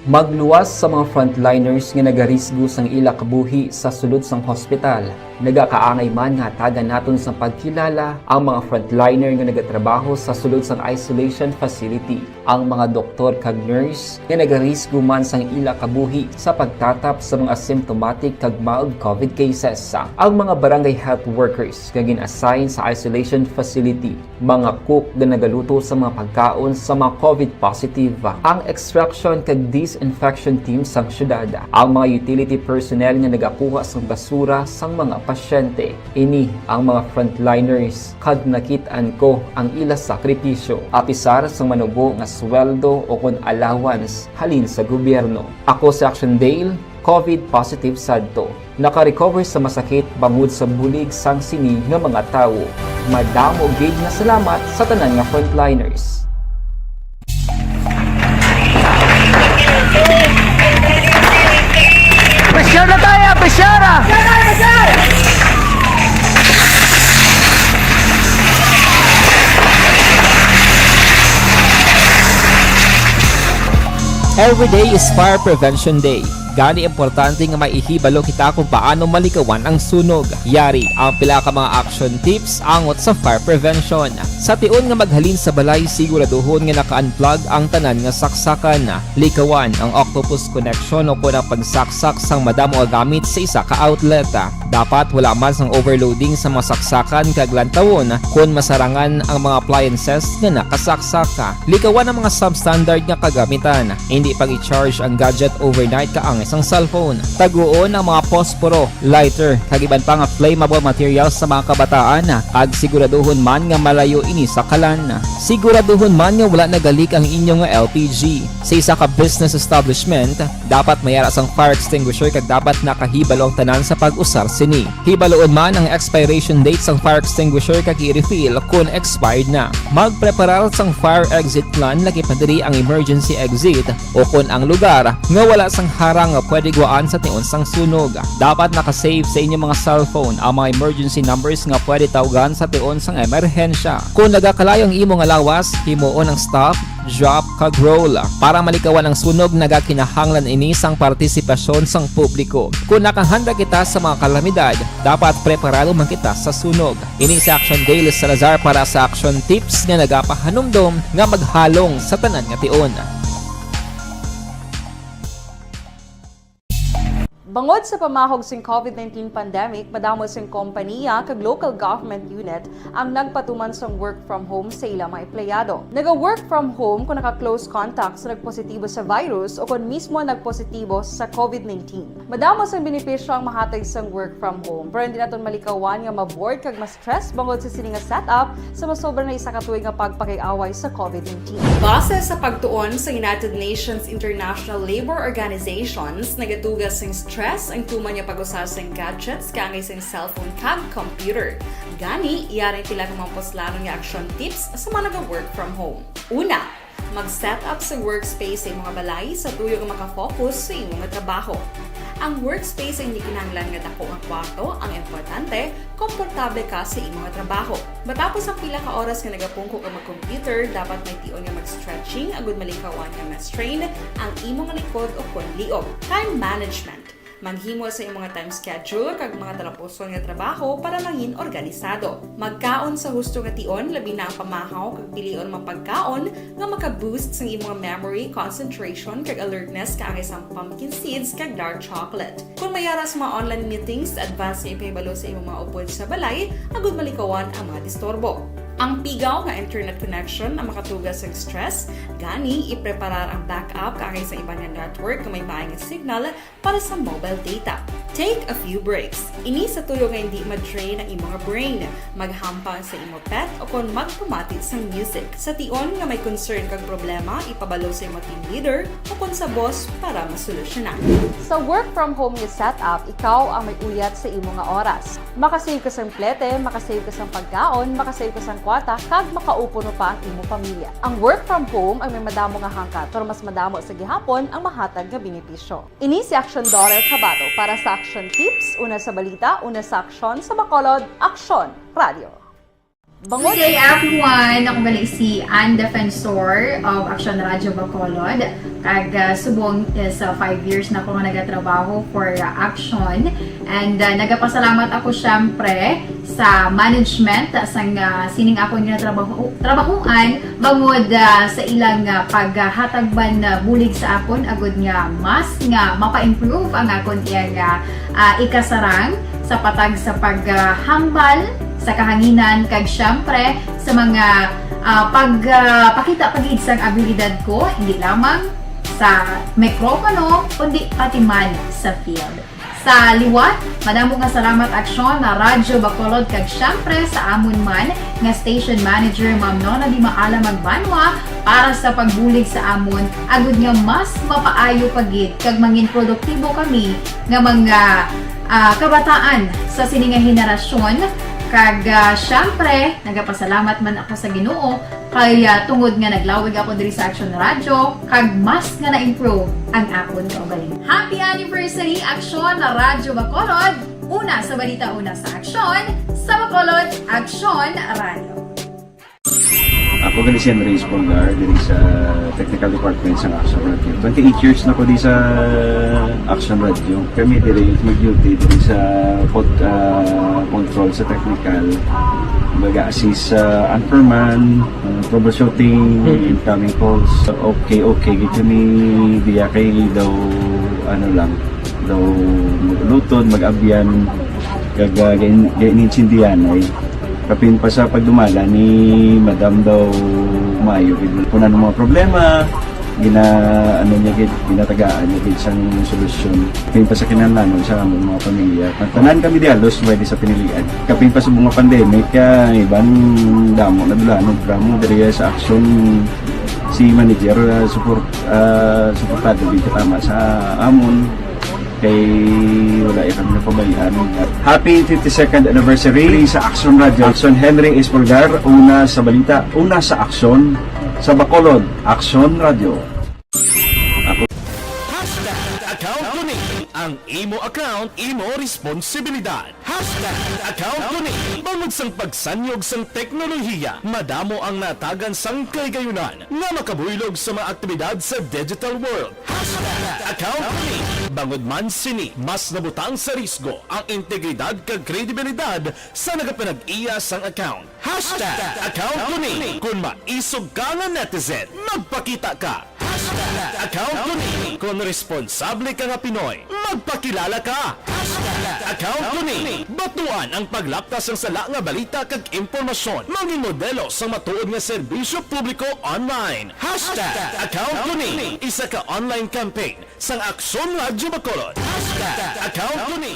Magluwas sa mga frontliners nga nagarisgo sang ila kabuhi sa sulod sang hospital. Nagakaangay man nga hatagan naton sang pagkilala ang mga frontliner nga nagatrabaho sa sulod sang isolation facility, ang mga doktor kag nurse nga nagarisgo man sang ila kabuhi sa pagtatap sa mga symptomatic kag mild COVID cases, ang mga barangay health workers nga gin-assign sa isolation facility, mga cook nga nagaluto sa mga pagkaon sa mga COVID positive, ang extraction kag disinfection team sang syudad, ang mga utility personnel nga nagakuha sang basura sang mga pasyente. Ini ang mga frontliners, kag nakit-an ko ang ila sakripisyo, apisar sang manubo nga sweldo o kon allowance halin sa gobyerno. Ako si Action Dale, COVID positive sadto. Naka-recover sa masakit bangod sa bulig sang sini nga mga tawo. Madamo gid nga salamat sa tanan nga frontliners. Pressure na tayo! Pressure na! Every day is Fire Prevention Day. Gani importante nga maihibalo kita kung paano malikawan ang sunog. Yari ang pila ka mga action tips angot sa fire prevention. Sa tion nga maghalin sa balay, siguraduhon nga naka-unplug ang tanan nga saksakan. Likawan ang octopus connection o kon ang pagsaksak sang madamo nga gamit sa isa ka outlet. Dapat wala man sang overloading sa mga saksakan kag lantawon kon masarangan ang mga appliances nga nakasaksak. Likawan ang mga substandard nga kagamitan. Indi pag-i-charge ang gadget overnight kaangay sang cellphone. Taguon ang mga posporo, lighter, kag iban pa nga flammable materials sa mga kabataan, kag siguraduhon man nga malayo ini sa kalan. Siguraduhon man nga wala nagalik ang inyo nga L P G. Sa isa ka business establishment, dapat may ara sang fire extinguisher kag dapat nakahibalo ang tanan sa pag-usar sini. Hibaluon man ang expiration date sang fire extinguisher kag i-refill kon expired na. Magpreparar sang fire exit plan, lakip na diri ang emergency exit o kon ang lugar nga wala sang harang nga pwede gwaan sa tion sang sunog. Dapat naka-save sa inyo mga cellphone ang mga emergency numbers nga pwede tawgan sa tion sang emerhensya. Kon nagakalayo ang imo nga lawas, himuon ang stop, drop, kag roll. Para malikawan ang sunog, nagakinahanglan ini sang partisipasyon sang publiko. Kon nakahanda kita sa mga kalamidad, dapat preparado man kita sa sunog. Ini si Action Dale Salazar para sa Action Tips nga nagapahanumdom nga maghalong sa tanan nga tion. Bangod sa pamahog sing COVID nineteen pandemic, madamo sing kompaniya kag local government unit ang nagpatuman sang work from home sa ila mga empleyado. Naga-work from home kung naka-close contact sa nagpositibo sa virus o kon mismo nagpositibo sa COVID nineteen. Madamo sang benepisyo ang mahatag sang work from home, pero hindi naton malikawan nga ma-bored kag ma-stress bangod sa sini nga setup sa masobra na isa ka tuig nga pagpakiaway sa COVID nineteen. Base sa pagtuon sa United Nations International Labor Organizations, nagatuga sing stress ang tuman nga pag-usar sing gadgets kaangay sing cellphone kag computer. Gani, yari ang pila ka mga puslanon nga action tips sa mga naga-work from home. Una, mag-set up sa workspace sa imong balay sa tuyo nga makafocus sa imo nga trabaho. Ang workspace ay hindi kinahanglan nga dako nga kwarto, ang importante, komportable ka sa imo nga trabaho. Matapos ang pila ka oras nga nagapungko ka mag-computer, dapat may tion nga mag-stretching agud malikawan nga ma-strain ang imo nga likod o kon liog. Time management. Maghimo sa imong time schedule kag mga talapuson nga trabaho para mangin organisado. Magkaon sa husto nga tion, labi na ang pamahaw kag pilion mga pagkaon nga maka-boost sang imong memory, concentration, kag alertness kaangay sang pumpkin seeds kag dark chocolate. Kon may ara sa mga online meetings, advance nga ipahibalo sa imong mga upod sa balay agud malikawan ang mga disturbo. Ang pigaw nga internet connection ang makatuga sa stress, gani ipreparar ang backup kaangay sa iban nga network nga may maay nga signal para sa mobile data. Take a few breaks. Ini sa tuyo nga hindi ma-drain ang imo nga brain, maghampang sa imo pet o kon magpamati sang music. Sa tion nga may concern kag problema, ipabalo sa imo team leader o kon sa boss para masolusyonan. Sa work from home nga setup, ikaw ang may uyat sa imo nga oras. Makasave ka sang plete, makasave ka sang pagkaon, makasave ka sang kwarta, kag makaupo mo pa ang imo pamilya. Ang work from home ang may madamo nga hangkat, pero mas madamo sa gihapon ang mahatag nga benepisyo. Ini si Action Daughter Kabato para sa Action Tips, una sa balita, una sa aksyon, sa Bacolod, Aksyon Radio. Good day, everyone! Ako gali si Ann Defensor of Action Radio Bacolod. Kag, ah, subong is, ah, five years na ako nga nagatrabaho for, ah, Action. And, ah, nagapasalamat ako, syempre, sa management, ah, sang, ah, sining akon nga trabaho, trabahuan, bangod, ah, sa ilang, ah, paghatag man, ah, bulig sa akon, agud nga mas nga mapa-improve ang akon iyang, ah, ah, ikasarang sa patag sa paghambal sa kahanginan, kag siyempre sa mga, ah, pag, ah, pakita pa gid sang abilidad ko, hindi lamang sa mikropono, kundi pati man sa field. Sa liwat, madamo nga salamat, Aksyon na Radyo Bacolod, kag siyempre sa amon man nga station manager, Ma'am Nona Di Maala Magbanwa, para sa pagbulig sa amon, agud nga mas mapaayo pa gid kag mangin produktibo kami nga mga, ah, kabataan sa sini nga henerasyon. Kag, ah, siyempre, nagapasalamat man ako sa Ginoo kay, ah, tungod nga naglawig ako diri sa Action Radio, kag mas nga na-improve ang akon kaugalingon. Happy anniversary, Action na Radyo Bacolod! Una sa balita, una sa aksyon, sa Bacolod, Action Radio. Ako gali si Henry Espolgar, diri sa Technical Department sa Action Radio. Twenty-eight years na ko di sa Action Radio. Kami diri mag-duty diri sa pod-, ah, control sa technical. Mag-assist sa anchorman, ah, troubleshooting, incoming calls. Okay, okay, gid kami diya kay daw, ano lang, daw mag-ulutod, mag-abyan, kag, ah, gain-, gain-insindihan ay. Kapin pa sa pagdumala ni Madam daw maayo gid. Kung ano mga problema, gina-, ano niya gid, ginatagaan niya gid sang solusyon. Kapin pa sa kinahanglanon sa among mga pamilya. Ang tanan kami di halos pwede sa pinilian. Kapin pa sa mga pandemic, ah, iban damo na dula, no, drama diri sa aksyon si manager, ah, support, ah, suportado gid katama sa amon. Kay wala ya kami napabayaan. Happy fifty-second anniversary sa Action Radio. Action Henry Espolgar, una sa balita, una sa aksyon, sa Bacolod, Action Radio. Hashtag account ko ni. Ang imo account, imo responsibilidad. Hashtag account ko ni. Bangod sang pagsanyog sang teknolohiya, madamo ang natagan sang kahigayonan nga makabuylog sa mga aktibidad sa digital world. Hashtag account ko ni. Bangod man sini, mas nabutang sa risgo ang integridad kag kredibilidad sa nagapanag-iya sang account. Hashtag account ko ni. Kung maisog ka nga netizen, magpakita ka. Hashtag account ko ni. Kung responsable ka nga Pinoy, magpakilala ka. Hashtag account ko ni. Batuan ang paglaptas sang sala nga balita kag impormasyon. Mangin modelo sang matuod nga serbisyo publiko online. Hashtag account ko ni. Isa ka online campaign sang Aksyon Radyo Bacolod. Hashtag account ko ni.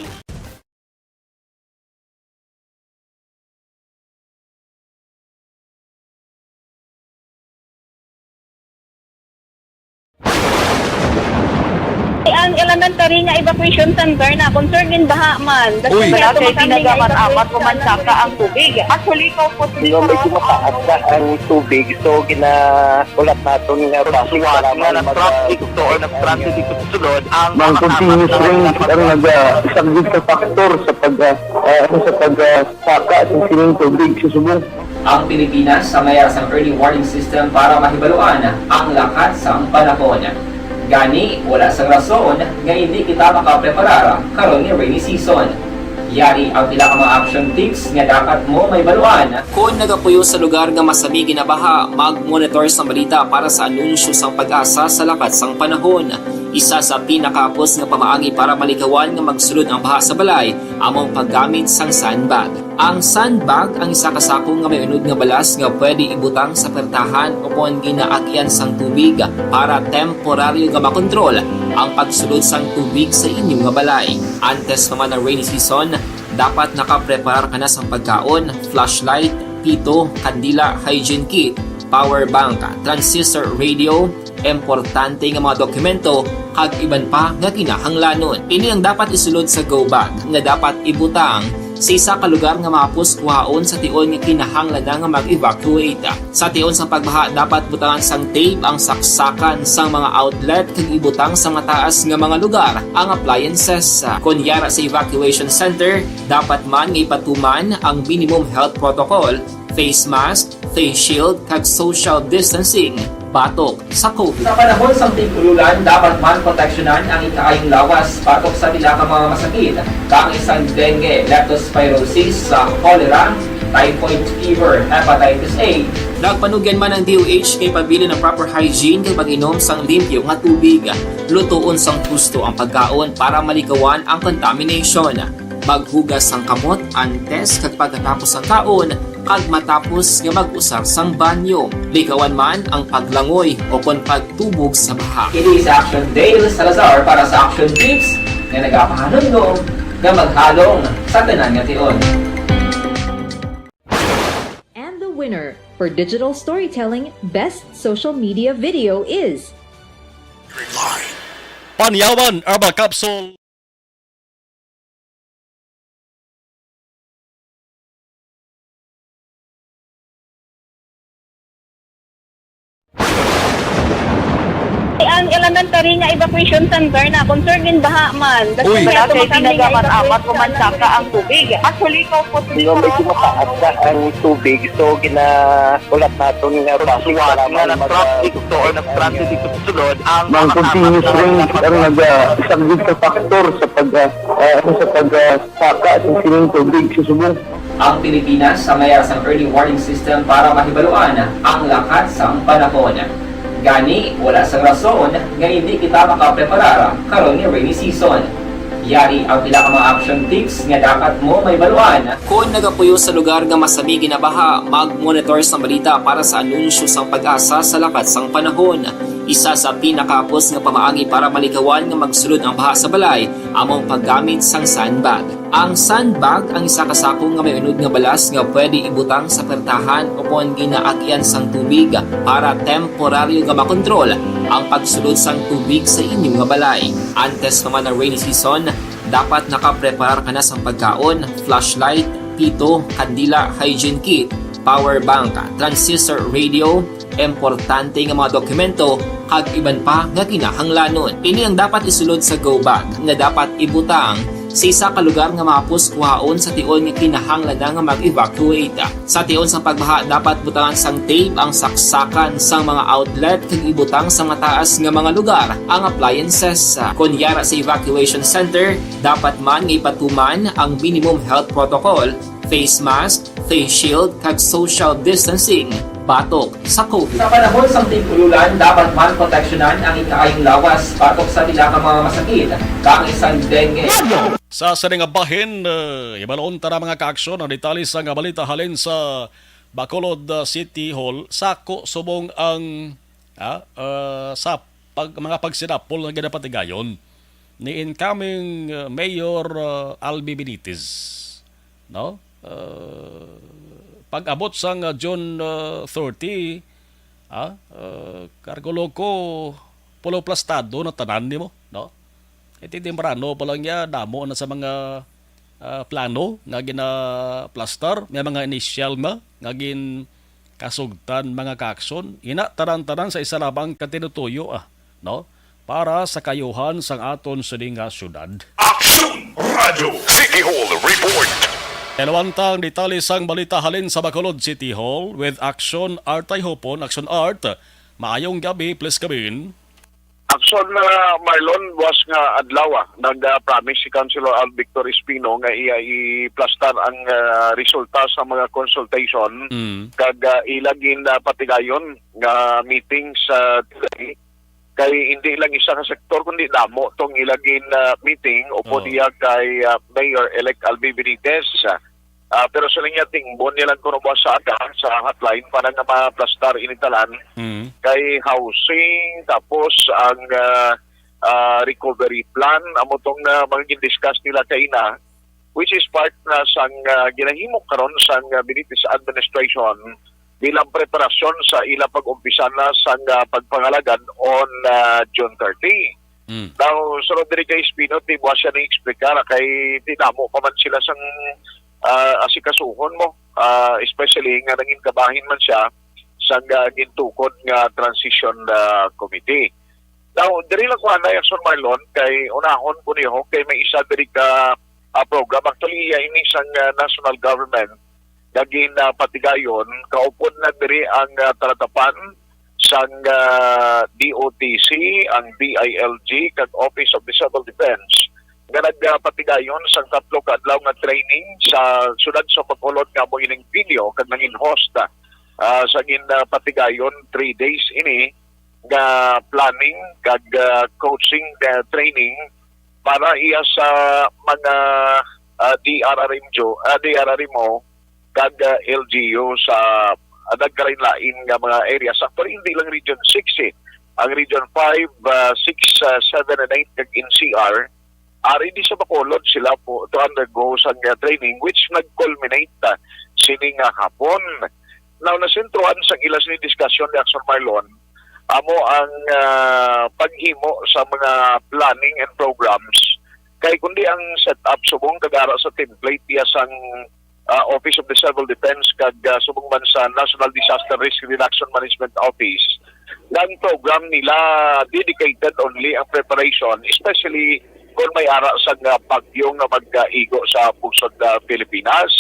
Ang elementary nga evacuation center na concern in baha man. Uy. Wala kay pinagamat-amat, pumansaka ang tubig. Actually, ikaw po, medyo mataas na ang tubig. So, gina-, ulat naton nga basic nga kailangan nag-traffic to or nag-traffic ito sulod ang mga continuous rain ang nag-, ah, isang sa factor sa pag, ah, ah, ano, sa pag, ah, saka sa sining tubig sa subong. Ang Pilipinas sa mayara sang early warning system para mahibaluan ang lakat sang panahon. Gani, wala sang rason nga hindi kita makapreparar karon nga rainy season. Yari ang pila ka mga action tips nga dapat mo mahibaluan. Kon nagapuyo sa lugar nga masami ginabaha, mag-monitor sang balita para sa anunsyo sang PAGASA sa lakat sang panahon. Isa sa pinakahapos nga pamaagi para malikawan nga magsulod ang baha sa balay amo ang paggamit sang sandbag. Ang sandbag ang isa ka sako nga may unod nga balas nga pwede ibutang sa pertahan o kon ginaagyan sang tubig para temporaryo nga makontrol ang pagsulod sang tubig sa inyo nga balay. Antes pa man ang rainy season, dapat nakapreparar ka na sang pagkaon, flashlight, pito, kandila, hygiene kit, power bank, transistor radio, importante nga mga dokumento, kag iban pa nga kinahanglanon. Ini ang dapat isulod sa go bag nga dapat ibutang sa isa ka lugar nga mahapos kuhaon sa tion nga kinahanglan na nga mag-evacuate. Sa tion sang pagbaha, dapat butangan sang tape ang saksakan sang mga outlet kag ibutang sa mataas nga mga lugar ang appliances. Kon yara sa evacuation center, dapat man nga ipatuman ang minimum health protocol, face mask, face shield, kag social distancing batok sa COVID. Sa panahon sang tig-ululan, dapat man proteksyonan ang ikaayong lawas batok sa pila ka mga masakit, kaangay sang dengue, leptospirosis, sa cholera, typhoid fever, hepatitis A. Nagpanugyan man ang D O H kay pabilin ang proper hygiene kag pag-inom sang limpyo nga tubig. Lutoon sang husto ang pagkaon para malikawan ang contamination. Maghugas sang kamot antes kag pagkatapos sang kaon, kag matapos nga mag-usar sang banyo. Likawan man ang paglangoy o kon pagtubog sa baha. Kini si Action Dale Salazar para sa Action Tips nga nagapahanumdom nga maghalong sa tanan nga tion. And the winner for digital storytelling best social media video is Panyawan Herbal Capsule. Ang elementary nga evacuation center na concern gin baha man. Uy. Wala kay tinaga man amat ko man saka ang tubig. Actually, ko po. Medyo mataas na ang tubig, so gina ulat naton nga bus nga nag-traffic to or nag-transit dito sa sulod ang Mang continuous rain ang nagasaglit sa factor sa pag ah, ah, sa pag ah, saka sa sining tubig sa subong. Ang Pilipinas sa mayara sang early warning system para mahibaluan ang lakat sang panahon. Gani, wala sang rason nga hindi kita makapreparar karon nga rainy season. Yari ang pila ka mga action tips nga dapat mo mahibaluan. Kon nagapuyo sa lugar nga masami ginabaha, mag-monitor sang balita para sa anunsyo sang PAGASA sa lakat sang panahon. Isa sa pinakahapos nga pamaagi para malikawan nga magsulod ang baha sa balay amo ang paggamit sang sandbag. Ang sandbag ang isa ka sako nga may unod nga balas nga pwede ibutang sa pertahan o kon ginaagyan sang tubig para temporaryo nga makontrol ang pagsulod sang tubig sa inyo nga balay. Antes pa man ang rainy season, dapat nakapreparar ka na sang pagkaon, flashlight, pito, kandila, hygiene kit, power bank, transistor radio, importante nga mga dokumento, kag iban pa nga kinahanglanon. Ini ang dapat isulod sa go bag nga dapat ibutang sa isa ka lugar nga mahapos kuhaon sa tion nga kinahanglan na nga mag-evacuate. Sa tion sang pagbaha, dapat butangan sang tape ang saksakan sang mga outlet kag ibutang sa mataas nga mga lugar ang appliances. Kon yara sa evacuation center, dapat man nga ipatuman ang minimum health protocol, face mask, face shield, kag social distancing batok sa COVID. Sa panahon sang tig-ululan, dapat man proteksyonan ang ikaayong lawas batok sa pila ka mga masakit, kaangay sang dengue. Sa sini nga bahin, uh, ibalon ta na mga kaaksyon ang detalye sa nga balita halin sa Bacolod uh, City Hall. Sako subong ang ah, uh, sa pag, mga pagsinapol nga ginapatigayon ni incoming uh, Mayor uh, Albi Benitez, no? Uh, pag-abot sang uh, June uh, thirty, ah, uh, kargo loko, pulo plastado na tanan nimo, no? Iti temprano pa lang ya, damo na sa mga ah, plano nga gina-plaster, may mga initial na nga gin kasugtan mga kaakson, ina tanan-tanan sa isa lamang ka tinutuyo, ah, no? Para sa kayuhan sang aton sini nga syudad. Action Radio City Hall Report. Elawanta ang detalye sang balita halin sa Bacolod City Hall with Action Art Tayhopon, Action Art. Maayong gabi, please come in. Action na Marlon, buwas nga adlaw, ah, nag-promise si Councilor Al Victor Espino nga iya i-plastar ang ah, resulta sa mga consultation Mm. kag ah, ila gin ah, patigayon nga meeting sa today. Kay hindi lang isa ka sektor kundi damo tong ila gin ah, meeting upod Oh. iya kay ah, Mayor-elect Albi Benitez. Ah, Ah, pero sa linya tingbon nila kuno buwas sa aga sa hotline para nga maplastar ini tanan Mm. kay housing, tapos ang ah, ah, recovery plan, amo tong ah, mga gindiscuss nila kaina, which is part na sang ah, ginahimo karon sang ah, Benitez administration bilang preparasyon sa ila pag-umpisa na sang ah, pagpangalagad on ah, June thirty. Mm. Now, sunod diri kay Espino, ti buwas siya ni explicar kay tinamo pa man sila sang ah, asikasuhon mo, ah, especially nga nangin kabahin man siya sang ah, gintukod nga transition ah, committee. Now, diri lang ko anay, Action Marlon, kay unahon ko niyo kay may isa diri ka ah, program. Actually, iya ini sang ah, national government nga ginapatigayon, kaupod na diri ang ah, talatapan sang ah, D O T C, ang D I L G, kag Office of the Civil Defense nga nagapatigayon sang tatlo ka adlaw nga training sa siyudad sa Bacolod nga amo ining venue kag nangin host ah, sa ginapatigayon three days ini nga planning kag ah, coaching ah, training para iya sa mga ah, D R R M jo, ah, D R R M O kag ah, L G U sa ah, nagkalain-lain nga mga areas. Actually, hindi lang Region six eh. Ang Region five, ah, six, ah, seven, and eight kag N C R, ari di sa Bacolod sila po to undergo sa nga training, which nag-culminate ah, sini nga hapon. Now, nasentruhan sa ila sini diskusyon ni Action Marlon, amo ang ah, paghimo sa mga planning and programs. Kay kundi ang setup subong kag ara sa template diya sang ah, Office of the Civil Defense kag ah, subong man sa National Disaster Risk Reduction Management Office, nga ang program nila dedicated only ang preparation, especially kung may ara sa nga bagyo nga magkaigo sa pungsod nga Pilipinas.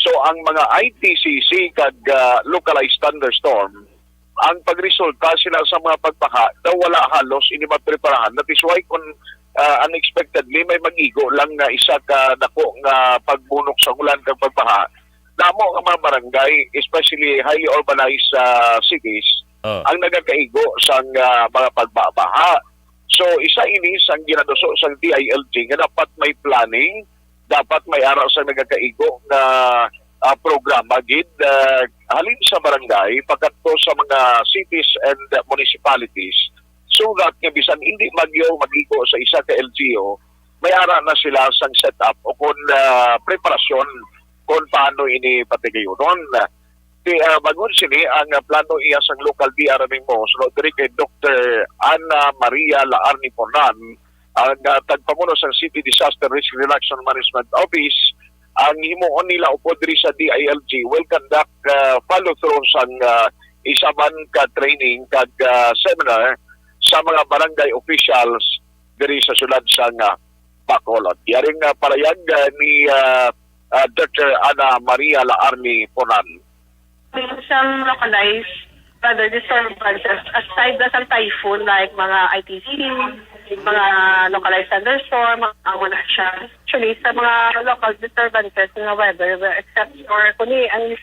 So ang mga I T C C kag ah, localized thunderstorm, ang pagresulta sila sa mga pagbaha daw wala halos ini mapreparahan. That is why kung ah, unexpectedly may mag-igo lang nga isa ka dako nga pagbunok sa ulan kag pagbaha, damo nga mga barangay, especially highly urbanized ah, cities, Oh. ang nagakaigo sang ah, mga pagbabaha. So isa ini sang ginaduso sang D I L G nga dapat may planning, dapat may ara sa nagakaigo nga ah, programa gid ah, halin sa barangay pakadto sa mga cities and municipalities, sugat nga bisan hindi magyo magigo sa isa ka L G U, may ara na sila sang setup o kon ah, preparasyon kon paano ini patigayunon. Ti ah, bangod sini ang ah, plano iya sang local D R M O, sunod diri kay Doktor Ana Maria Laarni Ponan, ang ah, tagpamuno sang City Disaster Risk Reduction Management Office, ang himuon nila upod diri sa D I L G will conduct ah, follow through sang ah, isa man ka training kag ah, seminar sa mga barangay officials diri sa siyudad sang ah, Bacolod. Yari nga parayag ah, ni ah, ah, Doktor Ana Maria Laarni Ponan. Siyang localized weather disturbances aside na sa typhoon, like mga I T C, mga localized thunderstorm, mga amo na siya. Actually, sa mga local disturbances nga weather, well, except for kuni ang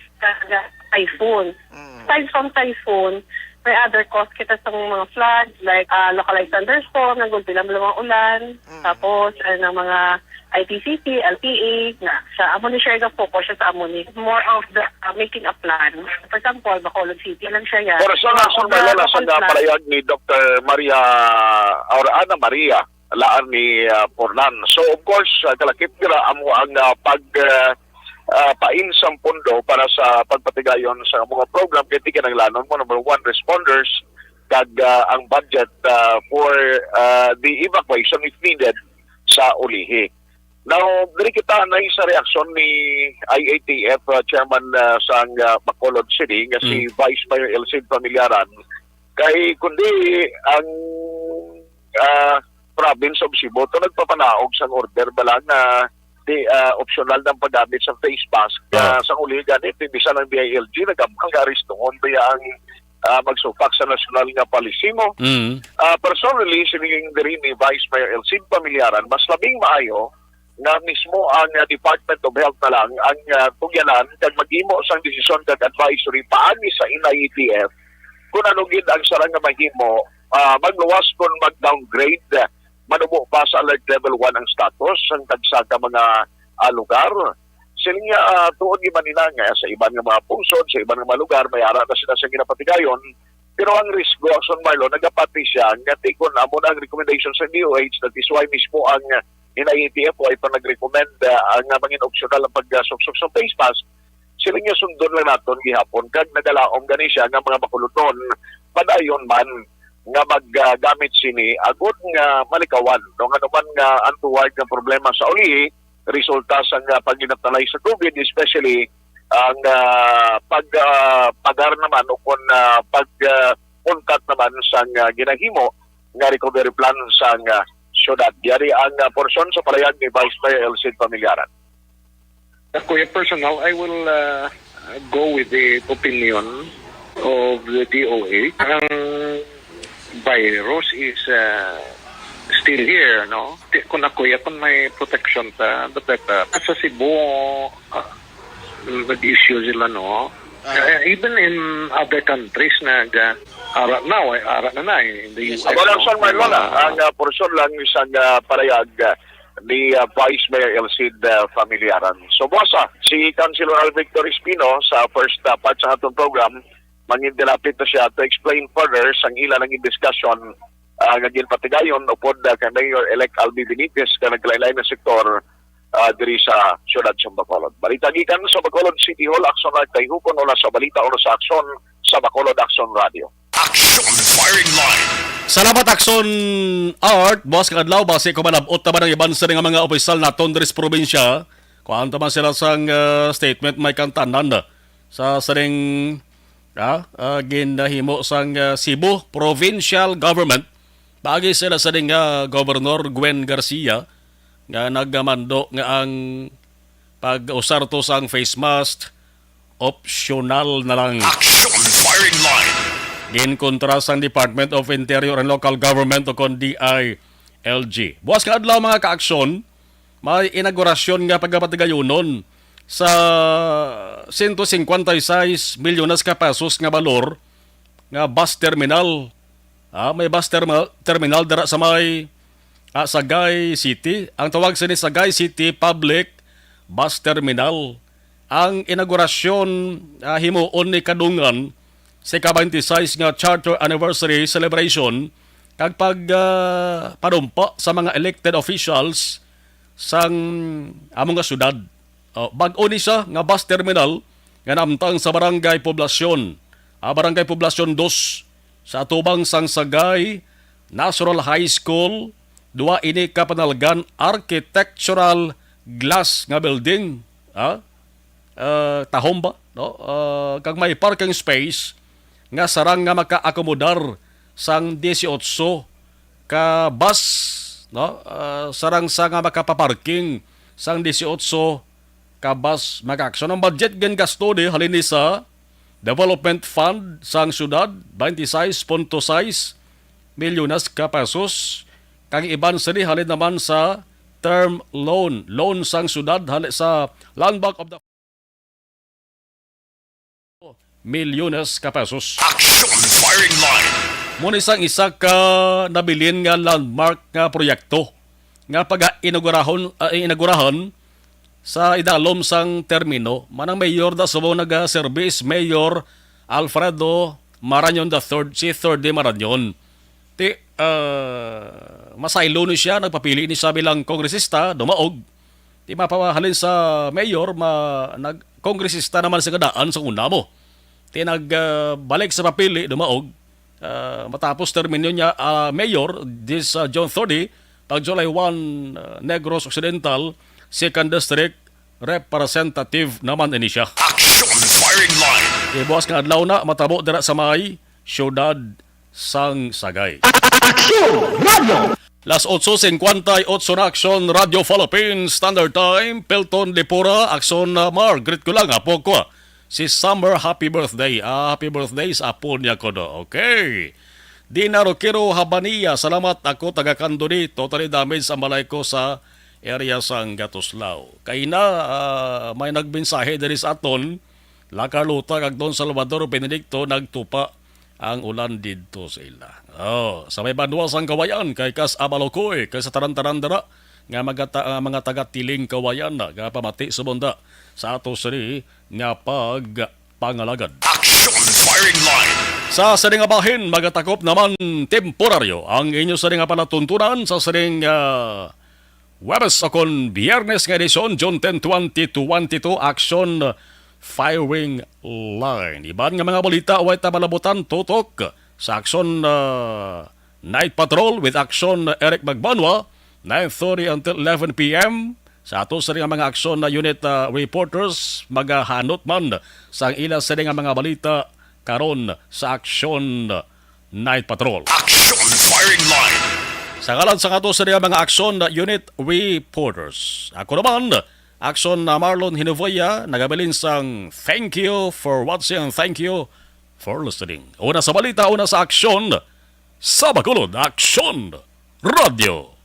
typhoon. Mm. Aside from typhoon, may other cause kita sa mga floods, like ah, localized thunderstorm, nagulpi lang mga ulan, Mm. tapos ang mga I T C C, L T A, na siya. Amo ni siya ga-focus siya sa amo ni. More of the ah, making a plan. For example, Bacolod City lang siya yan. Pero sa More nason of the Marlon, local sa plan. Parayag ni Doktor Maria, or Ana Maria, laan ni ah, Pornan. So, of course, ah, kalakip nila amo ang ah, pag ah, ah, pain sang pondo para sa pagpatigayon sa mga program kay ti kinahanglanon mo, number one, responders, kag ah, ang budget ah, for ah, the evacuation if needed sa ulihi. Now, diri kita na sa reaksyon ni I A T F ah, Chairman ah, sang ah, Bacolod City nga si Mm. Vice Mayor Elcid Familiaran, kay kundi ang ah, province of Cebu to nagpapanaog sang order bala nga di ah, optional ng paggamit sa face mask. Ah. Ah, sa uli gani, ti bisan ang D I L G nagambal nga arestuhon baya ang ah, magsupak sa nasyonal nga policy mo. Mm. Ah, personally, sining diri ni Vice Mayor Elcid Familiaran, mas labing maayo nga mismo ang ah, Department of Health na lang ang ah, tugyanan kag maghimo sang desisyon kag advisory paagi sa N I A T F kung ano gid ang sarang nga mahimo, ah, magluwas kung mag-downgrade, manubo pa sa alert level one ang status sang tagsa ka mga ah, lugar. Siling niya, ah, tuod gyud man nila nga sa iban nga mga pungsod, sa iban nga mga lugar, may ara na sila sa ginapatigayon. Pero ang risgo, Action Marlo, nagapati siya nga tikon amo na ang recommendation sa D O H, that is why mismo ang N I A T F O ay pa nag-recommend, ah, nga mangin optional ang pagsuksok sa face mask. Siling niya, sundon lang naton gihapon kag nagalaom gani siya nga mga bakulodnon padayon man nga maggamit sini agod nga malikawan, no, nga naman nga ang tuwag nga problema sa ulihi resulta sa nga paginatalay sa COVID, especially ang, ah, pag, ah, pagar naman o kon, ah, pag, ah, untat naman sa nga ginahimo nga recovery plan sa nga syudad. Yari ang, ah, porsyon sa palayag ni Vice Mayor Elcid Familiaran. Ako, eh, personal, I will, uh, go with the opinion of the D O H. Ang virus is, uh, still here, no? Ti-, kung ako, eh, kung may protection ta, the better. Sa Cebu, uh, nag-issue sila, no? Ah. Uh, even in other countries, nag, uh, ara na, eh, ara na na, eh, in the U S, Yes, no? Wala sa May Marlon, mga ah, ang, ah, porsyon lang isang, ah, palayag, ah, ni, ah, Vice Mayor Elcid, ah, Familiaran. So, buwas, ah, si Councilor Albert Torres Pino sa first, ah, part sa atong program, mangindilapit na siya to explain further sang ila naging discussion, ah, nga ginpatigayon upod, ah, kay Mayor-elect Albi Benitez ka nagkalain-lain nga sektor, ah, diri sa siyudad sa Bacolod. Balita gikan sa Bacolod City Hall, Action Art kay Hukon, una sa balita, una sa aksyon sa Bacolod Action Radio. Action Firing Line. Salamat, Action Art. Buwas nga adlaw, basi ko malabot naman ang iban sa nga mga opisyal naton diri sa probinsya. Kuhaan ta man sila sang, ah, statement, may kantanan sa sining, ah, ah, ginahimo sang, ah, Cebu Provincial Government. Paagi sila sining, ah, Governor Gwen Garcia nga nagamando nga ang pag-usar to sang face mask optional na lang. Action Firing Line. Ginkontra sang Department of Interior and Local Government o kon D I L G. Buwas nga adlaw, mga ka-aksyon, may inaugurasyon nga pagapatigayonon sa sento singkwenta y seis milyones ka pesos nga balor nga bus terminal. Ah, may bus terma-, terminal dira sa may, ah, Sagay City. Ang tawag sini Sagay City Public Bus Terminal. Ang inaugurasyon, ah, himuon ni kadungan sa ika-twenty-six nga Charter Anniversary Celebration kag pag, ah, panumpa sa mga elected officials sang amo nga syudad. Oh, bag-o ni siya nga bus terminal nga naamtang sa Barangay Poblacion, ah, Barangay Poblacion dos, sa atubang sang Sagay National High School. Duha ini ka panalgan architectural glass nga building, ah, ah, tahom ba, no? Ah, kag may parking space nga sarang nga makaakomodar sang dieciocho ka bus, no? Ah, sarang sa nga makapaparking sang dieciocho ka bus, mga ka-aksyon. Ang budget gingasto ni halin ni sa Development Fund sang syudad, twenty-six point six milyones ka pesos. Kag iban sini halin naman sa term loan, loan sang syudad hali sa Land Bank of the milyones ka pesos. Action Firing Line. Mao ni sang isa ka nabilin nga landmark nga proyekto nga pag-inaugurahon, ah, inaugurahan sa idalom sang termino. Manang mayor da Subo nagaserbi, Mayor Alfredo Marañon the third, si third D Marañon. Ti, ah, masaylo ni siya, nagpapili ni siya bilang kongresista, dumaog. Ti mapahalin sa mayor, ma-, nag-, kongresista naman sa kadaan sa una mo. Ti nag, ah, balik sa papili, dumaog. Ah, matapos termino niya, ah, mayor, this, ah, June thirty, pag July one, ah, Negros Occidental, Second District, representative naman ini siya. Action Firing Line. Ibuas nga adlaw na, matabo dira sa may siyudad sang Sagay. Action Radio. Las otso cincuenta y ocho na, Action Radio Philippines Standard Time. Pelton Lipura, Action, uh, Mar, greet ko lang, apo ko, ah, si Summer, happy birthday. Ah, happy birthday sa apo niya ko, no? Okay. Dina Roquero Habania, salamat, ako taga Candoni. Totally damaged ang balay ko sa area sang Gatuslao. Kay na, ah, may nagmensahe diri sa aton, La Carlota kag Don Salvador Benedicto nagtupa ang ulan didto sa ila. Oh, sa may banwa sang Kawayan, kay Kas Abalocoy, kay sa tanan-tanan dira, nga magata-, ah, mga taga Tiling Kawayan nga pamati sa banda sa ato sini nga pagpangalagad. Action Firing Line. Sa sini nga bahin, magatakop naman temporaryo ang inyo sini nga palatuntunan sa sining, ah, Huwebes o kon Biyernes nga edisyon, June ten, twenty twenty-two, Action Firing Line. Iban nga mga balita, way ta malabutan, tutok sa Action, ah, Night Patrol with Action Eric Magbanwa, nine thirty until eleven p m. Sa ato sini nga mga Action na unit, ah, reporters, magahanot man sa ila sini nga mga balita karon sa Action Night Patrol. Action Firing Line. Sa ngalan sa ato sini nga mga Action Unit reporters, ako naman, Action na Marlon Hinovoya, nagabilin sang thank you for watching and thank you for listening. Una sa balita, una sa aksyon, sa Bacolod, Action Radio.